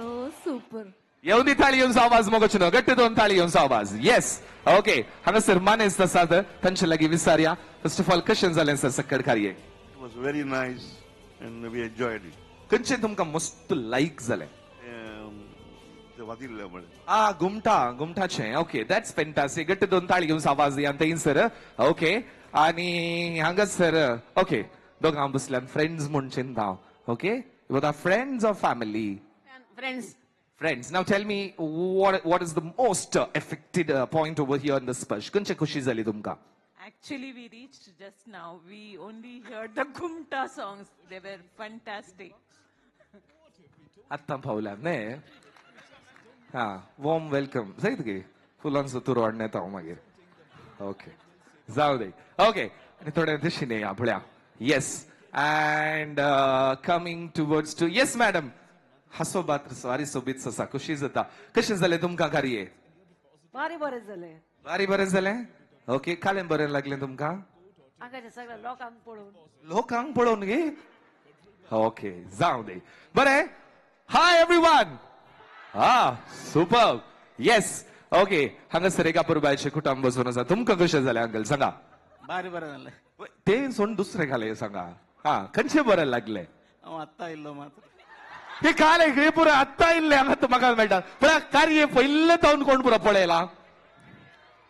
super. येवन दी ताळी येवन आवाज मोगचो न्हू, गट्ट दोन ताळी येवन आवाज. येस ओके, हांगासर मानेस्त आसात तांचे लागीं विचारया. फर्स्ट ऑफ ऑल कशें जालें सर सक्कड कार्य? It was very nice and we enjoyed it. खंयचें तुमकां मस्त लायक जालें? आ घुमटा, घुमटाचें. Okay, that's fantastic. गट्ट दोन ताळी घेवन आवाज दिया थंयसर. ओके, आनी हांगासर ओके दोगां बसल्यान फ्रेंड्स म्हूण चिंता हांव. Okay, you are friends or family? Friends. Friends. Now tell me what is the most affected point over here in the Sparsh? खंयचे खुशी जाली तुमकां? Actually, we reached just now. We only heard the Ghumta songs. They were fantastic. आत्तां पावल्यात न्ही? हा, वॉर्म welcome. जायत गे फुलांचो तुरो हाडून येता हांव मागीर. ओके, जावं दी. ओके, आनी थोडे तशी न्ही पळया. Yes, and coming towards to yes madam. हासो बात सारी सोबीत आसा, खुशी जाता. कशें जालें तुमकां कार्य? बारी बरें जालें. बारी बरें जालें. ओके, कालें बरें लागलें तुमकां? हांगाचे सगळे लोकांक पळोवन. लोकांक पळोवन गे? ओके, जावं दी. बरें. Hi everyone. हा सुपर. येस ओके, हांगासर एका परबायचें कुटुंब बसून आसा. तुमकां कशें जालें अंकल सांगा? बारी बरें जालें. तें सोडून दुसरें घालें सांगा. हा, खंयचें बरें लागलें? हांव आत्तां येयल्लो मात्र. हे काल हे पुरो आत्तां येयल्लें हांगा म्हाका मेळटा. पूण कार्य पयलें जावन कोण पुरो पळयलां?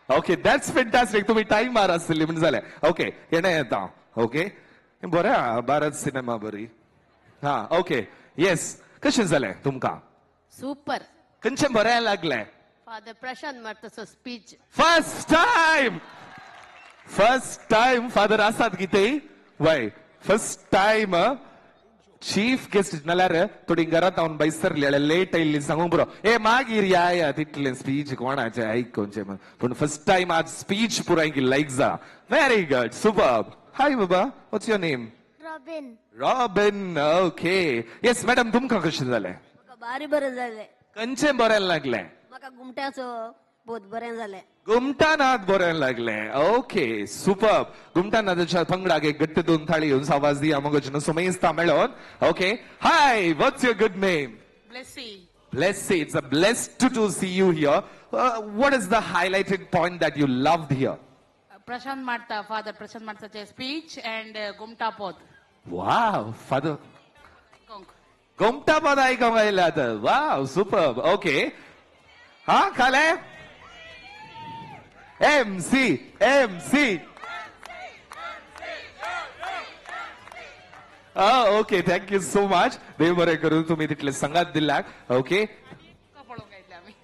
Okay, that's fantastic. तुम्ही टायमार आसतली म्हण जालें. ओके, येणें येता. ओके, बरें आहा, भारत सिनेमा बरी. हा ओके, येस, कशें जालें तुमकां? सुपर. खंयचें बरें लागलें? फादर प्रशांत मार्ताचो speech. First time, first time father आसात कितें? वय, फर्स्ट टायम चीफ गेस्ट नाल्यार थोडी घरांत हांव भायर लेट आयिल्ली सांगूंक पुरो. ए मागीर या या तितलें स्पीच कोणाचें आयकोवचें म्हण. पूण फर्स्ट टायम आज स्पीच पुराय लायक जा. Very good, super. हाय बाबा, what's your name? Robin. Robin, okay. Yes madam, तुमकां कशें जालें? म्हाका बारी बरें जालें. खंयचें बरें लागलें? म्हाका घुमट्याचो बहुत बरें जालें. घुमटानाथ बरें लागलें. Okay, super. घुमटानाथाच्या पंगडाक एक गट्ट दोन थाळी घेवन आवाज दिया मगो सुमेस्ता मेळोन. Okay, hi, what's your good name? Blessy. Blessy, it's a blessed to see you here. What is the highlighted point that you loved here? Prashant Marta, father Prashant मार्ताचे स्पीच अँड गोमटा पद. वाव, फादर गोमटा पद आयकोंक आयल्यात. वाव, सुपर. ओके, हा खाले M C M C. Okay, thank you so much. देव बरें करूं, तुम्ही तितले संगात दिल्याक. ओके,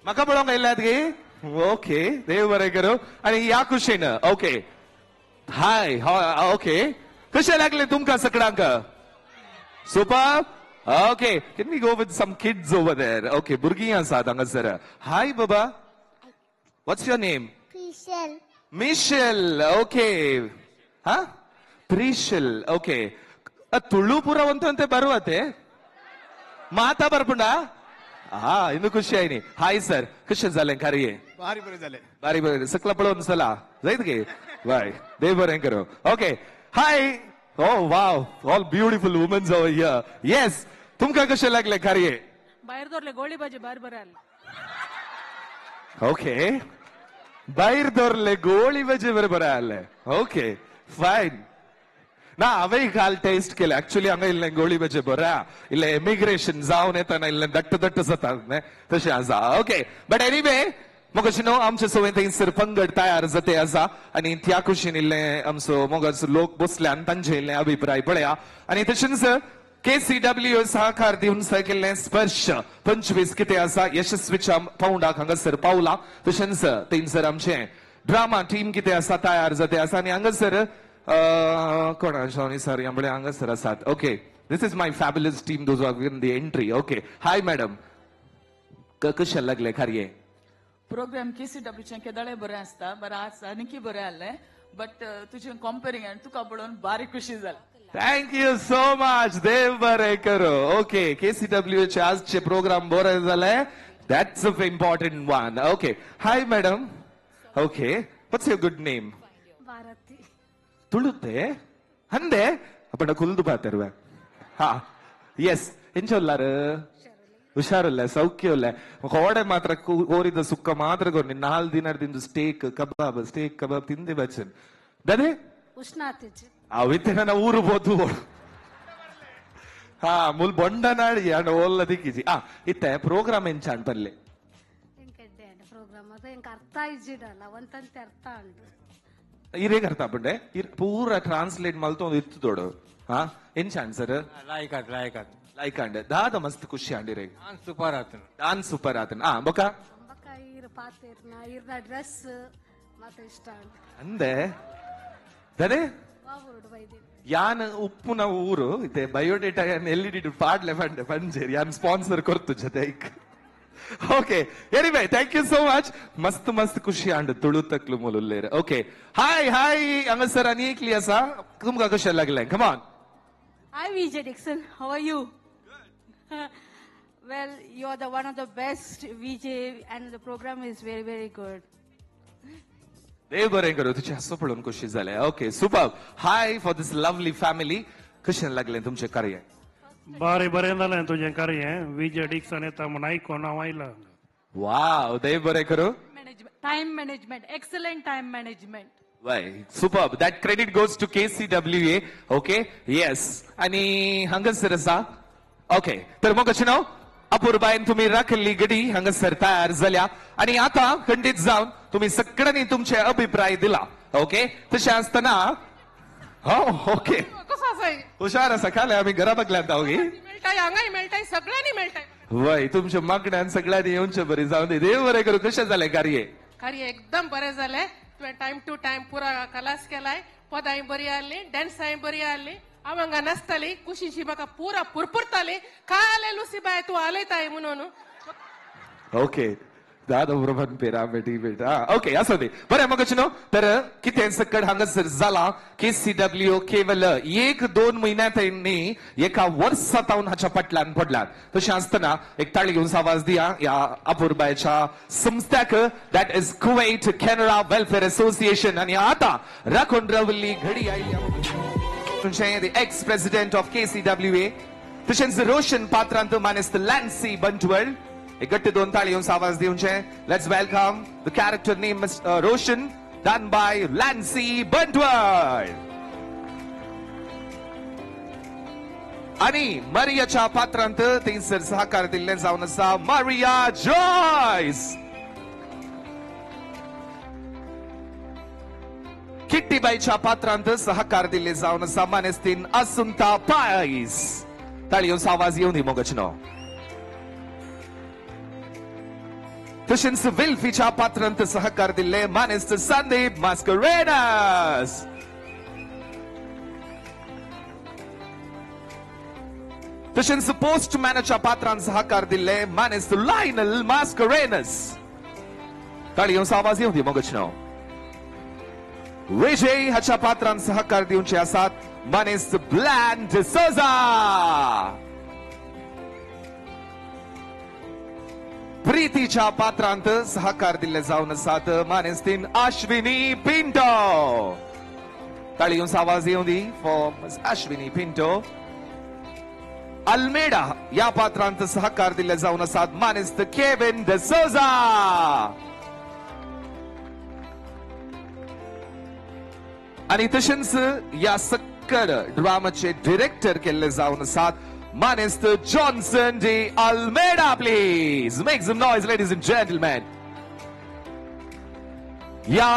म्हाका पळोवंक आयल्यात गे. ओके, देव बरें करूं. आनी ह्या कुशीन ओके, हाय, ओके, कशें लागलें तुमकां सगळ्यांक? Super. Okay, can we go with some kids over there? Okay, भुरगीं आसात हांगासर. हाय बाबा, what's your name? Michelle. Michelle, okay. हा, प्रिशल, ओके. ತುಳು ಪೂರ ಒಂತಂತೆ ಬರುವತ್ತೆ ಮಾತಾ ಬರ್ಪುಂಡ. ಹಾ, ಇನ್ನು ಖುಷಿ ಆಯ್ನಿ. ಹಾಯ್ ಸರ್, ಖುಷಿ जालें कार्य? ಬಾರಿ ಬरे जालें. ಬಾರಿ ಬरे. सकला पळोवन चला जायत गे. बाय, देव बरें करूं. Okay, hi. Oh wow, all beautiful womens over here. Yes, तुमकां कशें लागलें कार्य? भायर दवरले गोळी भाजी भायर बरें आसलें. ओके, भायर दवरले गोळी भाजी बरें बरें आसलें. Okay, fine. ना, हांवें काल टेस्ट केलें. ऍक्च्युली हांगा इल्लें गोळी भाजी बरें, इल्लें इमिग्रेशन जावन येतना इल्लें दट्ट दट्ट जाता तशें आसा. ओके, बट एनिवे, मोगाचे न्हू आमचे सवय थंयसर पंगड तयार जाते आसा आनी त्या कुशीन इल्लें आमचो मोगाचो लोक बसले आनी तांचे इल्लें अभिप्राय पळया. आनी तशेंच KCW सहकार दिवन केल्लें स्पर्श 25 कितें आसा यशस्वीच्या पावंडाक हांगासर पावला. तशेंच थंयसर आमचें ड्रामा टीम कितें आसा तयार जाते आसा आनी हांगासर कोण सॉरी म्हळ्यार हांगासर आसात. Okay, this is my fabulous team, those are in the entry. Okay, hi madam, कशें लागलें कार्य? प्रोग्राम KCWचें केदाळे बरें आसता, बरें आज आनीकय बरें आहलें, बट तुजें कंपेरींग आनी तुका पळोवन बारीक खुशी जाली. Thank you so much, देव बरें करूं. ओके, KCWचे आजचे प्रोग्राम बरें जालें, that's a important one. Okay, hi madam. Okay, what's your good name? Bharati. ತುಳುತೆ ಅಂದೆ ಅಪ್ಪಣ ಕುಲ್ದು ಬಾತರ್ವೆ. ಹಾ, ಎಸ್, ಎಂಚೊಲ್ಲಾರು? ಹುಷಾರಲ್ಲ, ಸೌಖ್ಯ ಇಲ್ಲ. ಕೋಡೆ ಮಾತ್ರ ಕೋರಿದ ಸುಕ್ಕ ಮಾತ್ರ ಕೊರ್ನಿ. 4 ದಿನದಿಂದ ಸ್ಟೇಕ್ ಕಬಾಬ್ ಸ್ಟೇಕ್ ಕಬಾಬ್ ತಿಂದೆ ಬಚ್ಚನ್ ದದೆ ಉಷ್ಣಾತಿಜಿ ಅವಿತ್ತೆ ನನ್ನ ಊರು ಬೋದು. ಹಾ, ಮುಲ್ ಬೊಂಡನಾಡಿ ಅಣ್ಣ ಓಲ್ಲ ದಿಕ್ಕಿಜಿ. ಆ ಇತ್ತೆ ಪ್ರೋಗ್ರಾಮ್ ಎಂಚ ಅನ್ಪರ್ಲೆ? ಪ್ರೋಗ್ರಾಮ್ ಅದು ಎಂಕ್ ಅರ್ಥ ಇಜ್ಜಿಡಲ್ಲ, ಒಂತಂತೆ ಅರ್ಥ ಉಂಟು. ಇರೇಗ್ ಅರ್ಥ ಆಪುಂಡೆ ಪೂರ ಟ್ರಾನ್ಸ್ಲೇಟ್ ಮಲ್ತೊಂದು ಇತ್ತು ದೊಡು. ಹಾ, ಎಂಚ ಆನ್ಸರ್? ಲೈಕ್ ಆತ್, ಲೈಕ್ ಆತ್, ಲೈಕ್ ಆಂಡ್. ದಾದ ಮಸ್ತ್ ಖುಷಿ ಆಂಡಿರೆ. ಡಾನ್ಸ್ ಸೂಪರ್ ಆತನ. ಡಾನ್ಸ್ ಸೂಪರ್ ಆತನ. ಆ ಬೊಕ ಬೊಕ ಈರ್ ಪಾತೆರ್ನ ಈರ್ನ ಡ್ರೆಸ್ ಮಾತ ಇಷ್ಟ ಆಂಡ್. ಅಂದೆ ದದೆ ಯಾನ್ ಉಪ್ಪುನ ಊರು ಇತ್ತೆ ಬಯೋಡೇಟಾ ಯಾನ್ ಎಲ್ಲಿಡಿ ಪಾಡ್ಲೆ ಪಂಡೆ ಪಂಜೇರಿ ಯಾನ್ ಸ್ಪಾನ್ಸರ್ ಕೊರ್ತು ಜೊತೆ. Okay, anyway, thank you so much. ಮಸ್ತ್ ಮಸ್ತ್ ಖುಷಿ ಆಂಡ್ ತುಳು ತಕ್ಲು ಮುಲುಲ್ಲೇರ್. ಓಕೆ, ಹಾಯ್ ಹಾಯ್ ಹಂಗಸರ್ ಅನೇಕ್ಲಿ ಆಸಾ ತುಮ್ಕಾ ಖುಷಿ लागले. Come on. Hi Vijay Dixon, how are you? Good. Well, you are the one of the best VJ and the program is very very good. देव बरें करूं, तुझे हासो पळोवन खुशी जालें. Okay, super. Hi for this lovely family. कशें लागलें तुमचें कार्य? बारे बरें जालें तुजें कार्य. विजय डिक्सन येता म्हूण आयकोन हांव आयलां. वाव, देव बरें करूं. Time management, excellent time management. Why, superb. That credit goes to KCWA. Okay, yes. आणि हांगासर आसा. ओके, तर मग कशें न्हू अपुरबायेन तुमी राखिल्ली गडी हांगासर तयार जाल्या आनी आतां खंडीत जावन तुमी सगळ्यांनी तुमचे अभिप्राय दिला. ओके, तशें आसतना हो ओके, कसो आसा? हुशार आसा. खाले आमी घरा बगल्यान ओगे मेळटाय, हांगाय मेळटाय, सगळ्यांनी मेळटाय. वय, तुमच्या मागण्यान सगळ्यांनी येवचे बरी जावन दी. देव बरें करूं. कशें जालें कार्य? कार्य एकदम बरें जालें. तुवें टायम टू टायम पुरा कलास केलाय, पदांय बरी आहली, डॅन्सांय बरी आहली. हांव हांगा नाचताली कुशीशी, म्हाका पुरा पुरपुरताली. काय आले लुसीबाय तूं आलयताय म्हणून. ओके, दादा बरोबर पेरा बेटी बेटा. ओके, असो दी बरें. मग न्हू तर कितें सकट हांगासर जाला, KCW केवल 1-2 म्हयन्यांत न्ही, एका वर्सा तावन हाच्या फाटल्यान पडल्यात. तशें आसतना एक ताळी घेवन आवाज दिया ह्या अपुरबायच्या संस्थ्याक, that is Kuwait Canara welfare association. आनी आतां राखून राविल्ली घडी आयली the ex president of KCWA, तशेंच रोशन पात्रांत मानेस्त लॅन्सी बंटवळ. एक गट्टे 2 ताळी येवन आवाज दिवचे. Let's welcome the character name Roshan. done by Lancy Bantwal. आनी मरियाच्या पात्रांत थंयसर सहकार दिल्लें जावन आसा मारिया जॉयस. किट्टीबाईच्या पात्रांत सहकार दिल्ले जावन आसा मानेस्तीन असुंता पायस. ताळयोंचो आवाज येवंदी मोगचनो. तशेंच विल्फीच्या पात्रांत सहकार दिल्ले मानेस्त संदीप मास्करेनस. तशेंच पोस्टमॅनाच्या पात्रांत सहकार दिल्ले मानेस्त लायनल मास्करेनस. ताळयोंचो आवाज येवंदी मोगचनो. विजय हाच्या पात्रांत सहकार दिवचे आसात मानेस्त ब्लॅन डिसोजा. प्रीतीच्या पात्रांत सहकार दिल्ले जावन आसात मानेस्तीन अश्विनी पिंटो. ताळयोंचो आवाज येवंदी फॉर अश्विनी पिंटो. अल्मेडा ह्या पात्रांत सहकार दिल्ले जावन आसात मानेस्त केविन डिसोजा. आनी तशेंच ह्या सक्कर ड्रामाचे डिरेक्टर केल्ले जावन आसात मानेस्त Johnson D Almeida. Please make some noise ladies and gentlemen. ह्या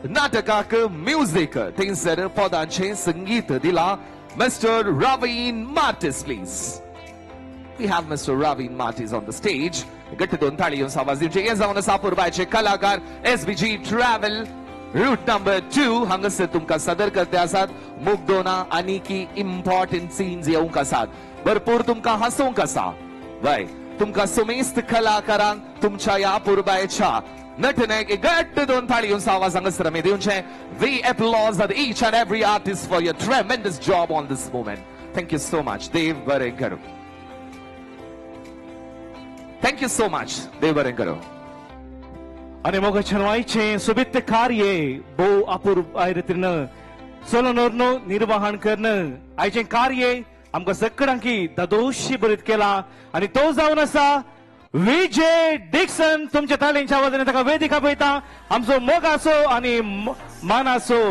नाटकाक म्युझिक थंयसर पदांचें संगीत दिलां Mr. Raveen Martis. Please, we have Mr. Raveen Martis on the stage. गट्ट दोन ताळयोंचो आवाज दिवचे. हे जावन आसा पुरबायचे कलाकार SBG travel route number 2 हांगासर तुमकां सादर करते आसात. मुगदोना आनी इम्पॉर्टंट सीन्स येवंक आसात, भरपूर तुमकां हांसोवंक आसा. वय तुमकां सुमेस्त कलाकारांक तुमच्या ह्या पुरबायच्या नटनेक गट्ट दोन ताळयोंचो आवाज हांगासर आमी दिवचे. We applause at each and every artist for your tremendous job on this moment. Thank you so much. देव बरें करूं. Thank you so much. देव बरें करूं. आनी मोगाच्या आयचें सोबीत कार्य भोव अपूर्व रितीन चलोन निर्वहण करून आयचें कार्य आमकां सगळ्यांकी दादोशी बरीत केला आनी तो जावन आसा विजय डिक्सन. तुमच्या ताळ्यांच्या आवाजान ताका वेदिका पळयता. आमचो मोगाचो आनी मानाचो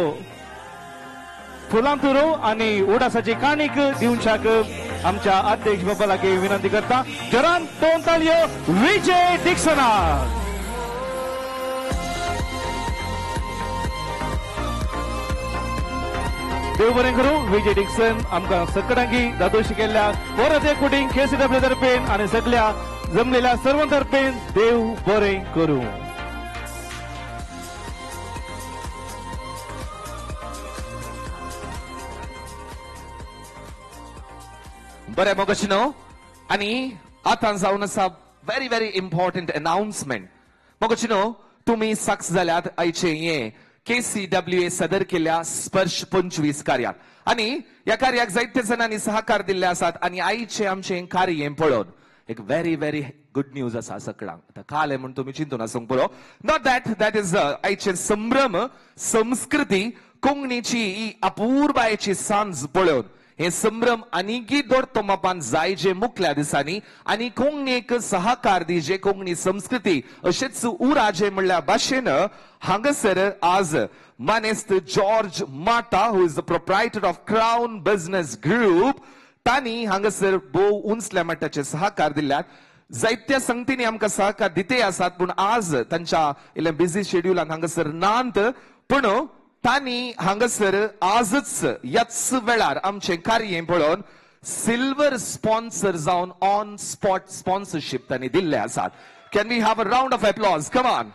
फुलांतुरो आनी उडासाची काणीक दिवच्याक आमच्या अध्यक्ष बाबा लागीं विनंती करता. जरान दोन ताळयो विजय डिक्सनाक. देव बरें करूं. विजय डिक्सन आमकां सगळ्यांकी दादोशी केल्ल्या परत एक कुटींग KCW तर्फेन आनी सगळ्या जमलेल्या सर्वां तर्फेन देव बरें करूं. बरें मोगचनो. आनी आतां जावन आसा व्हेरी व्हेरी इम्पॉर्टंट अनाउन्समेंट. मोगचनो तुमी सक्स जाल्यात आयचें हें KCWA सदर केल्या स्पर्श 25 कार्याक आनी ह्या कार्याक जायते जाणांनी सहकार दिल्ले आसात. आनी आयचें आमचें कार्य पळोवन एक व्हेरी व्हेरी गुड न्यूज आसा सगळ्यांक. आतां काल म्हूण तुमी चिंतून आसूंक पुरो. Not that that is आयचें संभ्रम संस्कृती कोंकणीची ही अपूर्बायेची सांज पळोवन हे संभ्रम आनीकी दोडतो मापान जायजे मुखल्या दिसांनी आनी कोंकणीक सहकार दिजे कोंकणी संस्कृती अशेंच उराजे म्हणल्या भाशेन हांगासर आज मानेस्त George Mata who is the proprietor of Crown Business Group तांणी हांगासर भोव उंचल्या मट्टाचे सहकार दिल्यात. जायत्या संगतींनी आमकां सहकार दिते आसात पूण आज तांच्या इल्लें बिझी शेड्युलान हांगासर नात. पूण तांणी हांगासर आजच ह्याच वेळार आमचें कार्य पळोवन सिल्वर स्पॉन्सर जावन ऑन स्पॉट स्पॉन्सरशीप तांणी दिल्ले आसात. Can we have a round of applause? Come on.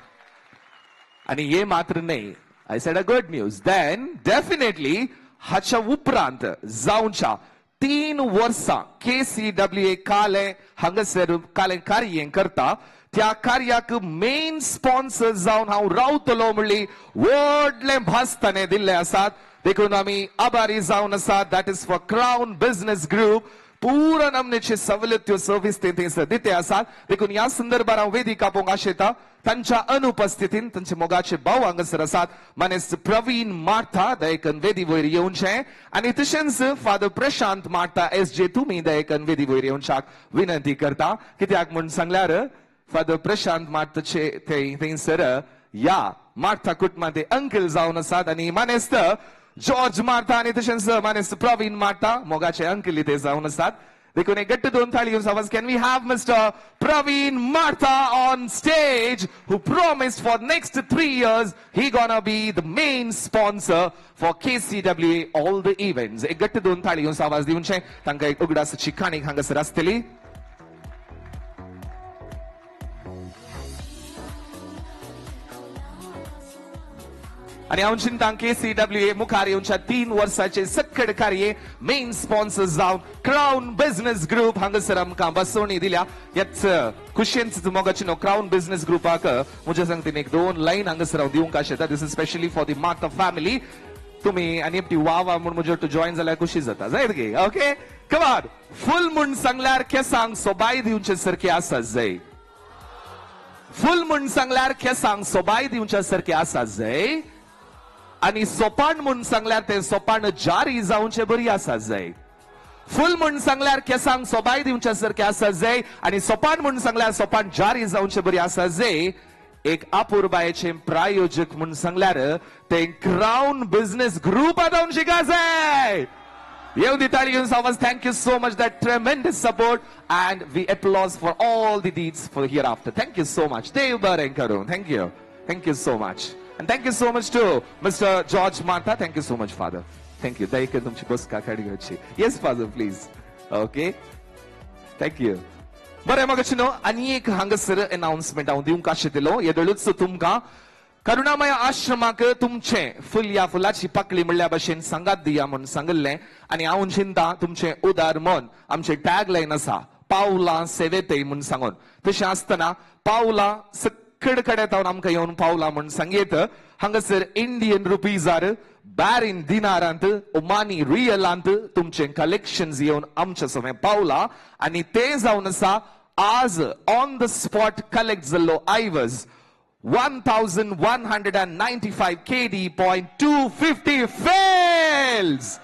आनी हे मात्र न्हय, I said a good news. Then definitely हाच्या उपरांत जावच्या 3 वर्सां KCWA काले हांगासर काले कार्य करता त्या कार्याक मेन स्पॉन्सर जावन हांव रावतलो म्हणली व्हडलें भास ताणें दिल्लें आसात. देखून आमी आभारी जावन आसात. That is for Crown Business Group. पूरा नमनेचे सवलत्यो सर्वीस ते थंयसर दिते आसात. देखून ह्या संदर्भार हांव वेदिका आपोवंक आशेता. तांच्या अनुपस्थितीन तांचे मोगाचे भाव हांगासर आसात मानेस्त प्रवीण मार्था दयकन वेदी वयर येवचें आनी तशेंच फादर प्रशांत मार्था SJ तुमी दयकन वेदी वयर येवच्याक विनंती करता. कित्याक म्हूण सांगल्यार फादर प्रशांत मार्ताचे थंयसर ह्या मार्था कुटुंबांत अंकल जावन आसात आनी मानेस्त जॉर्ज मार्था आनी तशेंच मानेस्त प्रवीण मार्था मोगाचे अंकल ते जावन आसात. देखून एक गट्ट दोन थाळी घेवन आवाज. Can we have mister Praveen Martha on stage, who promised for next 3 years he gonna be the main sponsor for KCWA all the events. एक गट्ट दोन थाळी घेवन आवाज दिवचे तांकां एक उगडासाची काणी हांगासर आसतली. आनी हांव चिंता KCWA मुखार येवच्या 3 वर्साचे सक्कड कार्य मेन स्पॉन्सर जावन क्राऊन बिझनेस ग्रुप हांगासर आमकां बसवणी दिल्या. ह्याच खुशयेन मोगाची न्हू क्राऊन बिझनेस ग्रुपाक म्हज्या सांगतीन एक दोन लायन हांगासर हांव दिवंक आशेता. This is specially for the Martha family. तुमी आनी एकटी वा वा म्हूण म्हज्या जॉयन जाल्यार खुशी जाता जायत गे. ओके कमान फूल म्हूण सांगल्यार केसांक सोबाय दिवचे सारके आसा जाय. फूल म्हूण सांगल्यार केसांक सोबाय दिवच्या सारके आसा जाय आनी सोपान म्हूण सांगल्यार तें सोपान जारी जावचे बरी आसा जाय. फूल म्हूण सांगल्यार केसांक सोबाय दिवच्या सारकें आसा जाय आनी सोपान म्हूण सांगल्यार सोपान जारी जावचे बरी आसा जाय. एक अपुरबायेचे प्रायोजक म्हूण सांगल्यार तें क्राऊन बिझनेस ग्रुप आतां शिका जाय. येवं दी ताळी घेवन आवाज. Thank you so much that tremendous support and we applause for all the deeds for here after. Thank you so much. देव बरें करूं. Thank you. Thank you so much. And thank you so much to Mr. George Martha. Thank you so much, Father. Thank you. दया करून तुमची बसका काडी घेवची. Yes, Father, please. Okay. Thank you. बरें म्हाका न्हू आनी एक हांगासर अनाउन्समेंट हांव दिवंक आशिल्लो. येदोळूच तुमकां करुणामय आश्रमाक तुमचें फुलया फुलाची पाकळी म्हणल्या भशेन सांगात दिया म्हूण सांगिल्लें आनी हांव चिंता तुमचें उदार मन आमचें टॅग लायन आसा पावलां सेवेतय म्हूण सांगून. तशें आसतना पावलां कडकड्यात आमकां येवन पावला म्हूण सांगयत. हांगासर इंडियन रुपीजार बॅरीन दिनारांत ओमानी रियलांत तुमचें कलेक्शन येवन आमच्या समें पावला आनी तें जावन आसा आज ऑन the spot collect जाल्लो आयवज 1195 KD.250 fils.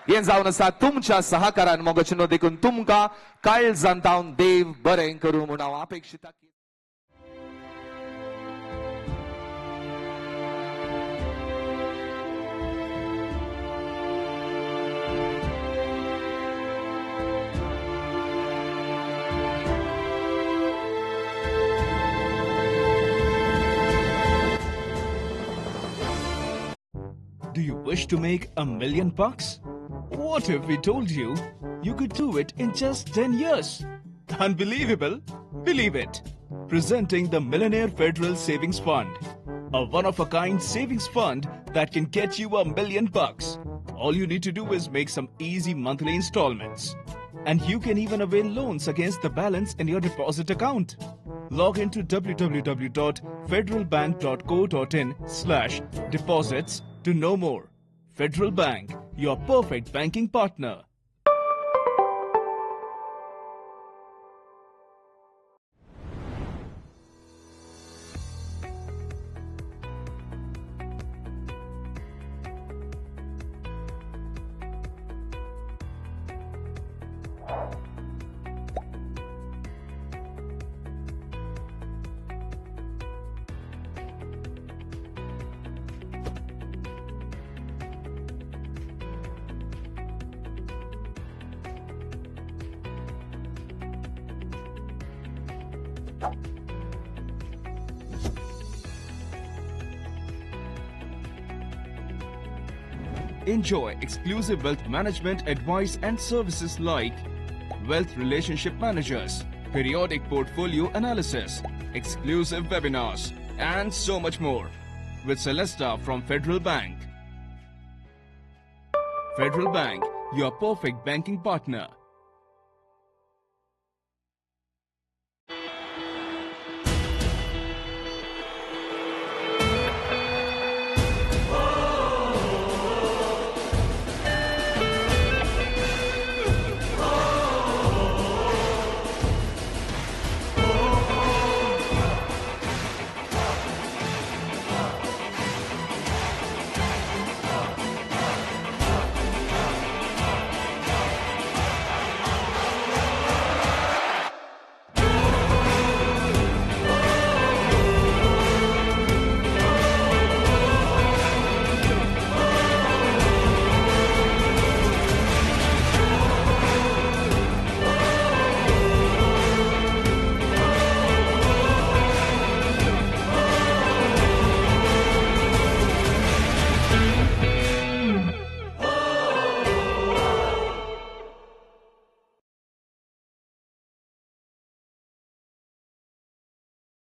हें जावन आसा तुमच्या सहकारान मोगाचें न्हू. देखून तुमकां काळजांत हांव देव बरें करूं म्हूण हांव अपेक्षिता. Do you wish to make $1 million? What if we told you you could do it in just 10 years? Unbelievable? Believe it. Presenting the Millionaire Federal Savings Fund, a one-of-a-kind savings fund that can get you $1 million. All you need to do is make some easy monthly installments. And you can even avail loans against the balance in your deposit account. Log into www.federalbank.co.in/deposits to know more. Federal Bank, your perfect banking partner. Enjoy exclusive wealth management advice and services like wealth relationship managers, periodic portfolio analysis, exclusive webinars, and so much more with Celesta from Federal Bank. Federal Bank, your perfect banking partner.